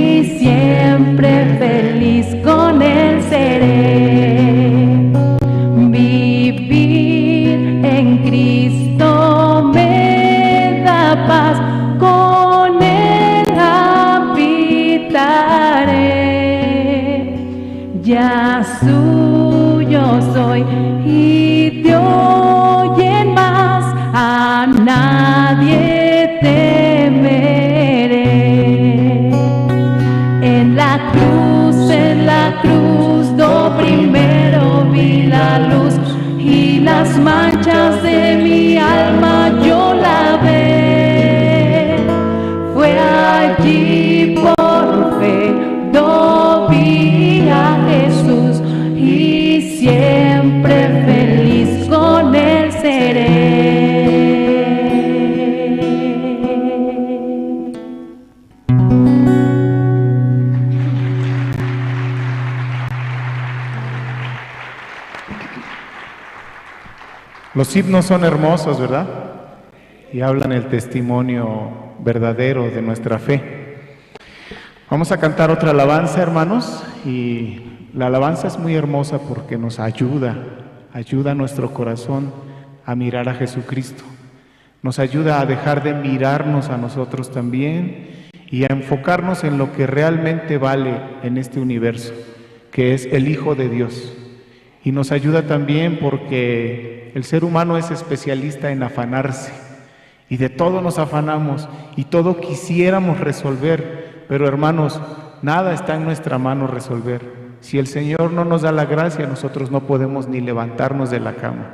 Ya suyo soy y te oyen más, a nadie temeré. En la cruz, en la cruz, do primero vi la luz y las manchas de mi alma yo lavé. Fue allí por fe, do vi a Jesús y siempre feliz con él seré. Los himnos son hermosos, ¿verdad? Y hablan el testimonio verdadero de nuestra fe. Vamos a cantar otra alabanza, hermanos, y la alabanza es muy hermosa porque nos ayuda, ayuda a nuestro corazón a mirar a Jesucristo. Nos ayuda a dejar de mirarnos a nosotros también y a enfocarnos en lo que realmente vale en este universo, que es el Hijo de Dios. Y nos ayuda también porque el ser humano es especialista en afanarse. Y de todo nos afanamos y todo quisiéramos resolver. Pero, hermanos, nada está en nuestra mano resolver. Si el Señor no nos da la gracia, nosotros no podemos ni levantarnos de la cama.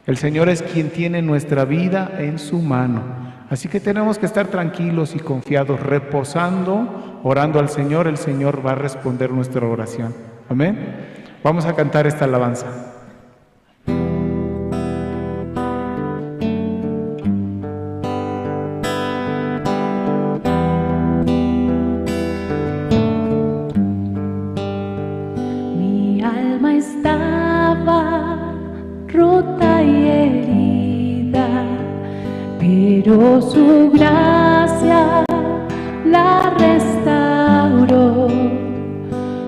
El Señor es quien tiene nuestra vida en su mano. Así que tenemos que estar tranquilos y confiados, reposando, orando al Señor. El Señor va a responder nuestra oración. Amén. Vamos a cantar esta alabanza. Mi alma estaba rota y herida, pero su gracia la restauró.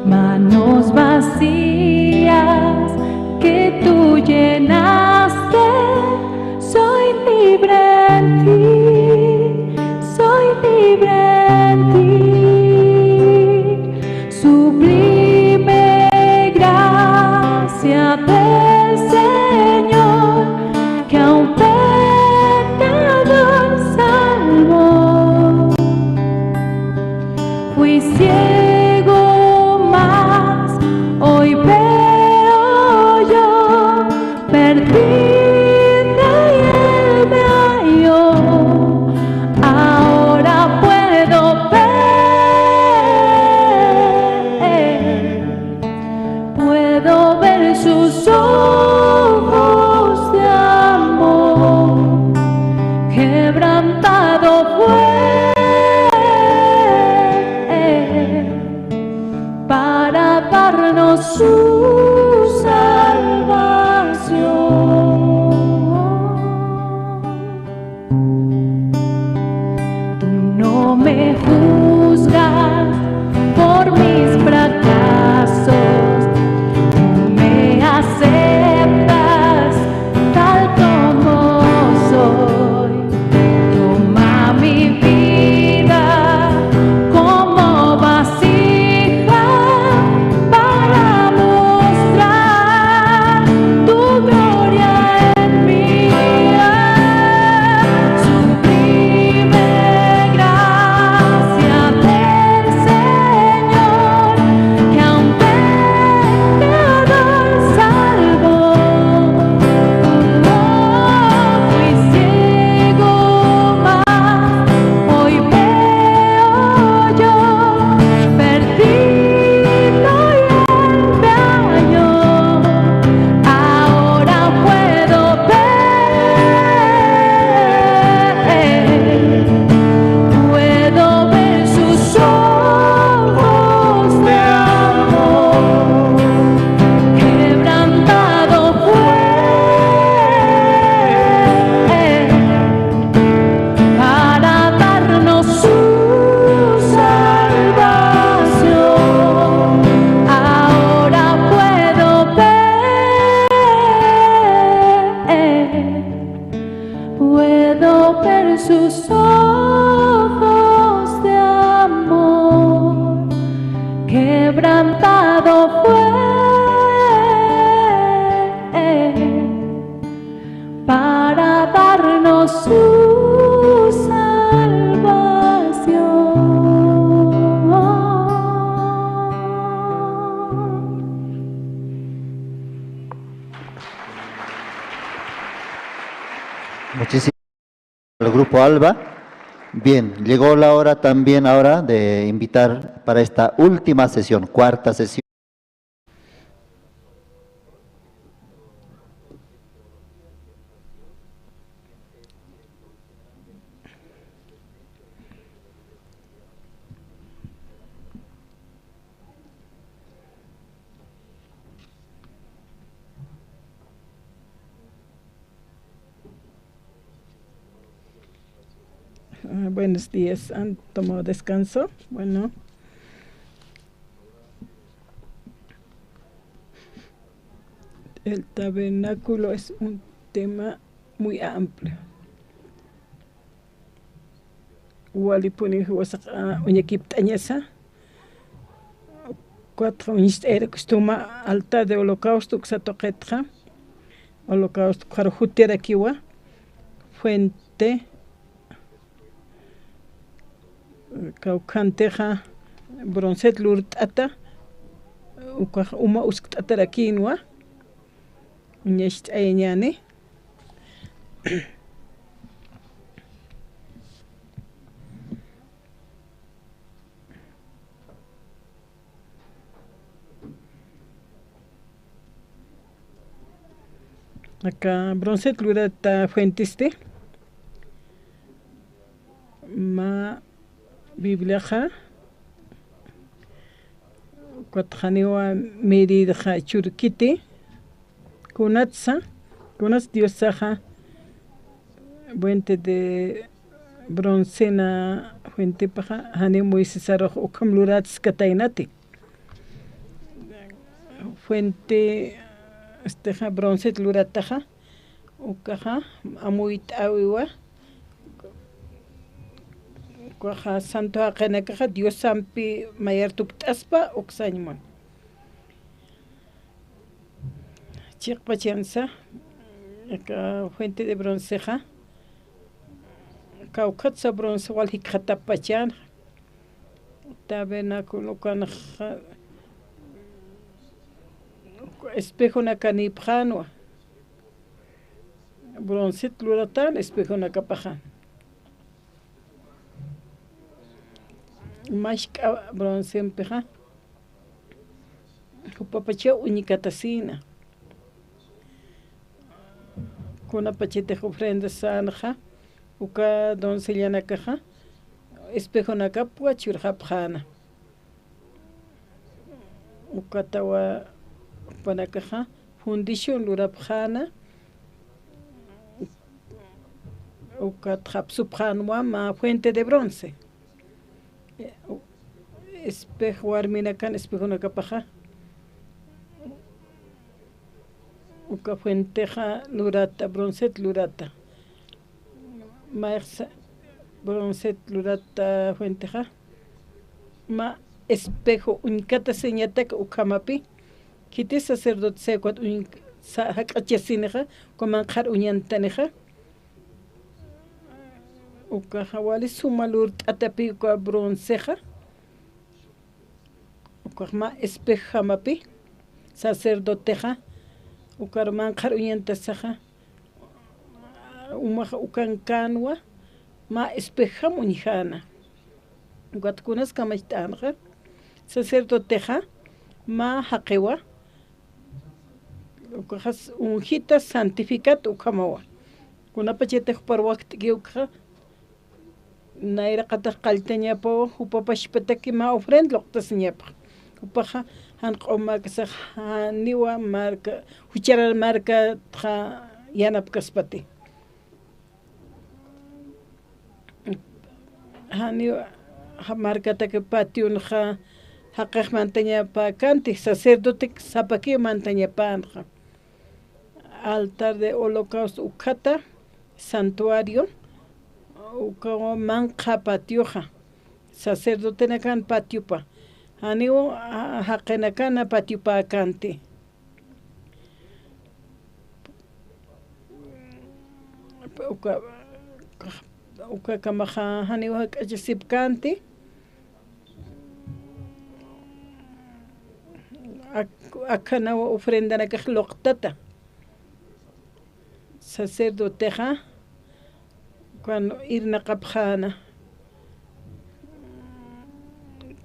Manos vacías que tú llenaste, soy libre en ti, soy libre en ti. Sublime gracia del Señor que a un pecador salvó. Fui ciego, mas hoy veo yo, perdí y él me halló. Ahora puedo ver, puedo ver sus ojos de amor. Quebrantado fue para darnos su salvación. Tú no me juzgas por mis fracasos, tú me aceptas tal como soy. Toma mi vida como vasija para mostrar Grupo Alba. Bien, llegó la hora también ahora de invitar para esta última sesión, cuarta sesión. Ah, buenos días. ¿Han tomado descanso? Bueno. El tabernáculo es un tema muy amplio. Walipuni jiwasax, ah, uñakipt'añasa. Ukatxa uñist'ayarakistu mä altar de holocausto uksa tuqitxa. Holocausto ukxar jutirakiwa. Fuente. Kawkhantixa broncet lurt'ata. Ukax uma uskt'atarakïnwa. Uñacht'ayañäni. Aka broncet lurata fuentesti. Mä Bibliaxa, ukatxa janiwa miridaxa churkiti, kunatsa, kunats Diosaxa fuente de broncena fuentepaxa, jani Moisesarux ukham luratskataynati. Fuente, estexa, broncet lurataxa, ukaxa amuyt'äwiwa, ukaxa santo jaqinakaxa Diosampi mayar tukt'aspa uksañ mun. Chiqpachansa, aka fuente de broncexa, kawkhatsa bronce wal jikxatapachänxa, tabernáculo ukanxa espejonakanïpxänwa. Broncet luratän espejonakapaxa. Mask'a broncempixa, jupapachaw uñkatasïna. Kunapachatix ofrendasänxa, uka doncellanakaxa espejonakapwa churxapxäna. Ukatawa jupanakaxa fundición lurapxäna, ukat japsupxänwa mä fuente de bronce. Espej warminakan espejonakapaxa. Uka fuentexa lurata, broncet lurata. Mayxsa broncet lurata fuentexa. Mä espejo uñkatasiñatak ukhamapi. Khitis sacerdote sayakwat uñ-, sa-, jak'achasinixa, uka manqhar uñantanixa. Ukaxa wali suma lurt'atapi uka broncexa. Ukax mä espejamapi, sacerdotexa, ukar manqhar uñantasaxa, umaxa ukankänwa, mä espejam uñjäna. Ukat kunas kamacht'änxa, sacerdotexa, mä jaqiwa, ukaxas unjita santificat ukhamawa. Kunapachatix jupar wakt'ki ukxa, nayraqatax qalltañapaw, jupa pachpataki mä ofrenda luqtasiñapxa. Jupaxa jan q'umakisax janiwa marka, jucharar markatxa yanapkaspati. Janiwa, ja, markataki pationxa jaqix mantañapäkänti, sacerdotek sapakiw mantañapänxa. Altar de holocausto ukhata, santuario, ukawa manqha patioxa, sacerdotenakan patiopa, janiw, ja-, jaqinakana patiopäkänti. Uka, ukakamaxa janiw jak'achasipkänti. Ak-, akhanaw ofrendanakax luqtata. Sacerdotexa, Cuando irnaqapxäna,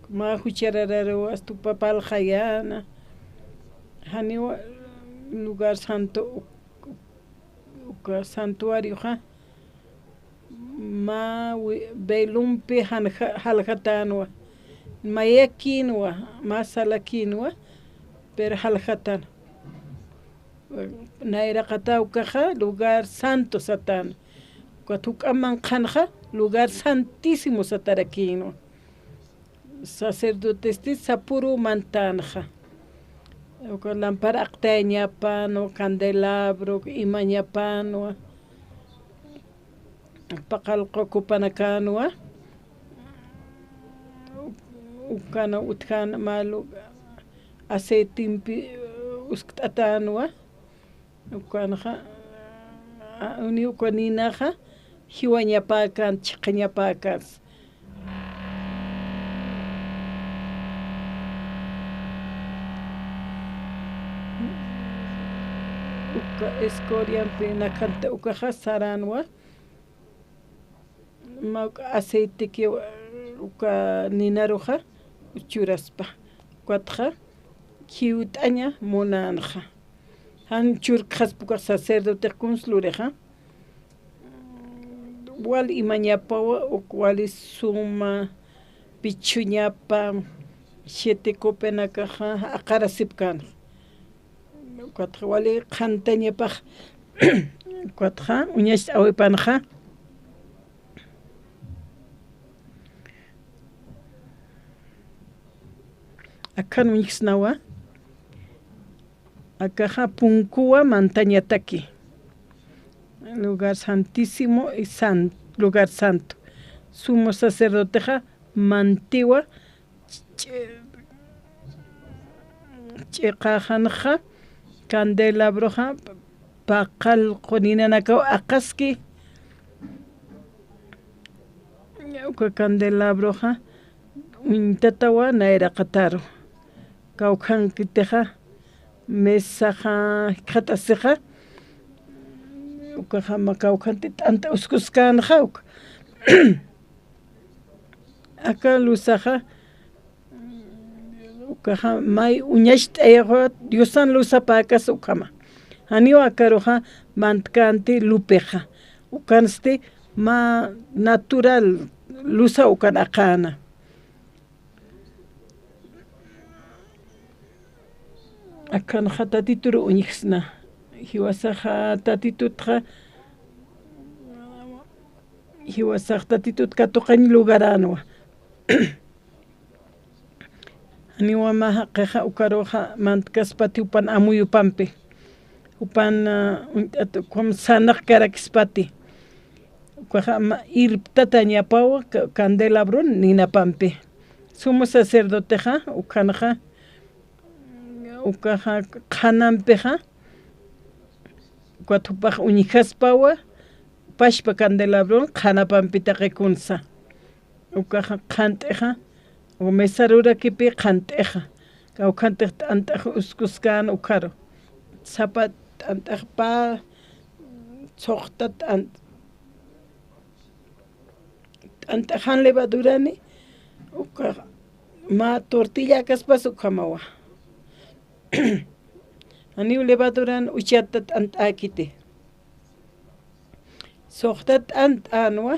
mä jucharararuw astupa parlxayäna, janiw lugar santo, uk-, uka santuarioxa, mä wi-, velompi janxa-, jaljatänwa, mayakïnwa, mä salakïnwa, pero jaljatän. Nayraqata ukaxa lugar santo satän. Ukat juk'amp qhanxa lugar santísimo satarakïnwa. Sacerdotesti sapüruw mantänxa. Uka lámpara aqtayañapanwa, candelabro, imañapanwa, paqallqu copanakänwa, ukan utjän mä lu-, aceitempi uskt'atänwa. Ukanxa, a, uni uka ninaxa, jiwañapäkän, chiqañapäkän. Uka escoriampi nakhanta ukaxa saränwa. Mä uka aceiteki uka ninaruxa churaspa. Ukatxa khiwt'aña munänxa. Jan churkxaspa ukax sacerdotex kuns lurixa. Wal imañapawa, uk wali suma, pichuñapa, siete copenakaxa aqarasipkänxa. Ukatxa wali qhantañapax, ukatxa uñacht'äwipanxa. Akan uñjsnawa, akaxa punkuwa mantañataki. Lugar santísimo y san-, lugar santo. Sumo sacerdotexa mantiwa ch-, ch'iqaxanxa candelabroxa paqallqu ninanakaw aqaski. Uka candelabroxa uñtatawa nayraqataru. Kawkhankitixa mesaxa jikxatasixa. Ukaxa mä kawkhanti t'ant'a uskuskänxa uka. Aka luzaxa, ukaxa may uñacht'ayaxa Diosan luzapäkas ukhama. Janiw akaruxa mantkänti lupixa. Ukansti mä natural luza ukan aqäna. Akanxa Tatituru uñjsna. Jiwasaxa Tatitutxa, jiwasax Tatitut katuqañ lugaränwa. Janiwa mä jaqixa ukaruxa mantkaspati jupan amuyupampi. Jupan, ah, uñt'at ukham sanaqkarakspati. Ukaxa mä irptatañapawa ca-, candelabron ninapampi. Sumo sacerdotexa, ukhanxa, ukaxa qhanampixa, ukat jupax uñjaspawa, pachpa candelabron qhanapampi taqi kunsa. Ukaxa qhant'ixa, u mesarurakipi qhant'ixa. Kawkhantix t'ant'ax uskuskän ukharu. Sapa t'ant'ax pä, suxta t'ant-, t'ant'ax jan levadurani, ukaxa mä tortilla akaspas ukhamawa. Janiw levaduran uchata t'ant'äkiti. Suxta t'ant'änwa.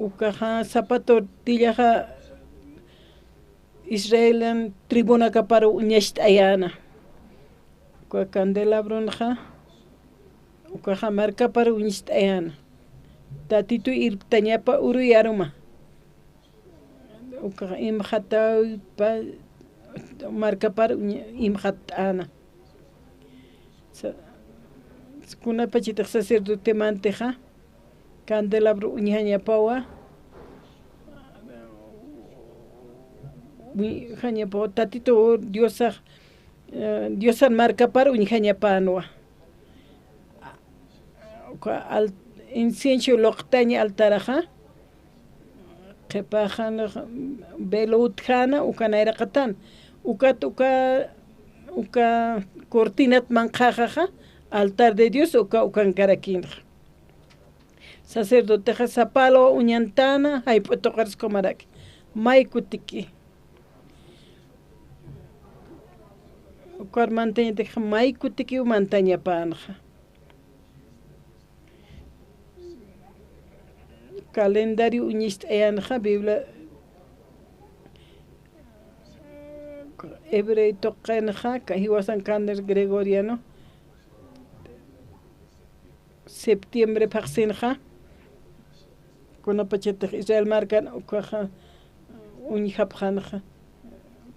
Ukaxa sapa tortillaxa Israelan tribunakaparu uñacht'ayäna. Uka candelabronxa, ukaxa markaparu uñacht'ayäna. Tatitu irptañapa uruy aruma. Ukax imxatawpa markapar uñ-, imxatt'äna. Sa-, kunapachatix sacerdotemantixa, candelabro uñjañapawa, uñjañapawa, Tatitu Diosax, eh, Diosan markapar uñjañapänwa. Uka al-, incienso luqtañ altaraxa, qhipaxan velo utjäna, uka nayraqatan. Ukat uka, uka cortinat manqhaxaxa, altar de Dios, uka, ukankarakïnxa. Sacerdotexa sapalwa uñantäna, jayp'u tuqirsa ukhamaraki. May kutiki. Ukar mantañatix may kutikiw mantañapänxa. Calendario uñist'ayänxa, Biblia hebreo tuqinxa, ka jiwasan calendario gregoriano, septiembre phaxsinxa, kunapachatix Israel markan ukaxa uñjapxänxa.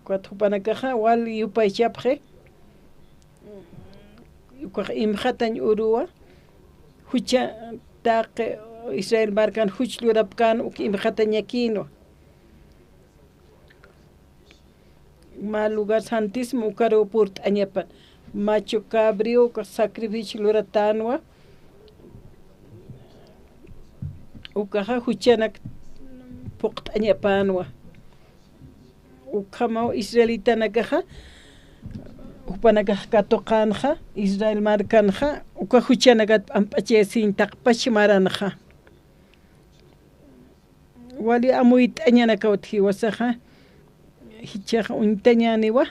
Ukat jupanakaxa wal yupaychapxi, ukax imxatañ uruwa, jucha taqi Israel markan juch lurapkän uk imxatañakïnwa. Mä lugar santísimo ukaruw purt'añapan. Macho cabrío ukax sacrificio luratänwa. Ukaxa juchanak phuqt'añapänwa. Ukhamaw israelitanakaxa, jupanakax katuqänxa, Israel markanxa, uka juchanakat p'amp'achayasiñ taqpach maranxa. Wali amuyt'añanakaw jiwasaxa, jichhax uñtañäniwa,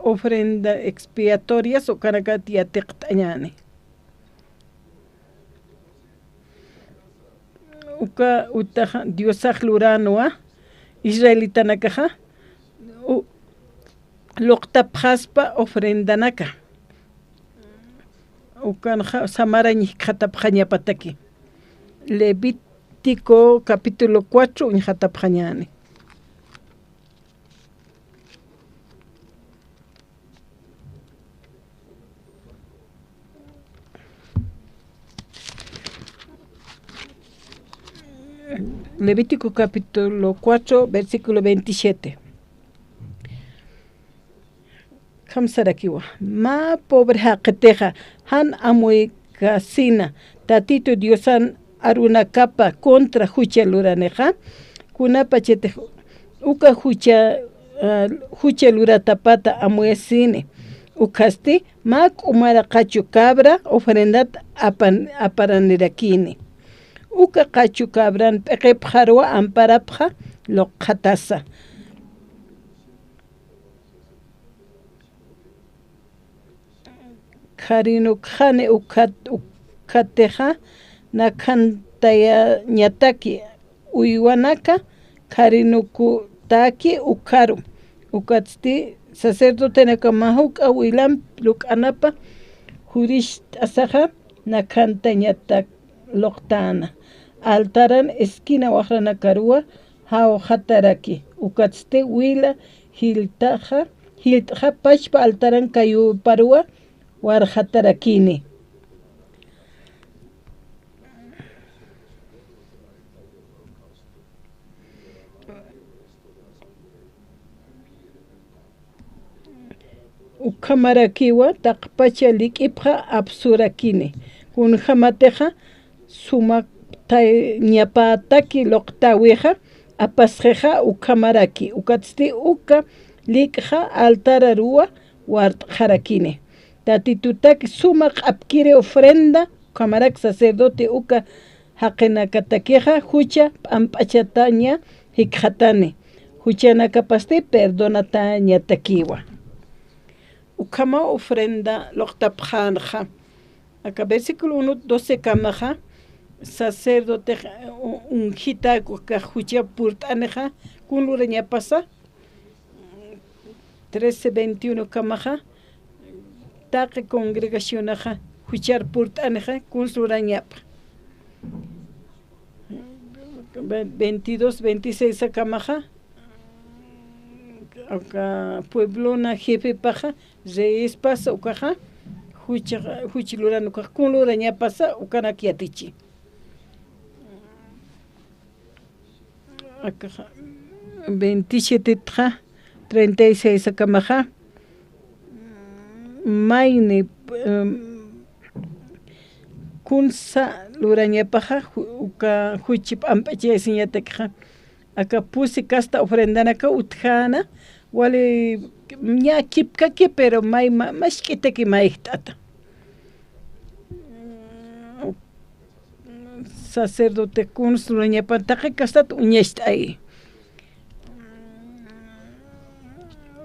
ofrenda expiatorias ukanakat yatiqt'añäni. Uka utaxa Diosax luränwa, israelitanakaxa, u-, luqtapxaspa ofrendanaka. Ukanxa samarañ jikxatapxañapataki. Levítico capítulo cuatro uñxatapxañäni. Levítico capítulo cuatro, versículo veintisiete. Kamsarakiwa. Mä pobre jaqitixa, jan amuykasina, Tatitu Diosan arunakapa contra jucha luranixa, kunapachatix uka jucha, ah, jucha luratapata amuyasini. Ukhasti, mä k'umaraqachu cabra ofrendat apan-, aparanirakini. Uka qachu cabran p'iqipxarwa amparapxa luqxatasa. Kharinukxani ukhat-, ukhatixa nakhantayañataki uywanaka, kharinukutaki ukharu. Ukatsti sacerdotenaka mä juk'a wilamp luk'anapa jurist'asaxa nakhantañatak luqtäna. Altaran esquina waqranakaruwa jawxataraki. Ukatsti wila jilt'axa, jilt'xa pachpa altaran kayuparuwa warxatarakini. Ukhamarakiwa taqpacha lik'ipxa apsurakini. Kunjamatixa sumaptañapätaki luqtäwixa apasxixa ukhamaraki. Ukatsti uka lik'xa altararuwa wart'xarakini. Tatitutaki suma q'apkiri ofrenda, ukhamarak sacerdote uka jaqinakatakixa jucha p'amp'achataña jikxatani, juchanakapasti perdonatañatakiwa. Ukhamaw ofrenda luqtapxänxa. Aka versículo uno doce kamaxa, sacerdote, u-, ungitak uka jucha purt'anixa, kun lurañapasa, trece veintiuno kamaxa, taqi congregacionaxa, juchar purt'anixa, kun lurañapa. Ve-, veintidós, veintiséis kamaxa, aka pueblona jefepaxa, reyespasa ukaxa, juch, juch luran ukax, kun lurañapasa, ukanak yatichi. Akaxa, veintisiete txa, treinta y seis akamaxa, mayni, em, kunsa lurañapaxa, ju-, uka juchi p'amp'achayasiñatakixa, aka pusi kasta ofrendanaka utjäna, wali ña kipkaki, pero may ma-, mask'itaki mayjt'ata. sacerdote kuns lurañapan taqi kastat uñacht'ayi.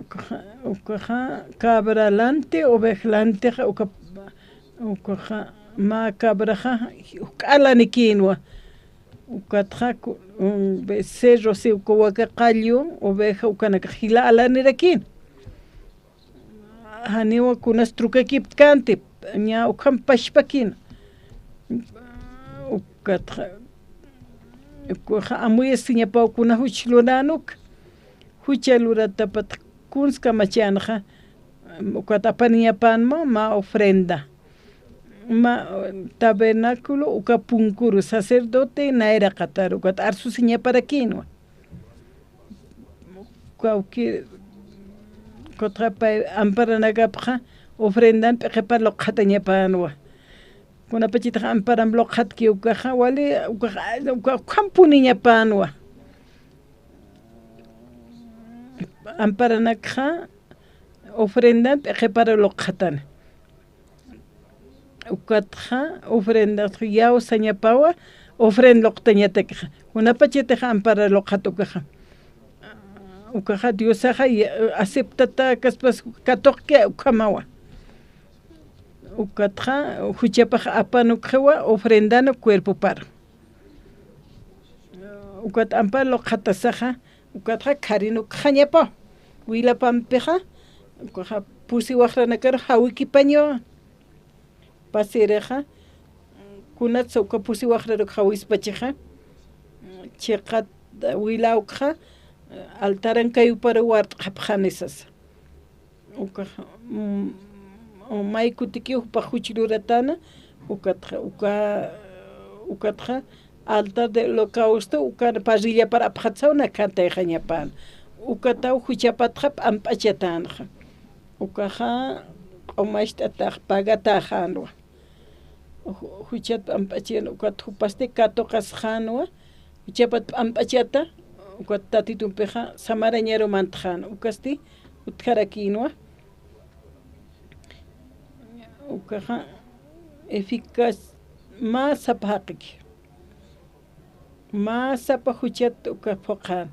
Ukaxa, ukaxa cabra lanti, oveja lantixa, uka, ukaxa mä cabraxa juk'alanikïnwa. Ukatxa ku-, un becerro, si uka waka qallu, oveja, ukanakax jila alanirakïn. Janiwa kunas trukakiptkänti, ña ukham pachpakïn. Ukatxa, ukaxa amuyasiñapaw kuna juch luranuk, jucha luratapat kuns kamachänxa, ukat apaniñapänma, mä ofrenda. Mä tabernáculo uka punkuru sacerdote nayraqatar ukat arsusiñaparakïnwa. Kawki, kutxa pay amparanakapxa ofrendan p'iqipar luqxatañapänwa. Kunapachatix amparam luqxatki ukaxa, wali, ukaxa, uka, ukhampuniñapänwa. Amparanakxa ofrendan p'iqipar luqxatan. Ukatxa ofrendax yawsañapawa, ofrenda luqtañatakixa. Kunapachatix ampara luqxat ukaxa. Ukaxa Diosaxa ya-, aceptatäkaspas katuqki ukhamawa. Ukatxa juchapax apanukxiwa ofrendan cuerpopar. Ukat ampar luqxatasaxa, ukatxa kharinukxañapaw. Wilapampixa, ukaxa pusi waxranakar jawikipañawa. Pasirixa, kunatsa uka pusi waxraruk jawispachixa, chiqat wilawkxa, altaran kayuparu wart'xapxani sasa. Ukaxa, mm, may kutikiw jupax juch luratäna, ukatxa, uka, ukatxa, altar de holocausto, ukan parrillapar apxatsaw nakhantayxañapäna. Ukataw juchapatxa p'amp'achatänxa. Ukaxa, q'umacht'atax pagatäxänwa. Ju-, juchat p'amp'achina, ukat jupasti katuqasxänwa, juchapat p'amp'achata, ukat Tatitumpixa samarañaru mantxän, ukasti utjarakïnwa. Ukaxa eficaz, mä sapa jaqiki. Mä sapa juchat uka phuqhan,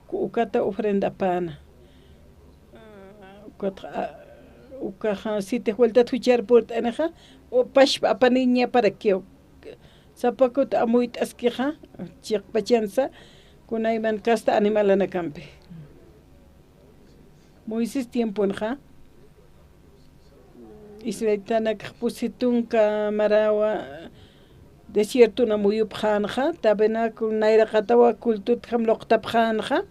ku-, ukata ofrendapäna. Ukat, a, ukaxa, sitix vueltat juchar purt'anixa, u, pachpa apaniñaparakiw. Sapa kut amuyt'askixa, chiqpachansa, kunayman kasta animalanakampi. Moisés tiemponxa, israelitanakxa pusi tunka marawa desiertona muyupxänxa, tabernáculo nayraqatawa cultutjam luqtapxänxa,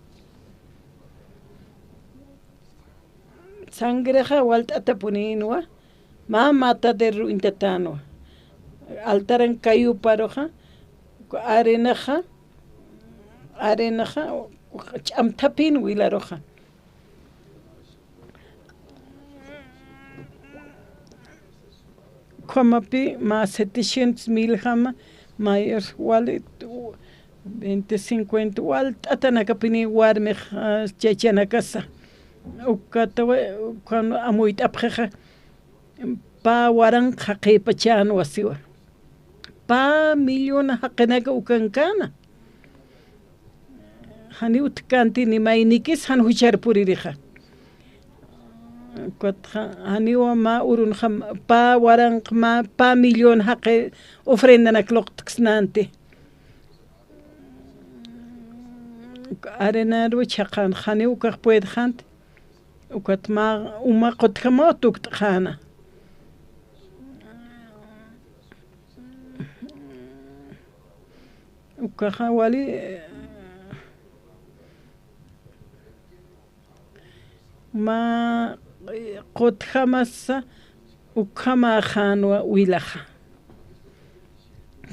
sangrexa walt'atapunïnwa, mä mataderoru uñtatänwa, altaran kayuparuxa, arenaxa, arenaxa ch'amthapïn wilaruxa. Ukhamapi mä setecientos mil jama, mayor wali, veinte, cincuenta, walt'atanakapini warmix, ah, chachanakasa. Ukatawa, ukan amuyt'apxixa, pä waranqa jaqipachänwa siwa. Pä millón jaqinaka ukankäna. Janiw utjkänti ni maynikis jan juchar puririxa. Ukatxa, janiwa mä urunxa pä waranqa mä, pä millón jaqi ofrendanak luqtksnänti. Arenaru chhaqhan, janiw ukax puedxänti. Ukat mä uma qutjamaw tukt'xäna. Ukaxa wali, mä qutjamasa ukhamäxänwa wilaxa.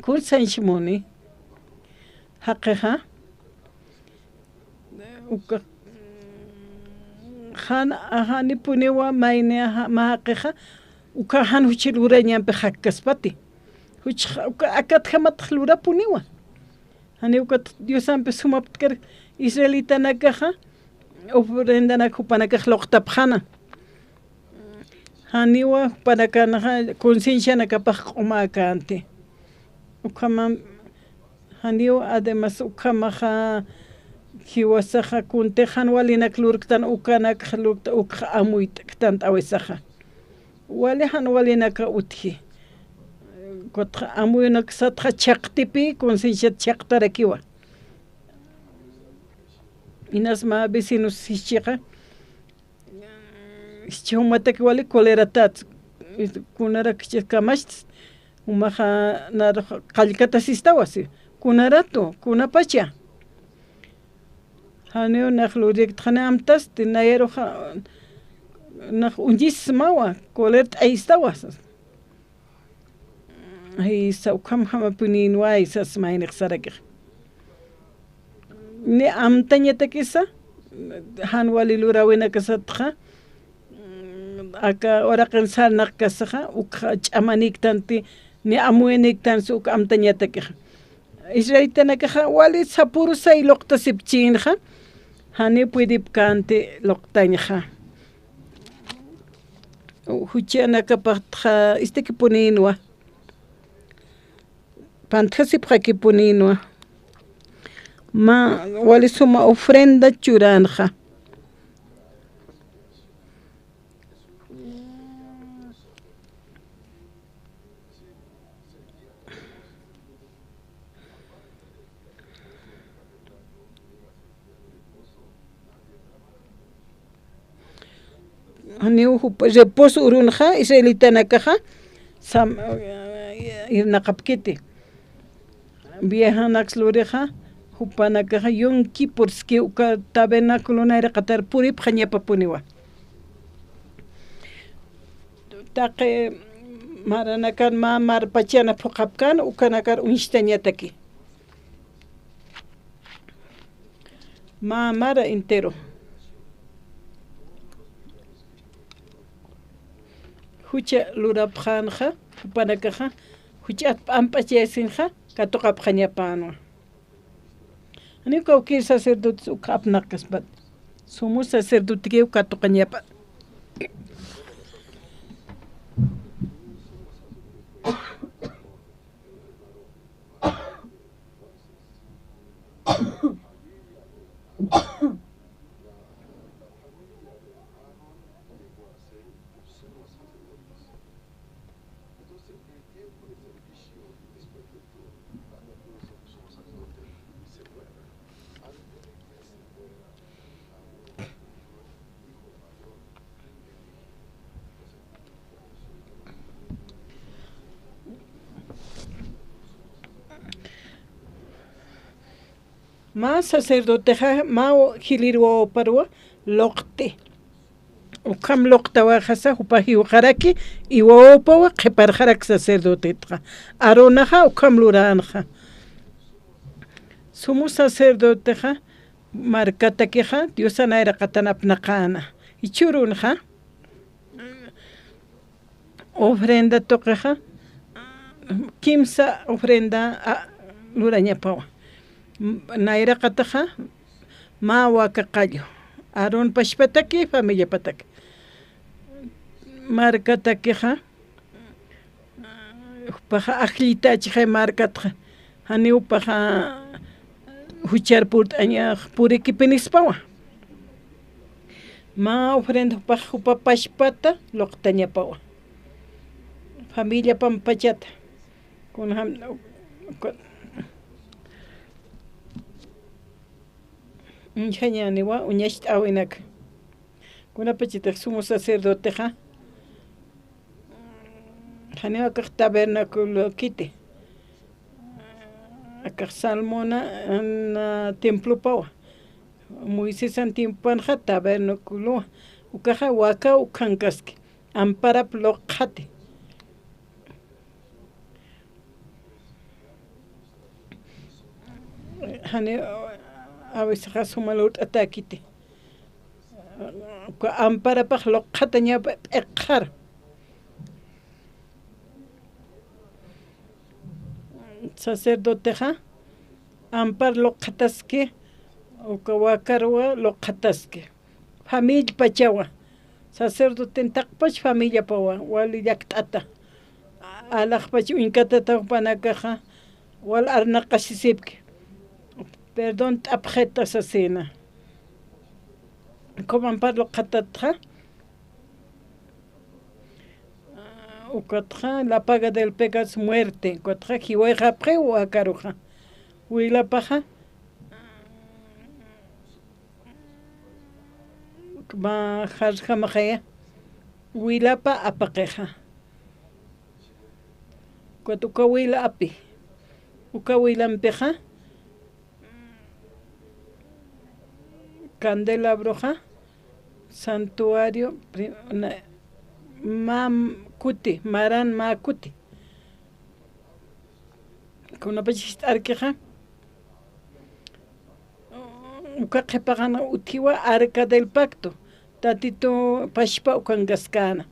Kun sañchmuni, jaqixa, uka, jan, janipuniwa mayni, aja, mä jaqixa, uka jan juch lurañampi jakkaspati. Juch, uka akatjamatx lurapuniwa. Jani ukat Diosampi sumaptkar israelitanakaxa, ofrendanak jupanakax luqtapxäna. Janiwa jupanakanxa conciencianakapax q'umäkänti. Ukhamam Janiw, además, ukhamaxa jiwasaxa kuntix jan walinak lurktan, ukanak lurkta, ukxa amuyt'ktan t'awisaxa. Wali jan walinaka utji. Kutxa amuyunak satxa chhaqtipi, concienciat chhaqtarakiwa. Inas mä vecinos jichhixa, jichhi jumataki wali coleratat, kunarak jichhi kamachtis, jumaxa narux qallkatasistawa, si, kunaratu, kunapacha. Janiw nax luriktxani amtasti, nayaruxa nax uñjismawa, colert'ayistawa, sas. Ay, sa ukham jamapunïnwa, sas maynix sarakix. Ni amtañatakisa, jan wali luräwinakasatxa, aka uraqin sarnaqkasaxa, ukxa ch'amaniktanti, ni amuyniktansi uk amtañatakixa. Israelitanakaxa, wali sapürusay luqtasipchïnxa, janiw puedipkänti luqtañxa. Juchanakapatxa istakipunïnwa. Pantjasipxakipunïnwa. Mä wali suma ofrenda churänxa. Janiw jupa reposo urunxa, israelitanakaxa, sam-, irnaqapkiti. Viajanaks lurixa, jupanakaxa, Yom Kippur ski uka tabernáculo nayraqatar puripxañapapuniwa. Taqi maranakan mä marpachana phuqhapkän, ukanakar uñstañataki. Mä mara entero. Jucha lurapxänxa, jupanakaxa, juch'at p'amp'achayasinxa, katuqapxañapänwa. Janiw kawkïr sacerdotes uk apnaqkaspat. Sumo sacerdotekiw katuqañapa. Mä sacerdotexa, mä jilïr wawaparwa luqti. Ukham luqtawayxasa, jupa jiwxaraki, y wawapawa qhiparxarak sacerdotetxa. Aaronaxa ukham luränxa. Sumo sacerdotexa, markatakixa, Diosan nayraqatan apnaqäna. Jichhürunxa, ofrenda tuqixa, kimsa ofrenda, a, lurañapawa. M-, nayraqataxa, mä waka qallu. Aarón pachpataki, familiapataki. Markatakixa, jupaxa ajllitachixay markatxa, janiw jupaxa juchar purt'añax purikipinispawa. Mä ofrenda jupax jupa pachpata luqtañapawa. Familia pampachata. Kunjam, ku-, uñjañäniwa, uñacht'äwinak. Kunapachatix sumo sacerdotexa, janiw akax tabernaculokiti. Akax Salmona, na, templopawa. Moisesan tiempopanxa tabernaculowa. Ukaxa waka ukhankaski. Amparap luqxati. Jani, a veces suma lurt'atäkiti. Uka amparapax luqxatañapa p'iqxar. Sacerdotexa ampar luqxataski, uka wakarwa luqxataski. Familiapachawa. Sacerdoten taqpach familiapawa, wali llakt'ata. Alaxpach uñkatata jupanakaxa, Wal arnaqasisipki. Perdón t'apxita sasina. Como amparo qhatatxa. Ukatxa, la paga del pecado es muerte. Ukatxa, jiwayxapxi wakaruxa. Wilapaxa. Ma jarjamaxaya. Wilapa apaqixa. Ukat uka wila api. Uka wilampixa. Candelabroxa, santuario, pri-, na-, mä kuti, maran mä kuti. Kunapachist'arkixa, uka qhipaxan utjiwa arca del pacto, Tatitu pachpa ukankaskäna.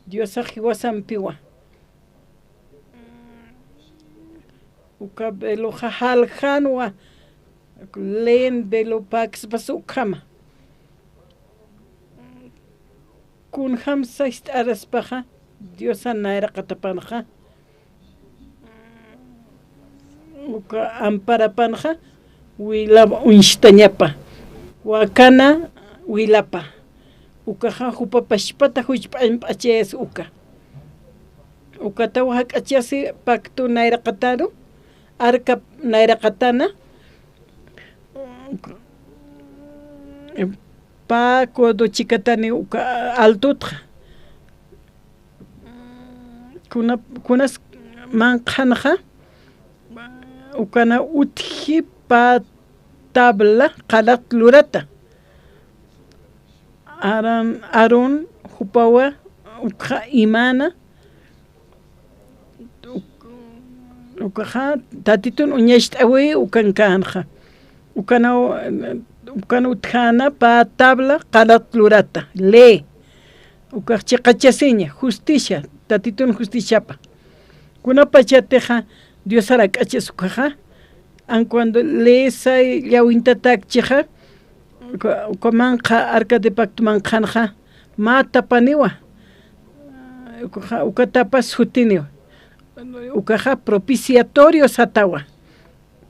Diosax jiwasampiwa. Uka veloxa jaljanwa, leen velo pakspas ukhama. Kunjamsa jist'araspaxa, Diosan nayraqatapanxa. Uka amparapanxa, wilapa uñstañapa. Wakana wilapa. Ukaxa jupa pachpata juchp'añp'achayas uka. Ukataw jak'achasi pacto nayraqataru, arca nayraqatana, pä codo chikatani uka altutxa. Kuna, kunas manqhanxa, ukana utji pä tabla qalat lurata. Aran, Aarón jupawa ukxa imana, uk-, ukaxa Tatitun uñacht'awi ukankänxa. Ukanaw, ukan utjäna pä tabla qalat lurata. Lee. Ukax chiqachasiña, justicia, Tatitun justiciapa. Kunapachatixa Diosar jak'achas ukaxa, an cuando leesay llawintatäkchixa, uka, uka manqha arca de pacto manqhanxa, mä tapaniwa. Ukaxa, uka tapa sutiniwa. Ukaxa propiciatorio satawa.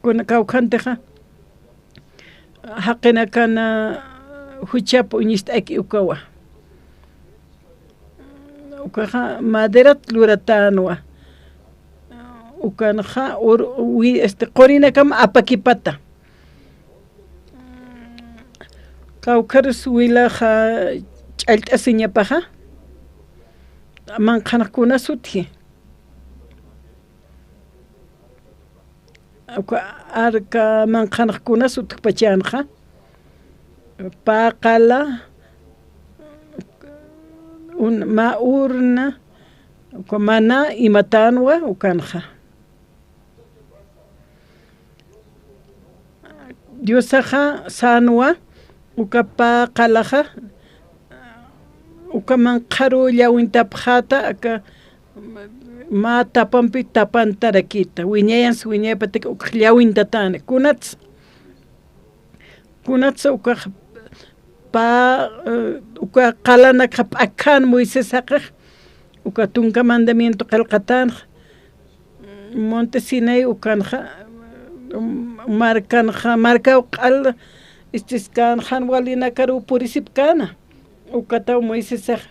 Kuna kawkhantixa, jaqinakana juchap uñist'aki ukawa. Ukaxa maderat luratänwa. Ukanxa ur-, wi-, este, qurinakam apakipata. Kawkharus wilaxa ch'allt'asiñapaxa, manqhanakuna sutji. Uka arca manqhanakuna sutjpachanxa, pä qala, un-, mä urna, uka maná imatänwa ukanxa. Diosaxa sänwa, uka pä qalaxa, uka manqharu llawintapxäta, aka mä tapampi tapantarakïta, wiñayansa wiñaypatak ukax llawintatäni. Kunatsa, kunatsa ukax pä, eh, uka qalanakxa p'akhän Moisés jaqix, uka tunka mandamiento qillqatänxa, Monte Sinaí ukanxa, markanxa, markaw q'al istiskän jan walinakaruw purisipkäna, ukataw Moisesax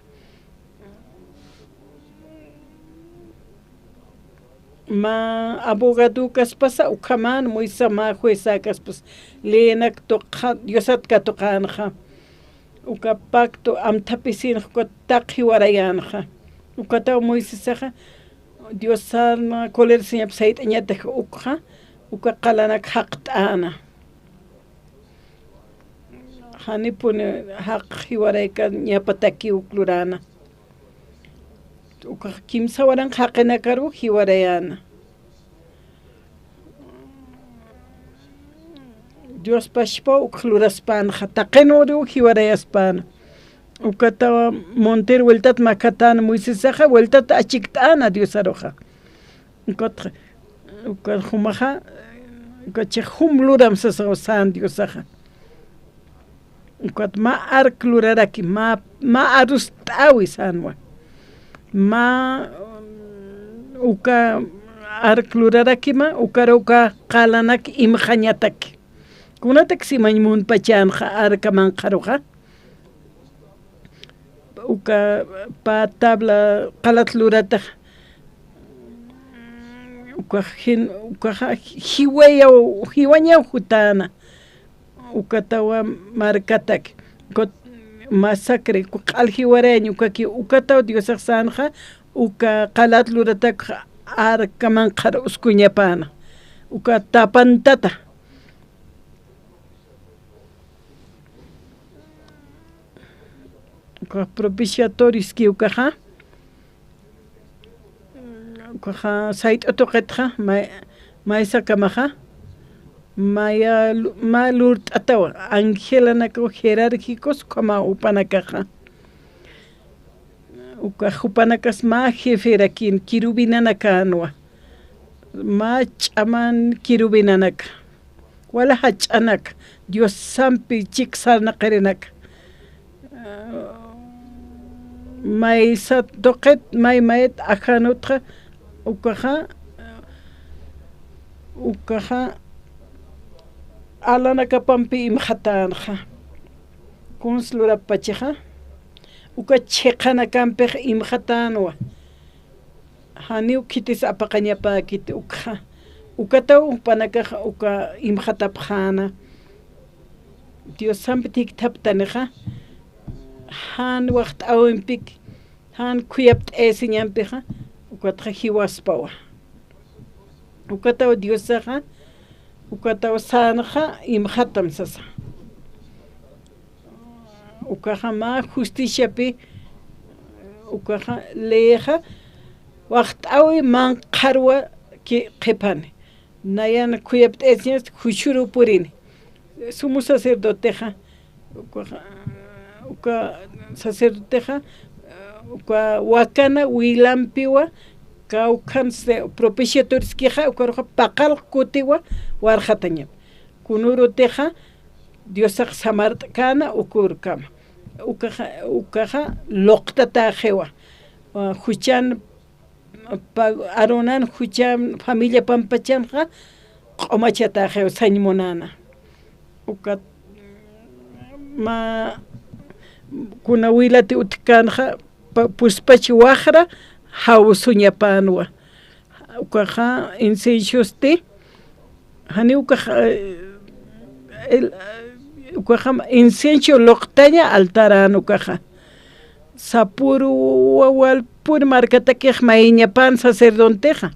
mä abogadokaspasa, ukhaman Moisesax mä juezakäspasa, leyenak tuqxa, Diosat katuqänxa. Uka pacto amthapisinxa, uka taq jiwarayänxa. Ukataw Moisesaxa, Diosana colerasiñap sayt'añatak ukxa, uka qalanak jaqt'äna. Janipuni jaq jiwaraykañapataki uk luräna. Ukax kimsa waranqa jaqinakaru jiwarayäna. Dios pachpa ukx luraspänxa, taqin uru jiwarayaspäna. Ukatawa monter vueltat makhatäna Moisesaxa, vueltat achikt'äna Diosaruxa. Ukatxa, uka jumaxa, uka chix jum luram sasaw sän Diosaxa. Ukat mä ark luraraki, mä, mä arust'äwi sänwa. Mä, uka ark lurarakima, ukaruka qalanak imxañataki. Kunatak simañ munpachanxa arka manqharuxa. Uka pä tabla qalat luratax. Ukax jin-, ukaxa jiwayaw, jiwañaw jutana. Ukatawa markatak. Kot masacre, ku q'al jiwarayañ ukaki, ukataw Diosax sänxa, uka qalat luratak arka manqhar uskuñapana. Uka tapantata. Ukax propiciatorios ki ukaxa. Ukaxa sayt'u tuqitxa, may-, maysakamaxa. Maya lu-, mä lurt'atawa, angelanakaw jerárquicos ukhama jupanakaxa. Ukax jupanakas mä jeferakin, querubinanakanwa. Mä ch'aman querubinanaka. Wala jach'anaka, Diosampi chik sarnaqirinaka. Maysa tuqit, may mayt ajanutxa, ukaxa, ukaxa, alanakapampi imxatänxa. Kuns lurappachixa, uka chhiqanakampix imxatänwa. Janiw khitis apaqañapäkit ukxa. Ukataw jupanakax uka imxatapxäna. Diosampi thikthaptanixa, jan waxt'äwimpik, jan khuyapt'ayasiñampixa, ukatxa jiwaspawa. Ukataw Diosaxa, ukataw sänxa, imxatam sasa. Ukaxa mä justiciapi, ukaxa leyixa, waxt'äwi manqharwa ki qhipani. Nayan khuyapt'ayasiñas juicio purini. Sumo sacerdotexa, ukaxa, uka sacerdotexa, uka wakana wilampiwa, kawkhan se-, propiciatoriskixa, ukaruxa paqallq kutiwa, warxatañap. Kunurutixa, Diosax samart'käna ukurkama. Ukaxa, ukaxa luqtatäxiwa. Ah, juchan, pa-, Aaronan juchan familia pampachanxa q'umachatäxiwa sañ munäna. Ukat mä kuna wilati utjkänxa, pa-, puspach waxra jawsuñapänwa. Ukaxa inciensosti, janiw ukaxa, eh, el, ukaxa incienso luqtaña altaran ukaxa. Sapüruwa walpür markatakix mayiñapän sacerdotexa.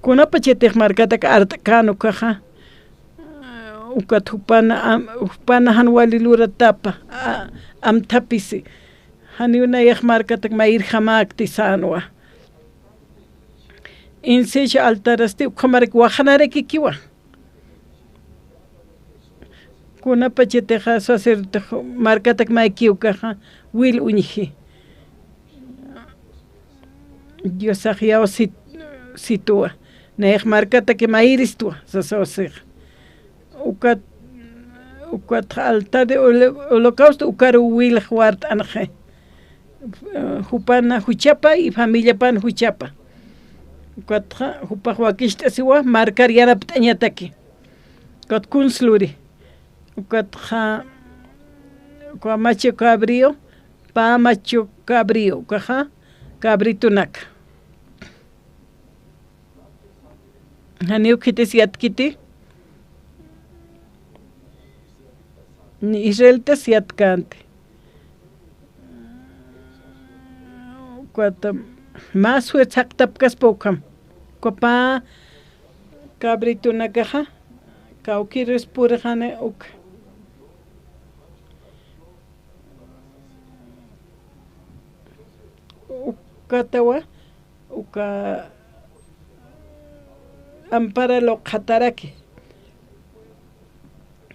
Kunapachatix markatak art'kän ukaxa. Ukat jupana am-, jupana jan wali luratapa, a-, amthapisi. Janiw nayax markatak mayirjamäkti sänwa. Incienso altarasti ukhamarak waxanarakikiwa. Kunapachatixa sacerdotex markatak mayki ukaxa wil uñji. Diosax yaw sit-, situwa. Nayax markataki mayiristwa, sasawasixa. Ukat, ukat altar de holo-, holocausto, ukaru wilx wart'anxi. Jupana juchapa y familiapan juchapa. Ukatxa, jupax wakicht'asiwa, markar yanapt'añataki. Ukat kuns luri. Ukatxa, uka macho cabrío, pä macho cabrío, ukaxa, cabritunaka. Janiw khitis yatkiti, ni israelitas yatkänti. Ukat mä esfuerzaqtapkaspa ukham. Uka pä cabritunakaxa, kawkïrus purxani uka. Ukatawa, uka ampara luqhataraki.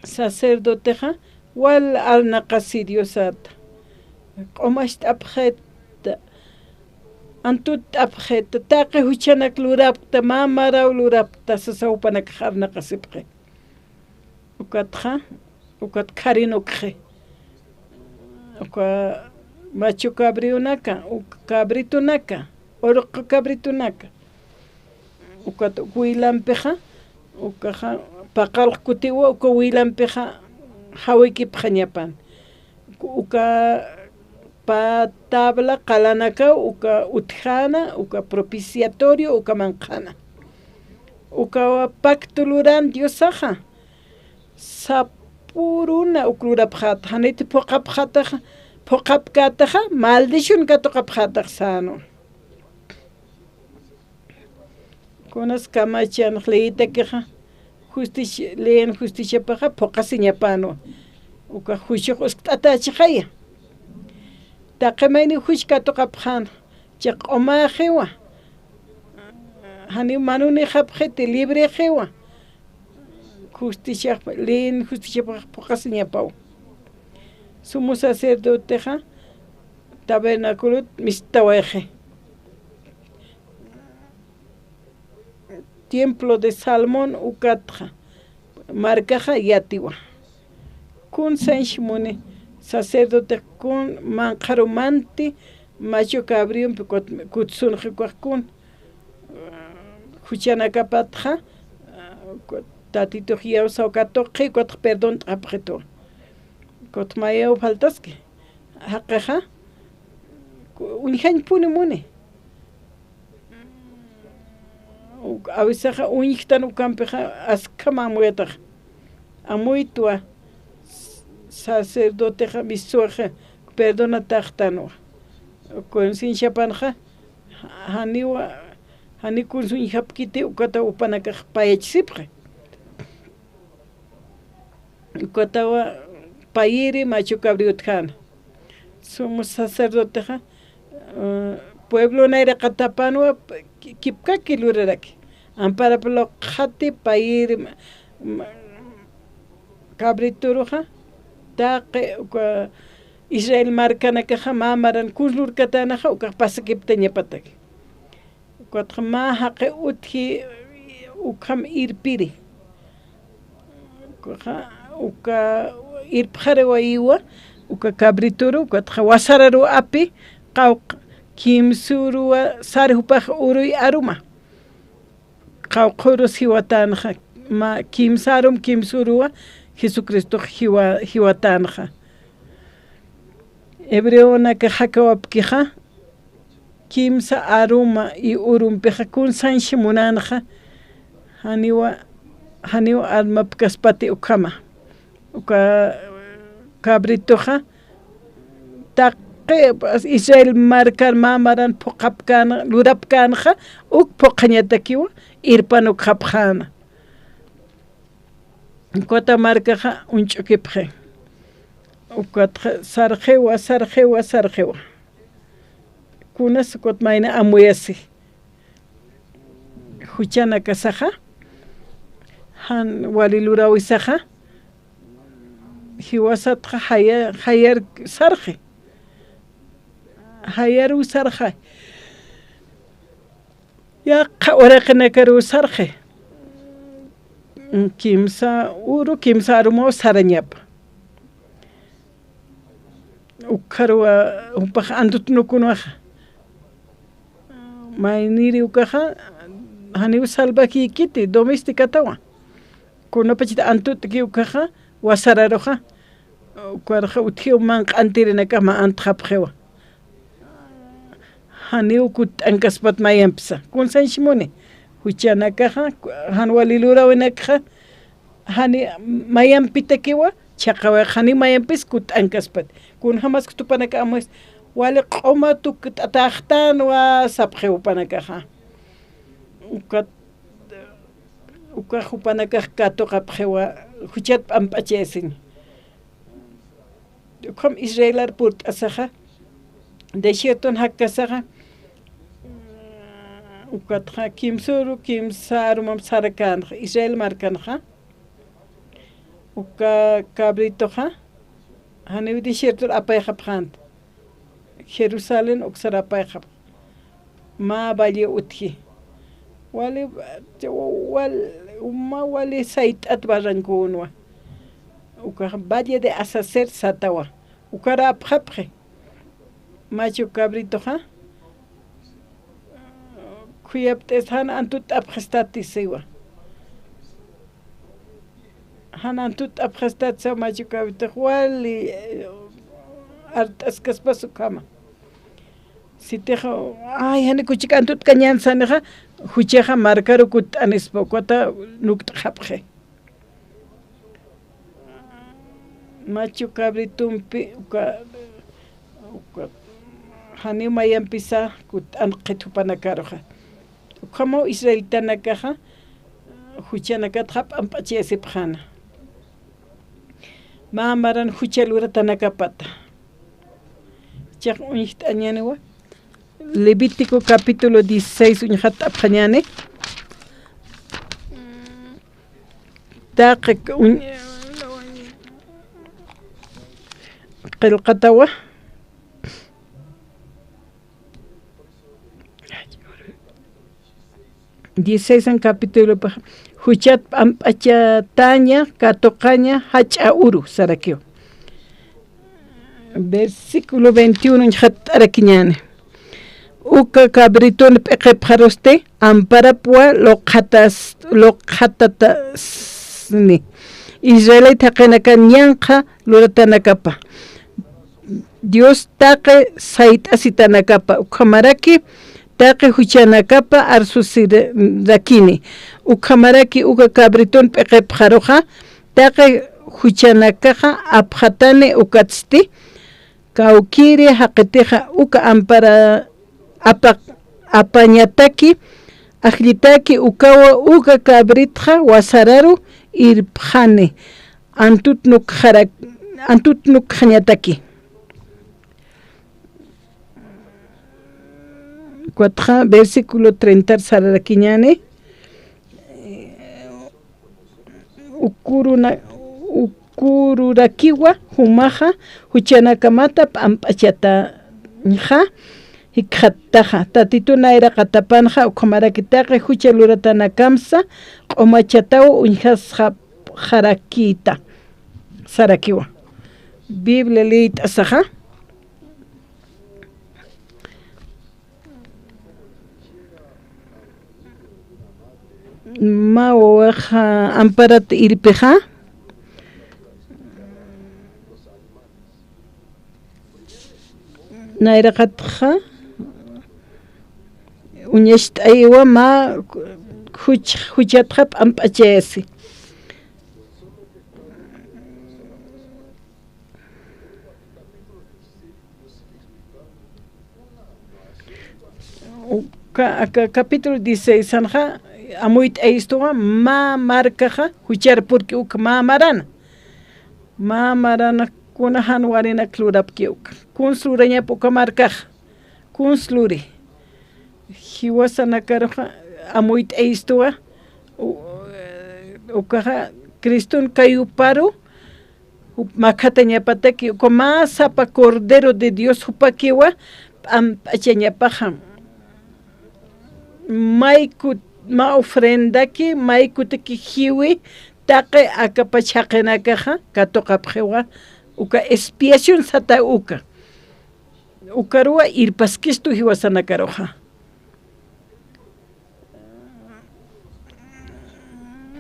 Sacerdotexa, wal arnaqasi Diosata. Q'umacht'apxita, antutt'apxita, taqi juchanak lurapkta, mä maraw lurapkta, sasa jupanakax arnaqasipxi. Ukatxa, ukat kharinukxi. Uka macho cabrionaka, uka cabritunaka, urqu cabritunaka. Uk Ukat uk wilampixa, ukaxa paqallq kutiwa, uka wilampixa jawikipxañapan. Uka pa tabla qalanakaw, uka utjäna, uka propiciatorio, uka manqhana. Ukawa pacto luran Diosaxa. Sapüruna uk lurapxäta, janiti phuqhapxätaxa, phuqhapkätaxa, maldición katuqapxätax sänwa. Kunas kamachanx leyitakixa, justicia, leyen justiciapaxa phuqhasiñapänwa. Uka juiciux uskt'atächixaya. Taqi mayni juicio katuqapxän, chiq'umäxiwa. Janiw manunixapxiti, librexiwa. Justiciax, leyen justiciapax phuqhasiñapaw. Sumo sacerdotexa tabernaculot mistawayxi. Templo de Salomón ukatxa, markaxa yatiwa. Kun sañs muni, sacerdotex kun manqharumanti macho cabriompi kut-, kutsunxi ukax kun, juchanakapatxa, Tatitux yawsaw katuqxi, ukatx perdont'apxitu. Ukatx mayaw faltaski. Jaqixa, uñjañpuni muni. Uk-, a veces uñjtan ukampixa, askha amuyatax. Amuytwa, sacerdotexa miswaxa, perdonataxtanwa. Concienciapanxa, janiwa, jani kunsa uñjapkiti, ukata jupanakax payachisipxi. Ukatawa payiri macho cabrí utjäna. Sumo sacerdotexa, eh, pueblo nayraqatapanwa ki-, kipkaki luraraki. Amparapalaw qhati payiri ma-, ma-, cabrituruxa, taqi uka Israel markanakaxa mä maran kun lurkatänaxa, ukax pasakiptañapataki. Ukatxa mä jaqi utji ukham irpiri. Ukaxa, uka irpxarawayiwa, uka cabrituru, ukatxa wasararuw api, qawqha kimsuruwa sar jupax uruy aruma. Qawqha urus jiwatänxa, mä kimsa arum kimsuruwa Jesucristox jiwa-, jiwatänxa. Hebreonakax jakawapkixa, kimsa aruma y urumpixa kun sañsi munänxa, janiwa, janiw armapkaspati ukhama. Uka cabritoxa, taqi Israel markar mä maran phuqhapkän, lurapkänxa, uk phuqhañatakiwa, irpan ukxapxäna. Ukata markaxa uñch'ukipxi. Ukatxa sarxiwa, sarxiwa, sarxiwa. Kunas ukat mayni amuyasi. Juchanakasaxa, jan wali lurawisaxa, jiwasatxa jaya-, jayar sarxi. Jayaruw sarxi. Yaqha uraqinakaruw sarxi. Kimsa uru, kimsa arumaw sarañapa. Ukxaruwa, jupax antut nukunwaxa. Mayniri ukaxa, janiw salvajïkiti, domesticatawa. Kunapachit antut'ki ukaxa, wasararuxa. Ukarxa utjiw manq'antirinakax mä antxapxiwa. Janiw kutt'ankaspat mayampisa. Kun sañsi muni. Juchanakaxa, jan wali lurawinakxa, jani mayampitakiwa, chhaqawayxa jani mayampis kutt'ankaspat. Kunjamasktupanaka amuys, wali q'uma tukt'ataxtanwa sapxiw jupanakaxa. Ukat, ukax jupanakax katuqapxiwa, juchat p'amp'achayasiñ. Ukham Israelar purt'asaxa, desierton jakkasaxa, ukatxa kimsuru, kimsa arumam sarakänxa, Israel markanxa, uka cabritoxa, janiw desiertor apayxapxänti, Jerusalén uksar apayxapx. Mä valle utji. Wali, wal-, mä wali sayt'at barrancunwa. Ukax Valle de Azazel satawa. Ukar apxapxi. Macho cabritoxa. Khuyapt'is jan antut'apxistati siwa. Jan antut'apxistati siwa, machu cabritux wali, eh, art'askaspas ukhama. Sitix, ay, jani kuchik antut'kañän sanixa, juchaxa markaru kutt'anispa, ukata nukt'xapxi. Machu cabritumpi uka, uka, janiw mayampisa kutt'anqit jupanakaruxa. Ukhamaw israelitanakaxa, juchanakatxa p'amp'achayasipxäna. Mä maran jucha luratanakapata. Chaq uñjt'añäniwa. Levítico capítulo dieciséis uñjat'apxañäni. Taqi uñ-, qillqatawa. Dieciséis capítulo pa, juchat p'amp'achataña, katuqaña, jach'a uru, sarakiw. Versículo veintiuno uñjat'arakiñäni. Uka cabritun p'iqipxarusti, amparapwa luqjatas-, luqjatatasni. Israelita jaqinakan ñanqha luratanakapa. Dios taqi sayt'asitanakapa, ukhamaraki taqi juchanakapa arsusirakini. Ukhamaraki uka cabritun p'iqipxaruxa, taqi juchanakaxa apxatani ukatsti, kawkïri jaqitixa uka ampara apa-, apañataki, ajllitaki ukawa uka cabritxa wasararu irpxani, antutnukxarak-, antutnukxañataki. Ukatxa versículo treinta sararakiñäni. Ukuruna-, ukururakiwa jumaxa juchanakamata p'amp'achatañxa jikxattaxa. Tatitun nayraqatapanxa ukhamaraki taqi jucha luratanakamsa q'umachataw uñjasxapxarakïta, sarakiwa. Biblia liyt'asaxa. Mä wawaxa amparat irpixa, nayraqatxa uñacht'ayiwa mä juch-, juchatxa p'amp'achayasi. Uka, aka capítulo dieciséis anxa amuyt'ayistuwa mä markaxa juchar purki uka mä marana. Mä marana kuna jan warinak lurapki uka. Kuns lurañap uka markaxa. Kuns luri. Jiwasanakaruxa amuyt'ayistuwa. U-, ukaxa Cristun kayuparu, jup makhatañapataki, uka mä sapa Cordero de Dios jupakiwa, p'amp'achañapaxa. May kut-, mä ofrendaki, may kutaki jiwi, taqi akapach jaqinakaxa, katuqapxiwa, uka expiación sata uka. Ukaruwa irpaskistu jiwasanakaruxa.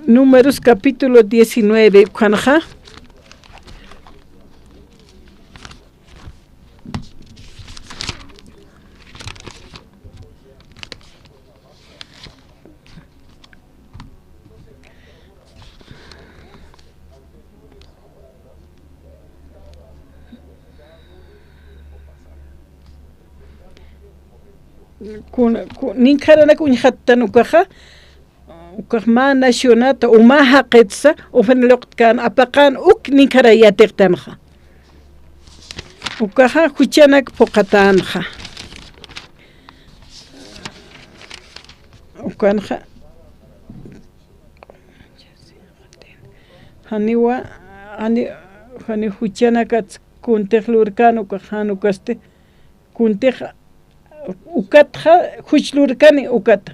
Números capítulo diecinueve, ukhanxa. Kun, kun, ninkharanak uñjattan ukaxa, ukax mä nacionata, u mä jaqitsa, ufin luqtkan, apaqan, uk ninkhara yatiqtanxa. Ukaxa, juchanak phuqatanxa. Ukanxa. Janiwa, jani, jani juchanakat kuntix lurkan ukax jan ukasti, kuntix ukatxa juch lurkani ukata.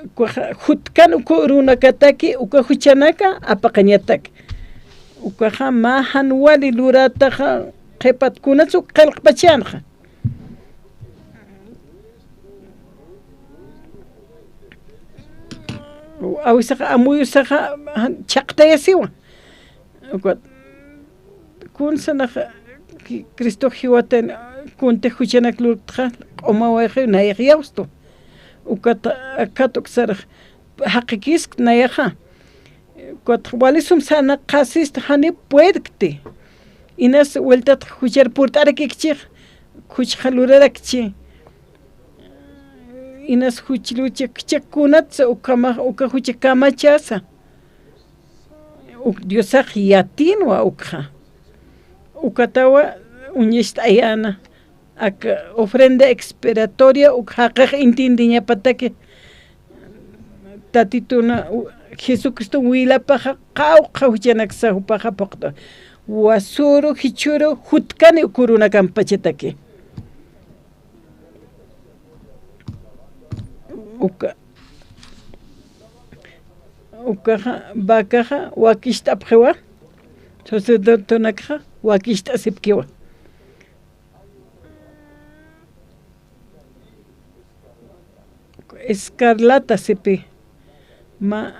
Ukaxa jutkan uka urunakataki, uka juchanaka apaqañatak. Ukaxa mä jan wali lurataxa qhipat kunats uk qillqpachanxa. Awisaxa, amuyusaxa, jan, chhaqtayasiwa. Ukat, kun sanaxa, ki-, Cristo jiwatan, kunti juchanak lurktxa, q'umawayxiw, nayax yawstu. Ukat, akat uksarax, jaqikisk nayaxa. Ukat, walisum sana qasist, jani puedkti. Inas vueltat juchar purt'arakikchix, juchxa lurarakchi. Inas juch lucha, kichak kunatsa ukhama, uka jucha kamachasa. Uk Diosax yatinwa ukxa. Ukatawa uñacht'ayäna. Ak ofrenda expiatoria uk jaqix entiendeñapataki. Tatituna, u-, Jesucristo wilapaxa, qawqha juchanaksa jupaxa phuqt'a. Wasuru, jichhuru, jutkani uk urunakampachataki. Uka, ukaxa, vacaxa, wakicht'apxiwa, sacerdotenakxa, wakicht'asipkiwa. Escarlata sipi, ma,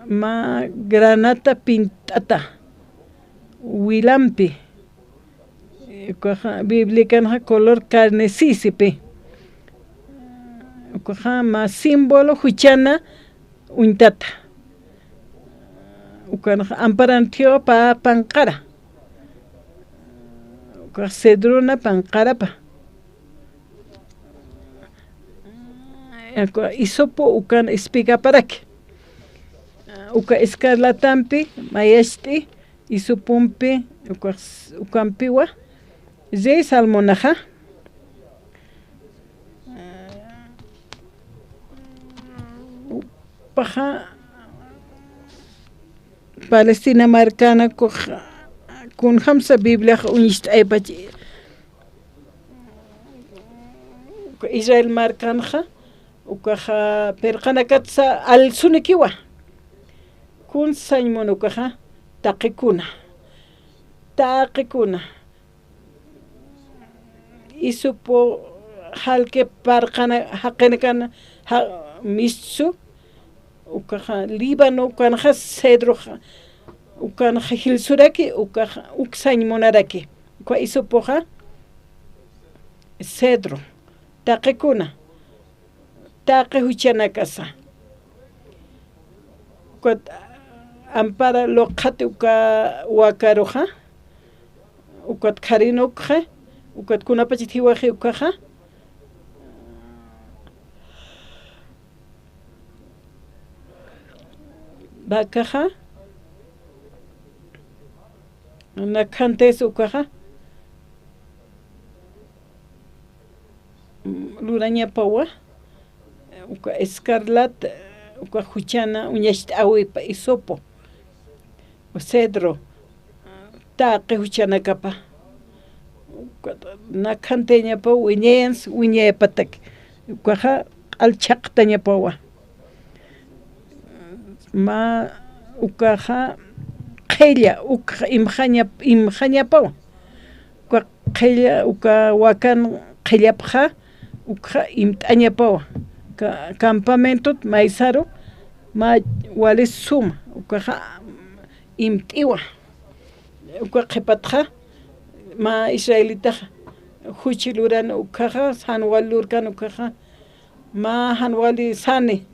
ma granata pint'ata, wilampi, ukaxa, bibliakanxa color carnesí sipi. Ukaxa mä símbolo juchana uñtata. Ukanxa amparan thiwa pä panqara. Ukax cedrona panqarapa. Uka hisopo ukan espigaparaki. Uka escarlatampi mayacht'i, hisopompi, ukax, ukampiwa, rey Salmonaxa, paxa Palestina markana kux, kunjamsa Bibliax uñist'aypach, Israel markanxa, ukaxa pirqanakatsa alsunikiwa. Kun sañ mun ukaxa, taqikuna. Taqikuna. Hisopo jalki parqana, jaqinakana, ja-, mistsu, ukaxa Líbano, ukanxa cedroxa, ukanxa jilsuraki, ukaxa uk sañ munaraki. Uka hisopoxa, cedro, taqikuna, taqi juchanakasa. Ukat ampara luqxati uka wakaruxa, ukat kharinukxi, ukat kunapachat jiwaxi ukaxa. Vacaxa, nakhantis ukaxa, lurañapawa, uka escarlata, uka juchana uñacht'äwipa, hisopo, cedro, taqi juchanakapa. Uka nakhantiñapaw wiñayansa, wiñayapatak. Ukaxa q'al chhaqtañapawa. Mä ukaxa qhilla, ukxa imxaña-, imxañapawa. Uka qhilla, uka wakan qhillapxa, ukxa imt'añapawa. Ka-, campamentot maysaru, mä wali suma, ukaxa imt'iwa. Uka qhipatxa, mä israelitaxa, juch luran ukaxa, jan wal lurkan ukaxa, mä jan wali sani,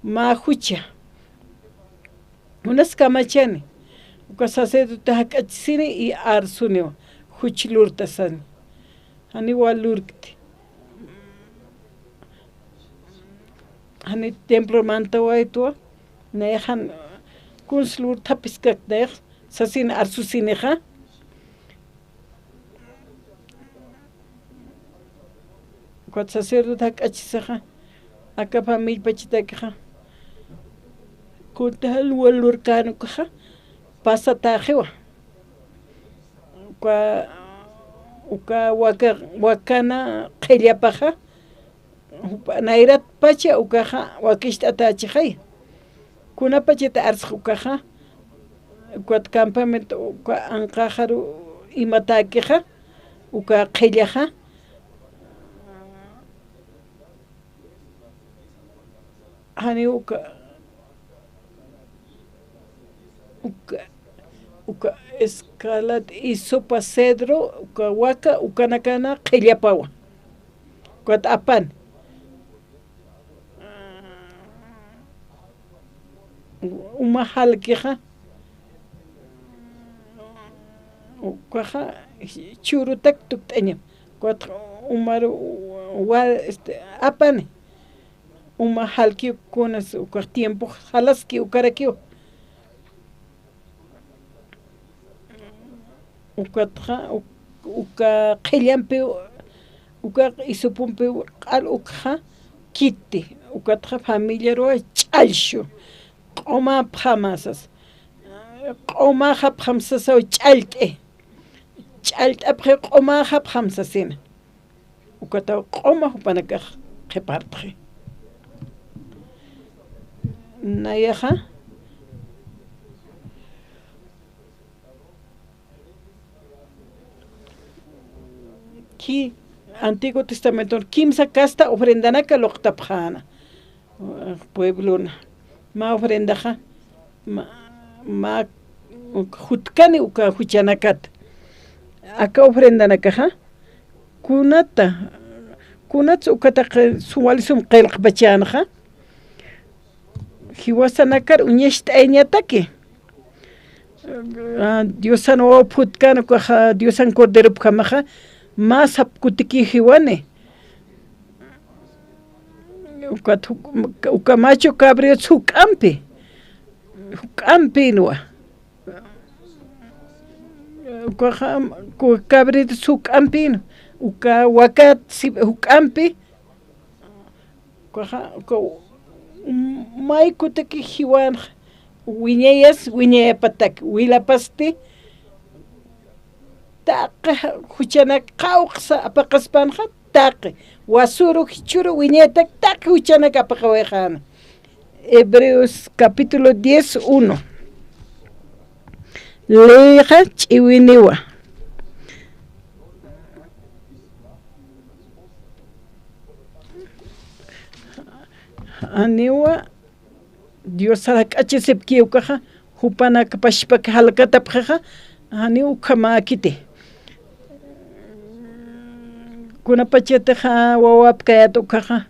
mä jucha. Unas kamachani, uka sacerdote jak'achisini y arsuniwa, juch lurtasani. Jani wal lurkti. Jani templo mantawaytwa, nayax jan, kuns lurthapiskak nayax, sasin arsusinixa. Ukat sacerdote jak'achisaxa, aka familia pachatakixa, kunta jan wal lurkän ukaxa, pasataxiwa. Uka, uka waka-, wakana qhillapaxa, jupa nayratpacha ukaxa wakicht'atächixay. Kunapachat arsx ukaxa, ukat campamento uka anqaxaru imatäkixa, uka qhillaxa, janiw uka Uka, uka escalat, hisopo, cedro, uka waka, ukanakana qhillapawa. Ukat apani. Uma jalkixa, ukaxa churutak tukt'añam. Ukat umaru wa, este, apani. Uma jalki kunas ukax tiempo jalaski ukarakiw. Ukatxa, uk-, uka qhillampiw, uka hisopompiw q'al ukxa kiti, ukatxa familiaruwa ch'allxu, q'umapxama sas, q'umaxapxam sasaw ch'allt'i, ch'allt'apxi q'umaxapxam sasina. Ukataw q'uma jupanakax qhipartxi. Nayaxa, ki Antiguo Testamenton kimsa kasta ofrendanaka luqtapxäna, pueblona. Mä ofrendaxa, mä, mä jutkani uka juchanakat. Aka ofrendanakaxa, kunata, kunats ukataqa sum wali sum qillqpachänxa, jiwasanakar uñacht'ayañataki. Ah, Diosan wawap jutkan ukaxa, Diosan corderopjamaxa, mä sap kutiki jiwani. Ukat juk-, uka macho cabríots juk'ampi, juk'ampinwa. Ukaxa, ku-, cabríots juk'ampin, uka wakat si-, juk'ampi, ukaxa, uka, may kutiki jiwanxa, wiñayas, wiñayapatak, wilapasti, taqi juchanak qawqsa apaqaspanxa, taqi wasuru jichhuru wiñaytak, taqi juchanak apaqawayxäna. Hebreos capítulo diez, uno. Leyxa ch'iwiniwa. Janiwa Diosar jak'achasipki ukaxa, jupanak pachpaki jalkatapxixa, janiw ukhamäkiti. Kunapachatixa wawapkayät ukaxa,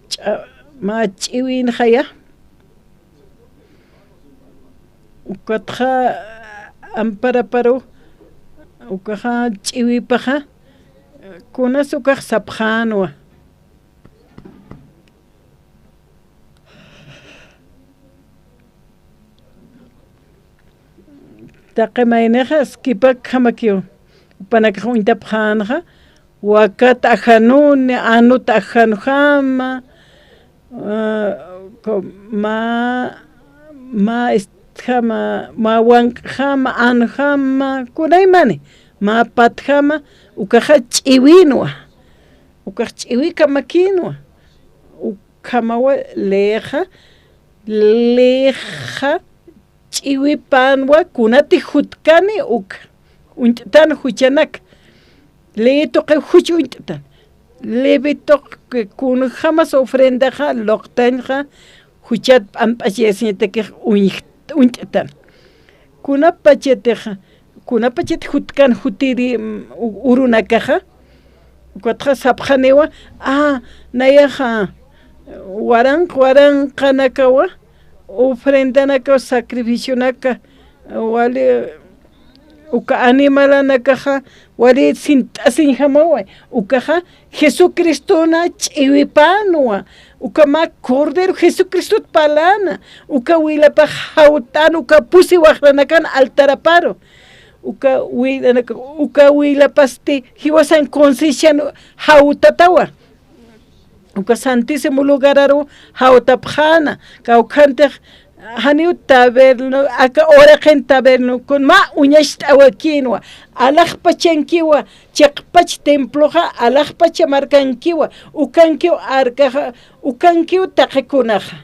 ch'a-, mä ch'iwinxaya. Ukatxa amparaparu, ukaxa ch'iwipaxa, kunas ukax sapxänwa. Taqi maynixa skipakjamakiw, jupanakax uñtapxänxa, wakat ajanuni, anut ajanjama, ah, ko-, mä, mä istjama, mä wank'jama, anjama, kunaymani, mä patjama, ukaxa ch'iwinwa, ukax ch'iwikamakïnwa, ukhamawa leyxa, leyxa ch'iwipänwa kunati jutkani uk uñt'tan juchanak. Leyi tuqi juch uñt'tan. Levi tuqi kunjamas ofrendaxa luqtanxa juchat p'amp'achayasiñatakix uñ-, uñt'tan. Kunapachatixa, kunapachat jutkan jutiri, mm, u-, urunakaxa, ukatxa sapxaniwa, ah, nayaxa, waranq-, waranqanakawa, ofrendanakaw, sacrificionaka, wali, uka animalanakaxa, wali sint'asiñjamawa, ukaxa, Jesucristona ch'iwipänwa, uka mä Cordero Jesucristot parläna, uka wilapax jawt'an, uka pusi waxranakan altaraparu, uka wilanaka, uka wilapasti jiwasan conciencian jawtatawa. Uka Santísimo Lugararu jawtapxäna, kawkhantix janiw taberno, aka uraqin taberno kun mä uñacht'awakïnwa, alaxpachankiwa, chiqpach temploxa, alaxpacha markankiwa, ukankiw arkaxa, ukankiw taqikunaxa.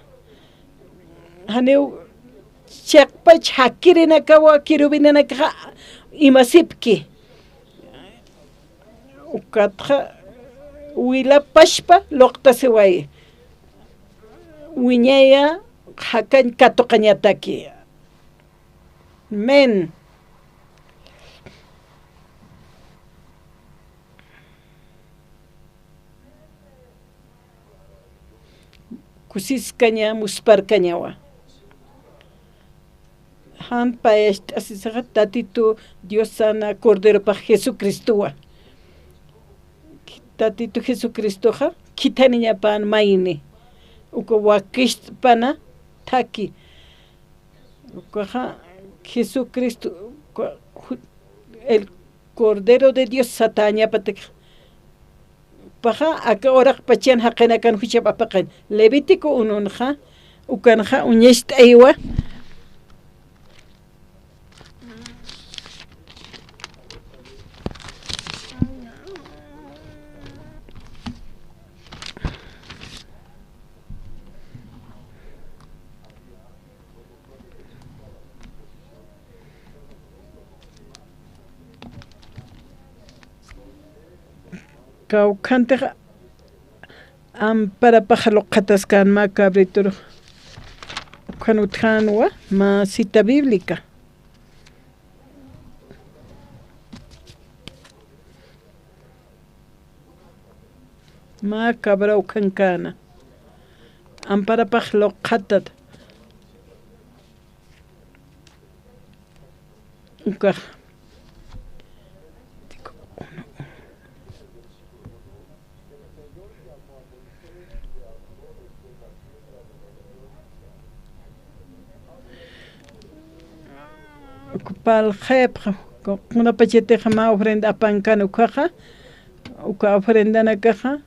Janiw chiqpach jakirinakawa, querubinanakaxa imasipki. Ukatxa wila pachpa luqtasiwayi. Wiñaya jakañ katuqañataki. Amén. Kusiskaña, musparkañawa. Jan payacht'asisaxa Tatitu Diosana Corderopax Jesucristowa. Tatitu Jesucristoxa khithaniñapan mayni. Uka wakicht'pana thaki. Ukaxa Jesucristo, uka ju-, el Cordero de Dios satäñapatak. Paxa aka uraqpachan jaqinakan juchap apaqin. Levítico ununxa, ukanxa uñacht'aywa. Kawkhantix amparapax luqhataskan mä cabritur. Ukhan utjänwa, mä cita bíblica. Mä cabra ukhankäna. Amparapax luqhatat. Ukax. Ukapal qhipxa, kunapachatixa mä ofrenda apankan ukhaxa, uka ofrendanakaxa,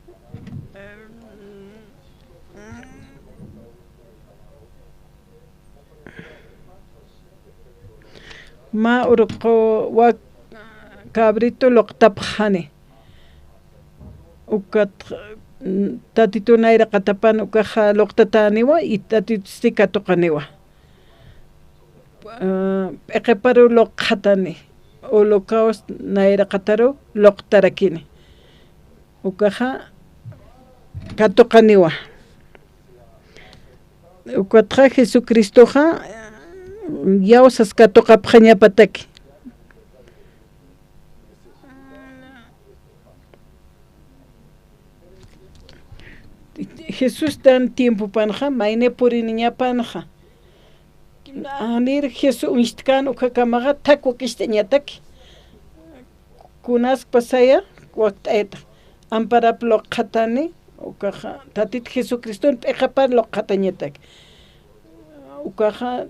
mä urqu wak cabrito luqtapxani. Ukat, mm, Tatitu nayraqatapan ukaxa luqtatäniwa, y Tatitusti katuqaniwa. Ah, p'iqiparu luqxatani, holocausto nayraqataru luqtarakini. Ukaxa katuqaniwa. Ukatxa Jesucristoxa, yawsas katuqapxañapataki. Jesustan tiempopanxa, mayni puriniñapanxa. Janir Jesús uñstkan ukakamaxa, thak wakicht'añataki. Kunaskpasaya wakt'ayta. Amparap luqxatani, ukaxa, Tatit Jesucriston p'iqapar luqxatañatak. Ukaxa,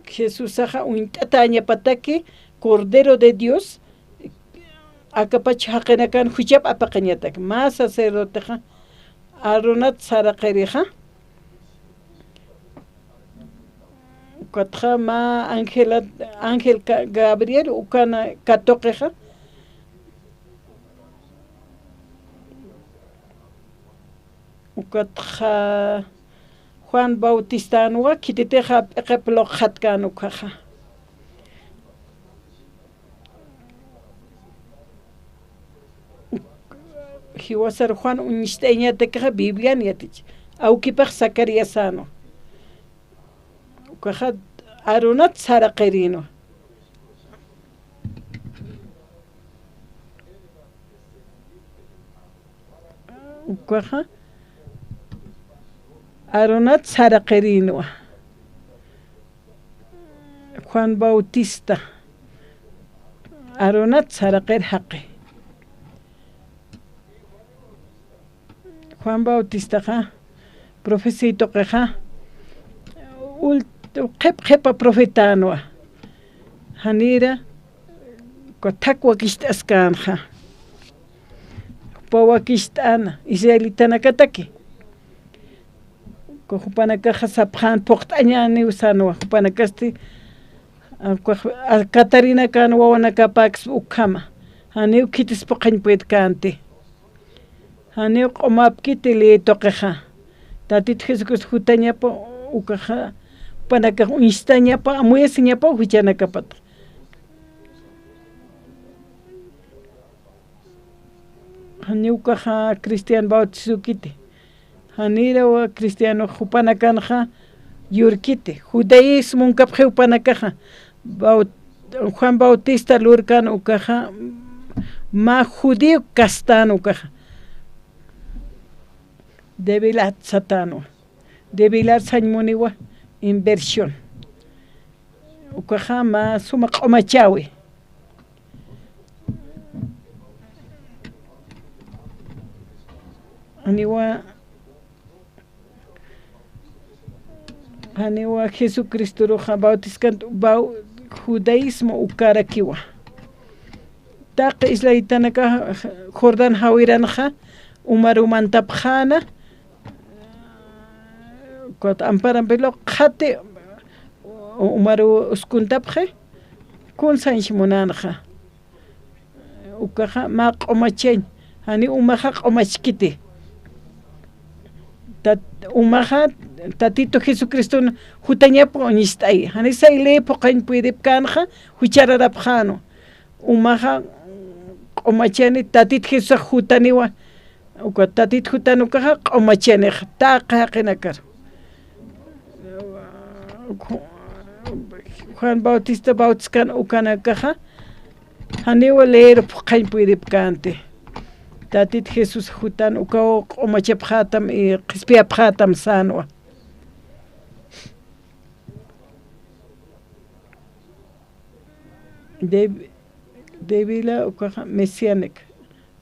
Jesusaxa uñt'atäñapataki, Cordero de Dios, akapach jaqinakan juchap apaqañatak. Mä sacerdotexa, Aaronat saraqirixa, ukatxa mä ángela, ángel Ga-, Gabriel, ukana katuqixa. Ukatxa Juan Bautistanwa, khititixa p'iqip luqxatkän ukhaxa. Jiwasar Juan uñst'ayañatakixa Biblian yatich. Awkipax Zacariasänwa. Ukaxa Aaronat saraqirïnwa. Ukaxa Aaronat saraqirïnwa. Juan Bautista Aaronat saraqir jaqi. Juan Bautistaxa, profecía tuqixa, ul-, qhip qhipa profetänwa. Janira, uka thak wakicht'askänxa. Jupa wakicht'ana, israelitanakataki. Uka jupanakaxa sapxän phuqt'añäniw sänwa, jupanakasti, uka, a, Catarinakan wawanakapäkspa ukhama. Janiw khitis phuqhañ puytkänti. Janiw q'umapkiti ley tuqixa. Tatit Jesucristo jutañapa, ukaxa, jupanakax uñstañapa, amuyasiñapa, juchanakapat. Janiw ukaxa cristiano bautisukiti. Janirawa cristiano jupanakanxa, Yurkiti, judaísmo uñkapxiw jupanakaxa, Bau-, Juan Bautista lurkan ukaxa, mä judío kastan ukaxa. Debilidad satanwa. Debilidad sañ muniwa inversión. Ukaxa mä suma q'umachawi. Janiwa, janiwa Jesucristoruxa bautizkant, bau-, judaísmo ukarakiwa. Taqi israelitanaka Jordán jawiranxa umaru mantapxäna, ukat amparampilo qhati umaru uskuntapxi, kun sañch munänxa. Ukaxa mä q'umachañ, jani umaxa q'umachkiti. Tat-, umaxa Tatitu Jesucriston jutañap uñist'ayi. Jani say ley phuqhañ puydipkänxa, juchararapxänwa. Umaxa q'umachani Tatit Jesusax jutaniwa, uka Tatit jutan ukaxa q'umachanixa, taqi jaqinakar. Juan Bautista bautizkan ukanakaxa, janiwa leer phuqhañ puydipkänti. Tatit Jesús jutan ukaw q'umachapxätam, y qhispiyapxätam sänwa. Deb-, Debila ukaxa mesiánica.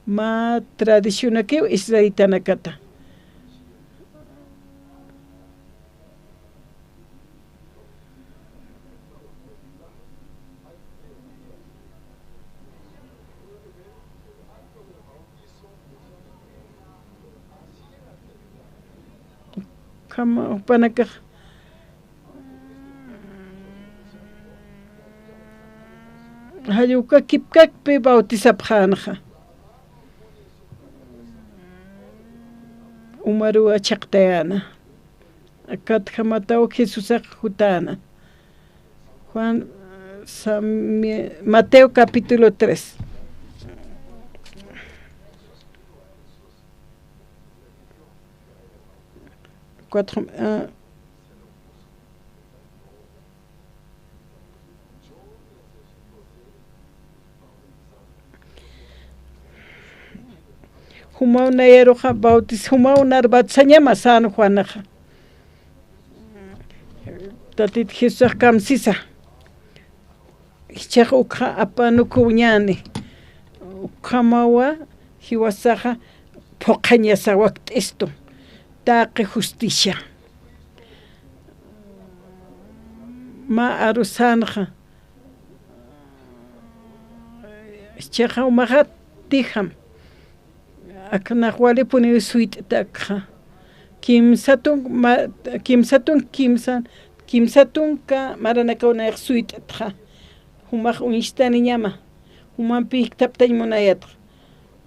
Mä tradicionakiw israelitanakata. Ukhama jupanakax jall uka kipkakpi bautizapxänxa. Umaruw chhaqtayäna. Akatjamataw Jesusax jutäna. Juan, Sami-, Mateo capítulo tres. Cuatro, ah, Jumaw nayaruxa bautiz-, jumaw nar bautizañama sän Juanaxa. Tatit Jesusax kamsisa. Jichhax ukxa apanukuñäni. Ukhamawa jiwasaxa phuqhañasa wakt'istu. Taqi justicia. Mä aru sänxa. Jichhaxa umaxa tijam. Aknax walipuniw suyt'takxa. Kimsa tunk ma-, kimsa tunk kimsa, kimsa tunka maranakaw nayax suyt'txa. Jumax uñstaniñama. Jumampi jikthaptañ munayatxa.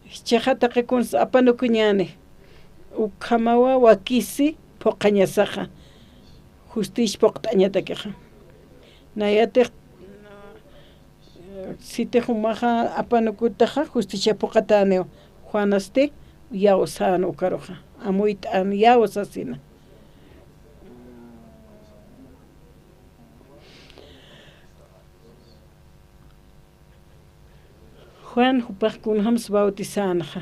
Jichhaxa taqi kuns apanukuñäni. Ukhamawa wakisi phuqhañasaxa. Justicia phuqt'añatakixa. Nayatix sitix jumaxa apanukutaxa justicia phuqatäniw, Juanasti yaw sän ukaruxa, amuyt'an yaw sasina. Juan jupax kunjams bautizänxa.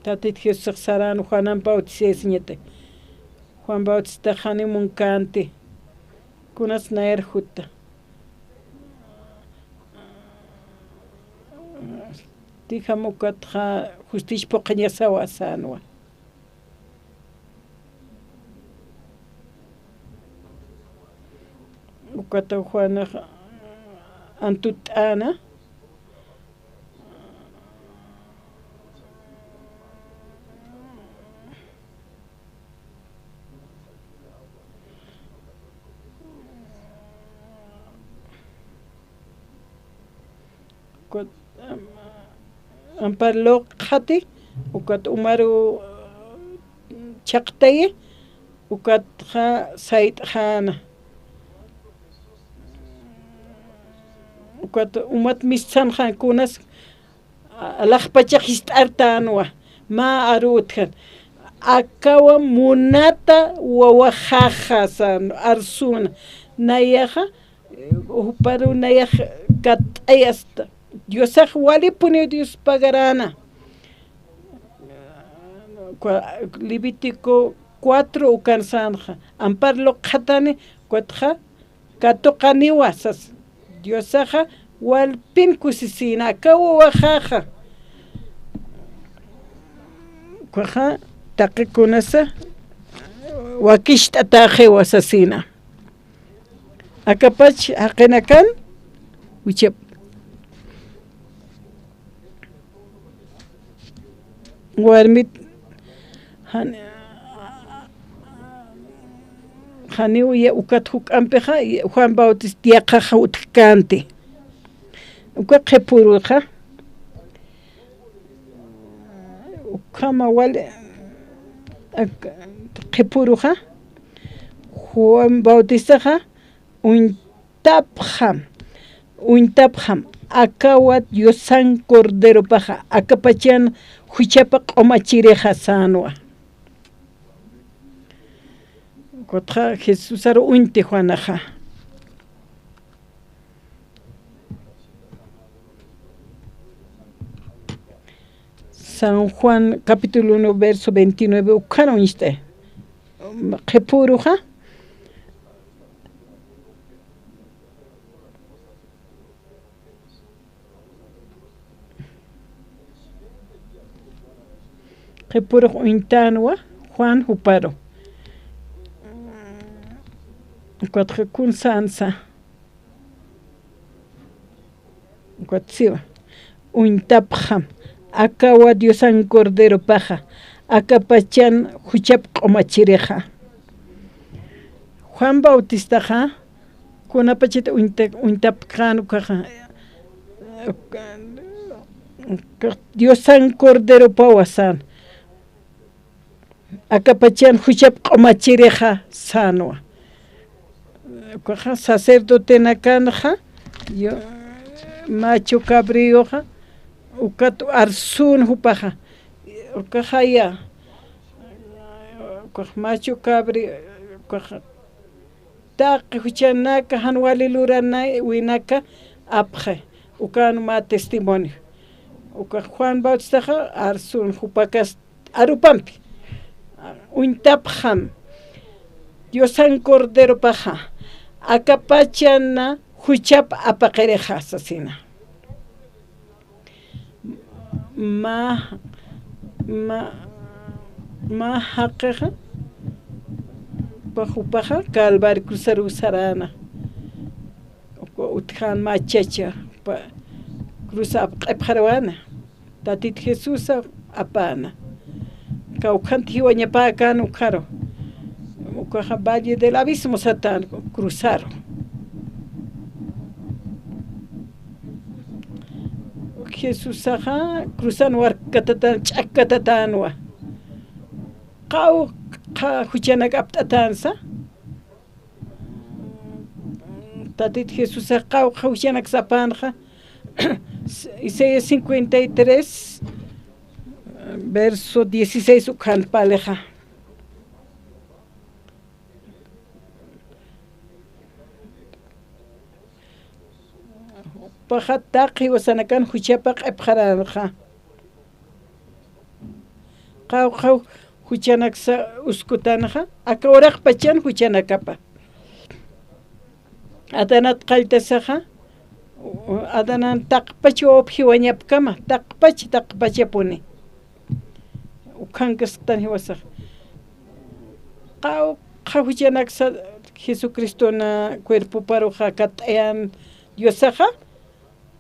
Tatit Jesusax sarän Juanam bautizayasiñati. Juan Bautistax janiw munkänti. Kunas nayar jutta. Tijam ukatxa justicia phuqhañasawa sänwa. Ukata Juanax antutt'äna. Ukat, am-, ampar luqxati, ukat umaru chhaqtayi, ukatxa sayt'xäna. Ukat umat misthanxan kunas, a-, alaxpachax jist'artänwa, mä aru utjan. Akawa munata wawaxaxa sän arsuna. Nayaxa, eh, juparu nayax katt'ay asta. Diosax walipuniw Dios pagaräna. Cua-, Levítico cuatro ukan sänxa. Ampar luqxatani, ukatxa katuqaniwa sas. Diosaxa walpin kusisina, aka wawaxaxa. Ukaxa taqi kunasa wakicht'atäxiwa sasina. Akapach jaqinakan, wichap. Warmit, jan-, janiw ya ukat juk'ampixa, Juan Bautista yaqhaxa utjkänti. Uka qhipüruxa, ukhama wali, ak-, qhipüruxa, Juan Bautistaxa, uñtapxam, uñtapxam, akawa Diosan Corderopaxa, akapachan juchapa q'umachirixa sänwa. Ukatxa Jesusaru uñti Juanaxa. San Juan capítulo uno, verso veintinueve, ukan uñst'i. Qhipüruxa. Qhipürux uñtänwa Juan juparu. Ukatxa kun sänsa. Ukat siwa. Uñtapxam. Akawa Diosan Corderopaxa. Akapachan juchap q'umachirixa. Juan Bautistaxa, kunapachat uñta-, uñtapxän ukaxa, Diosan Corderopawa sän. Akapachan juchap q'umachirixa sänwa. Ukaxa sacerdotenakanxa, yo-, macho cabríoxa, ukat arsün jupaxa. Ukaxaya, ukax macho cabrí, ukaxa taqi juchanaka jan wali luranay winaka apxi, ukan mä testimonio. Ukax Juan Bautistaxa arsün jupakas arupampi. Uñtapxam, Diosan Corderopaxa, akapachana juchap apaqirixa sasina. Mä, mä, mä jaqixa, pa jupaxa Calvario cruzar usaräna. Uka utjän mä chacha, pa cruz apq'ipxaräna. Tatit Jesusa apäna. Kawkhanti jiwañapäkän ukharu. Ukaxa Valle del Abismo satän cruzaru. Jesusaxa cruzan warkkatatän, ch'akkatatänwa. Qawqha juchanak apt'atänsa. Tatit Jesusax qawqha juchanak sapänxa, Isaías cincuenta y tres, verso dieciséis ukan palixa. Jupaxa taqi jiwasanakan juchapa q'ipxaränxa. Qawqha juchanaksa uskutanxa, aka uraqpachan juchanakapa. Adanat qalltasaxa, Adanan taqpach wawap jiwañapkama, taqpach, taqpachapuni. Ukhankasktan jiwasaxa. Qawqha juchanaksa Jesucristona cuerpoparuxa katt'ayan Diosaxa,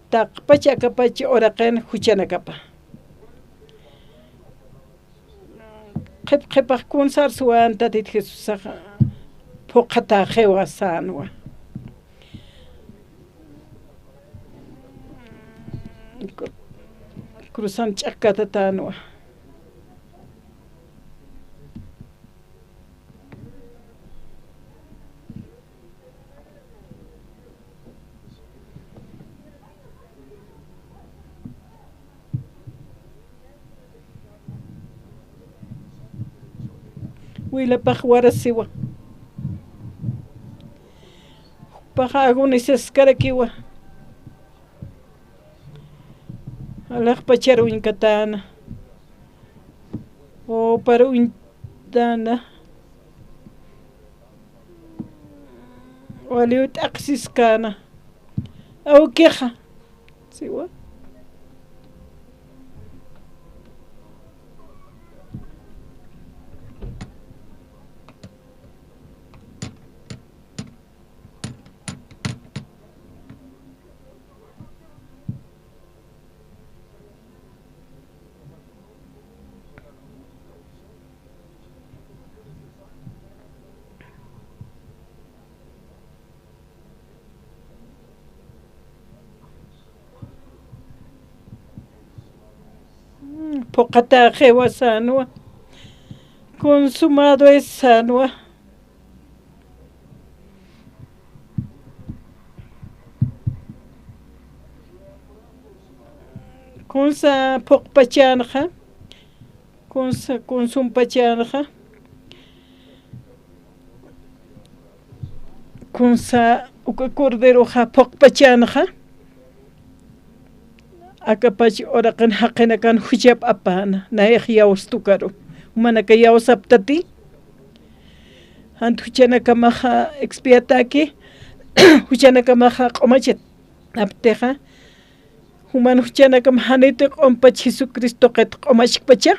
taqpach akapach uraqin juchanakapa. Qhip qhipax kun sarsuwan Tatit Jesusax phuqhatäxiwa sänwa. Cruzan ch'akkatatänwa. Wilapax warasiwa. Jupaxa agonizaskarakiwa. Alaxpachar uñkatäna. Upar uñtäna. Waliw t'aqsiskäna. Awkixa. Siwa. Mm, phuqhatäxiwa sänwa. Consumado es sänwa. Kunsa phuqpachänxa, kunsa kunsumpachänxa, kunsa uka corderoxa phuqpachänxa, akapach uraqin jaqinakan juchap apäna, nayax iyawstukaru, jumanaka iyawsaptati, jant juchanakamaxa expiatäki, juchanakamaxa q'umachat aptixa, juman juchanakam janiti q'umpach Jesucristo qit q'umachkpacha.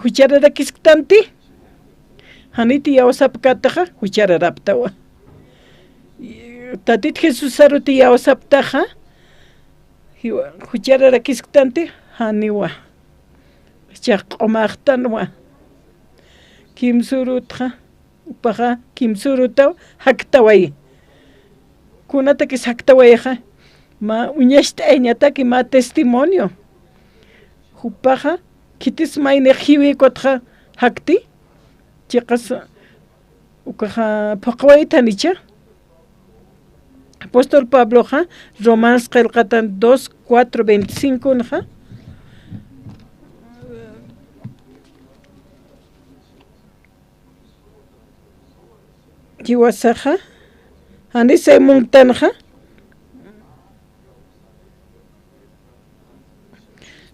Juchararakisktanti, janiti iyawsapkätaxa, juchararaptawa. Tatit Jesusaruti iyawsaptaxa, jiwa-, juchararakisktanti, janiwa. Jichhax q'umaxtanwa. Kimsürutxa, jupaxa kimsürutaw jaktawayi. Kunatakis jaktawayxa, mä uñacht'ayañataki mä testimonio. Jupaxa, khitis maynix jiwïkutxa jakti, chiqas ukaxa phuqwaytan jichha. Apóstol Pabloxa, Romans qillqatan dos, cuatro, veinticinco nxa. Jiwasaxa, janis munktanxa,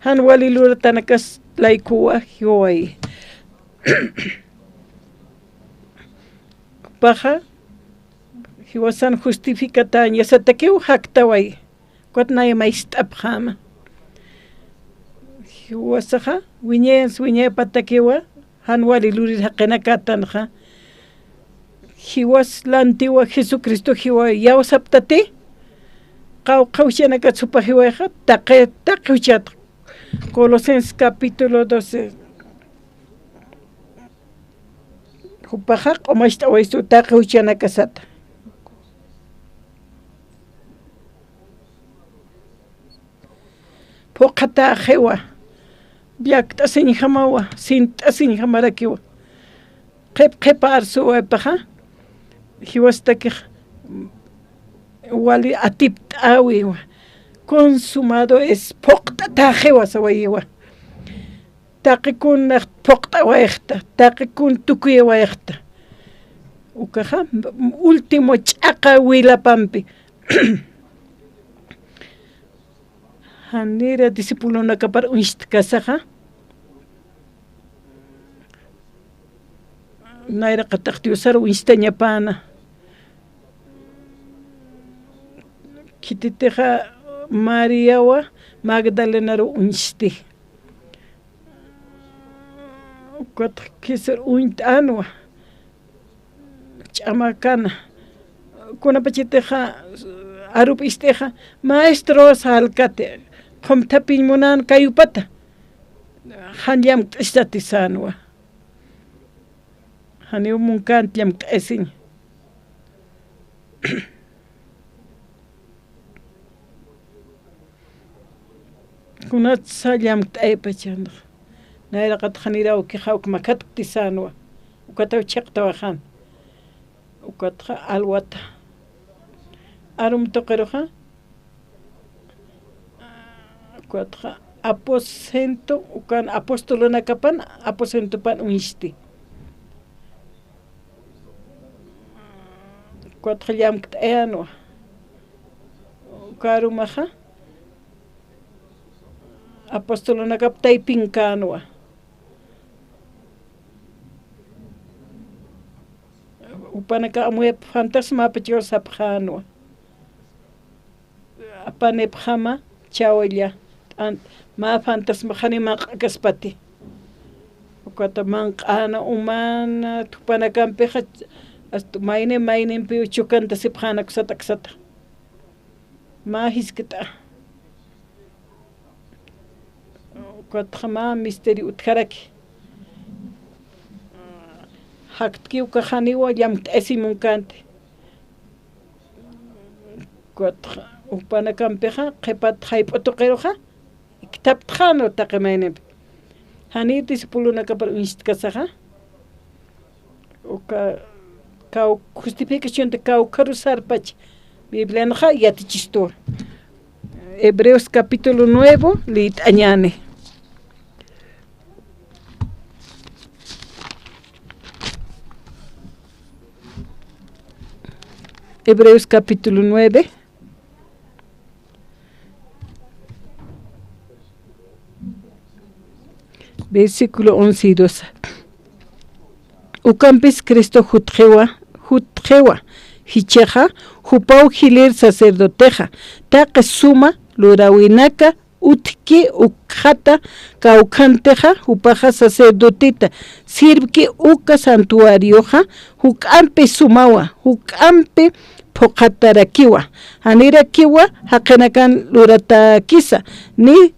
jan wali luratanakas laykuwa jiwayi. Jupaxa, jiwasan justificatäñasatakiw jaktawayi. Ukat nay mayst'apxäma. Jiwasaxa, wiñayans wiñayapatakiwa, jan wali lurir jaqinakätanxa. Jiwas lantiwa Jesucristo jiwa iyawsaptati, qawqha juchanakat jupax jiwayxa, taqi, taqi juchat. Colosenses capítulo doce. Jupaxa q'umacht'awaystu taqi juchanakasata. Phuqhatäxiwa, llakt'asiñjamawa, sint'asiñjamarakiwa. Qhip qhipa arsuwaypaxa, jiwastakix wali atipt'äwiwa. Consumado es, phuqt'atäxiwa sawayiwa. Taqi kun phuqt'awayxta, taqi kun tukuyawayxta. Ukaxa, último ch'aqa wilapampi. Janira discipulonakapar uñstkasaxa. Nayraqatax Diosar uñstañapäna. Khititixa Mariawa Magdalenaru uñsti. Ukatxa khisir uñt'änwa. Ch'amakana. Kunapachatixa arup ist'ixa, maestro, salkati, qhumthapiñ munan kayupata. Jan llamkt'istati sänwa. Janiw munkänti llamkt'asiñ. Kunatsa llamkt'aypachanxa. Nayraqat janir awkixa uk makhatkti sänwa. Ukataw chiqtawaxan. Ukatxa alwata. Arum tuqiruxa. Ukatxa aposento, ukan apostolunakapan aposentopan uñsti. Ukatxa llamkt'ayänwa. Uka arumaxa apostolunakap taypinkänwa. Jupanaka amuyap fantasmapachaw sapxänwa. Apanipxama chawalla, t'ant-, mä fantasmax janiw manq'akaspati. Ukata manq'äna, umana, jupanakampixa, hasta mayni, maynimpiw chukantasipxäna aksata, aksata. Mä jiskt'a. Ukatxa mä misterio utjaraki. Jaktki ukax janiwa llamkt'ayasiñ munkänti. Ukatxa, jupanakampixa, qhipat jayp'u tuqiruxa, ikthaptxänwa taqi maynimpi. Janiw discipulonakapar uñstkasaxa. Uka, kaw-, justificacionta kawkharu sarpach Biblianxa yatichistuwa. Hebreos capítulo nueve, liyt'añäni. Hebreos capítulo nueve. Versículo once y doce. Ukampis Cristo jutxiwa, jutxiwa, jichhaxa, jupaw jilïr sacerdotexa, taqi suma luräwinaka utjki ukxata kawkhantixa, jupaxa sacerdoteta sirvki uka santuarioxa, juk'ampi sumawa, juk'ampi phuqhatarakiwa, janirakiwa jaqinakan luratäkisa, ni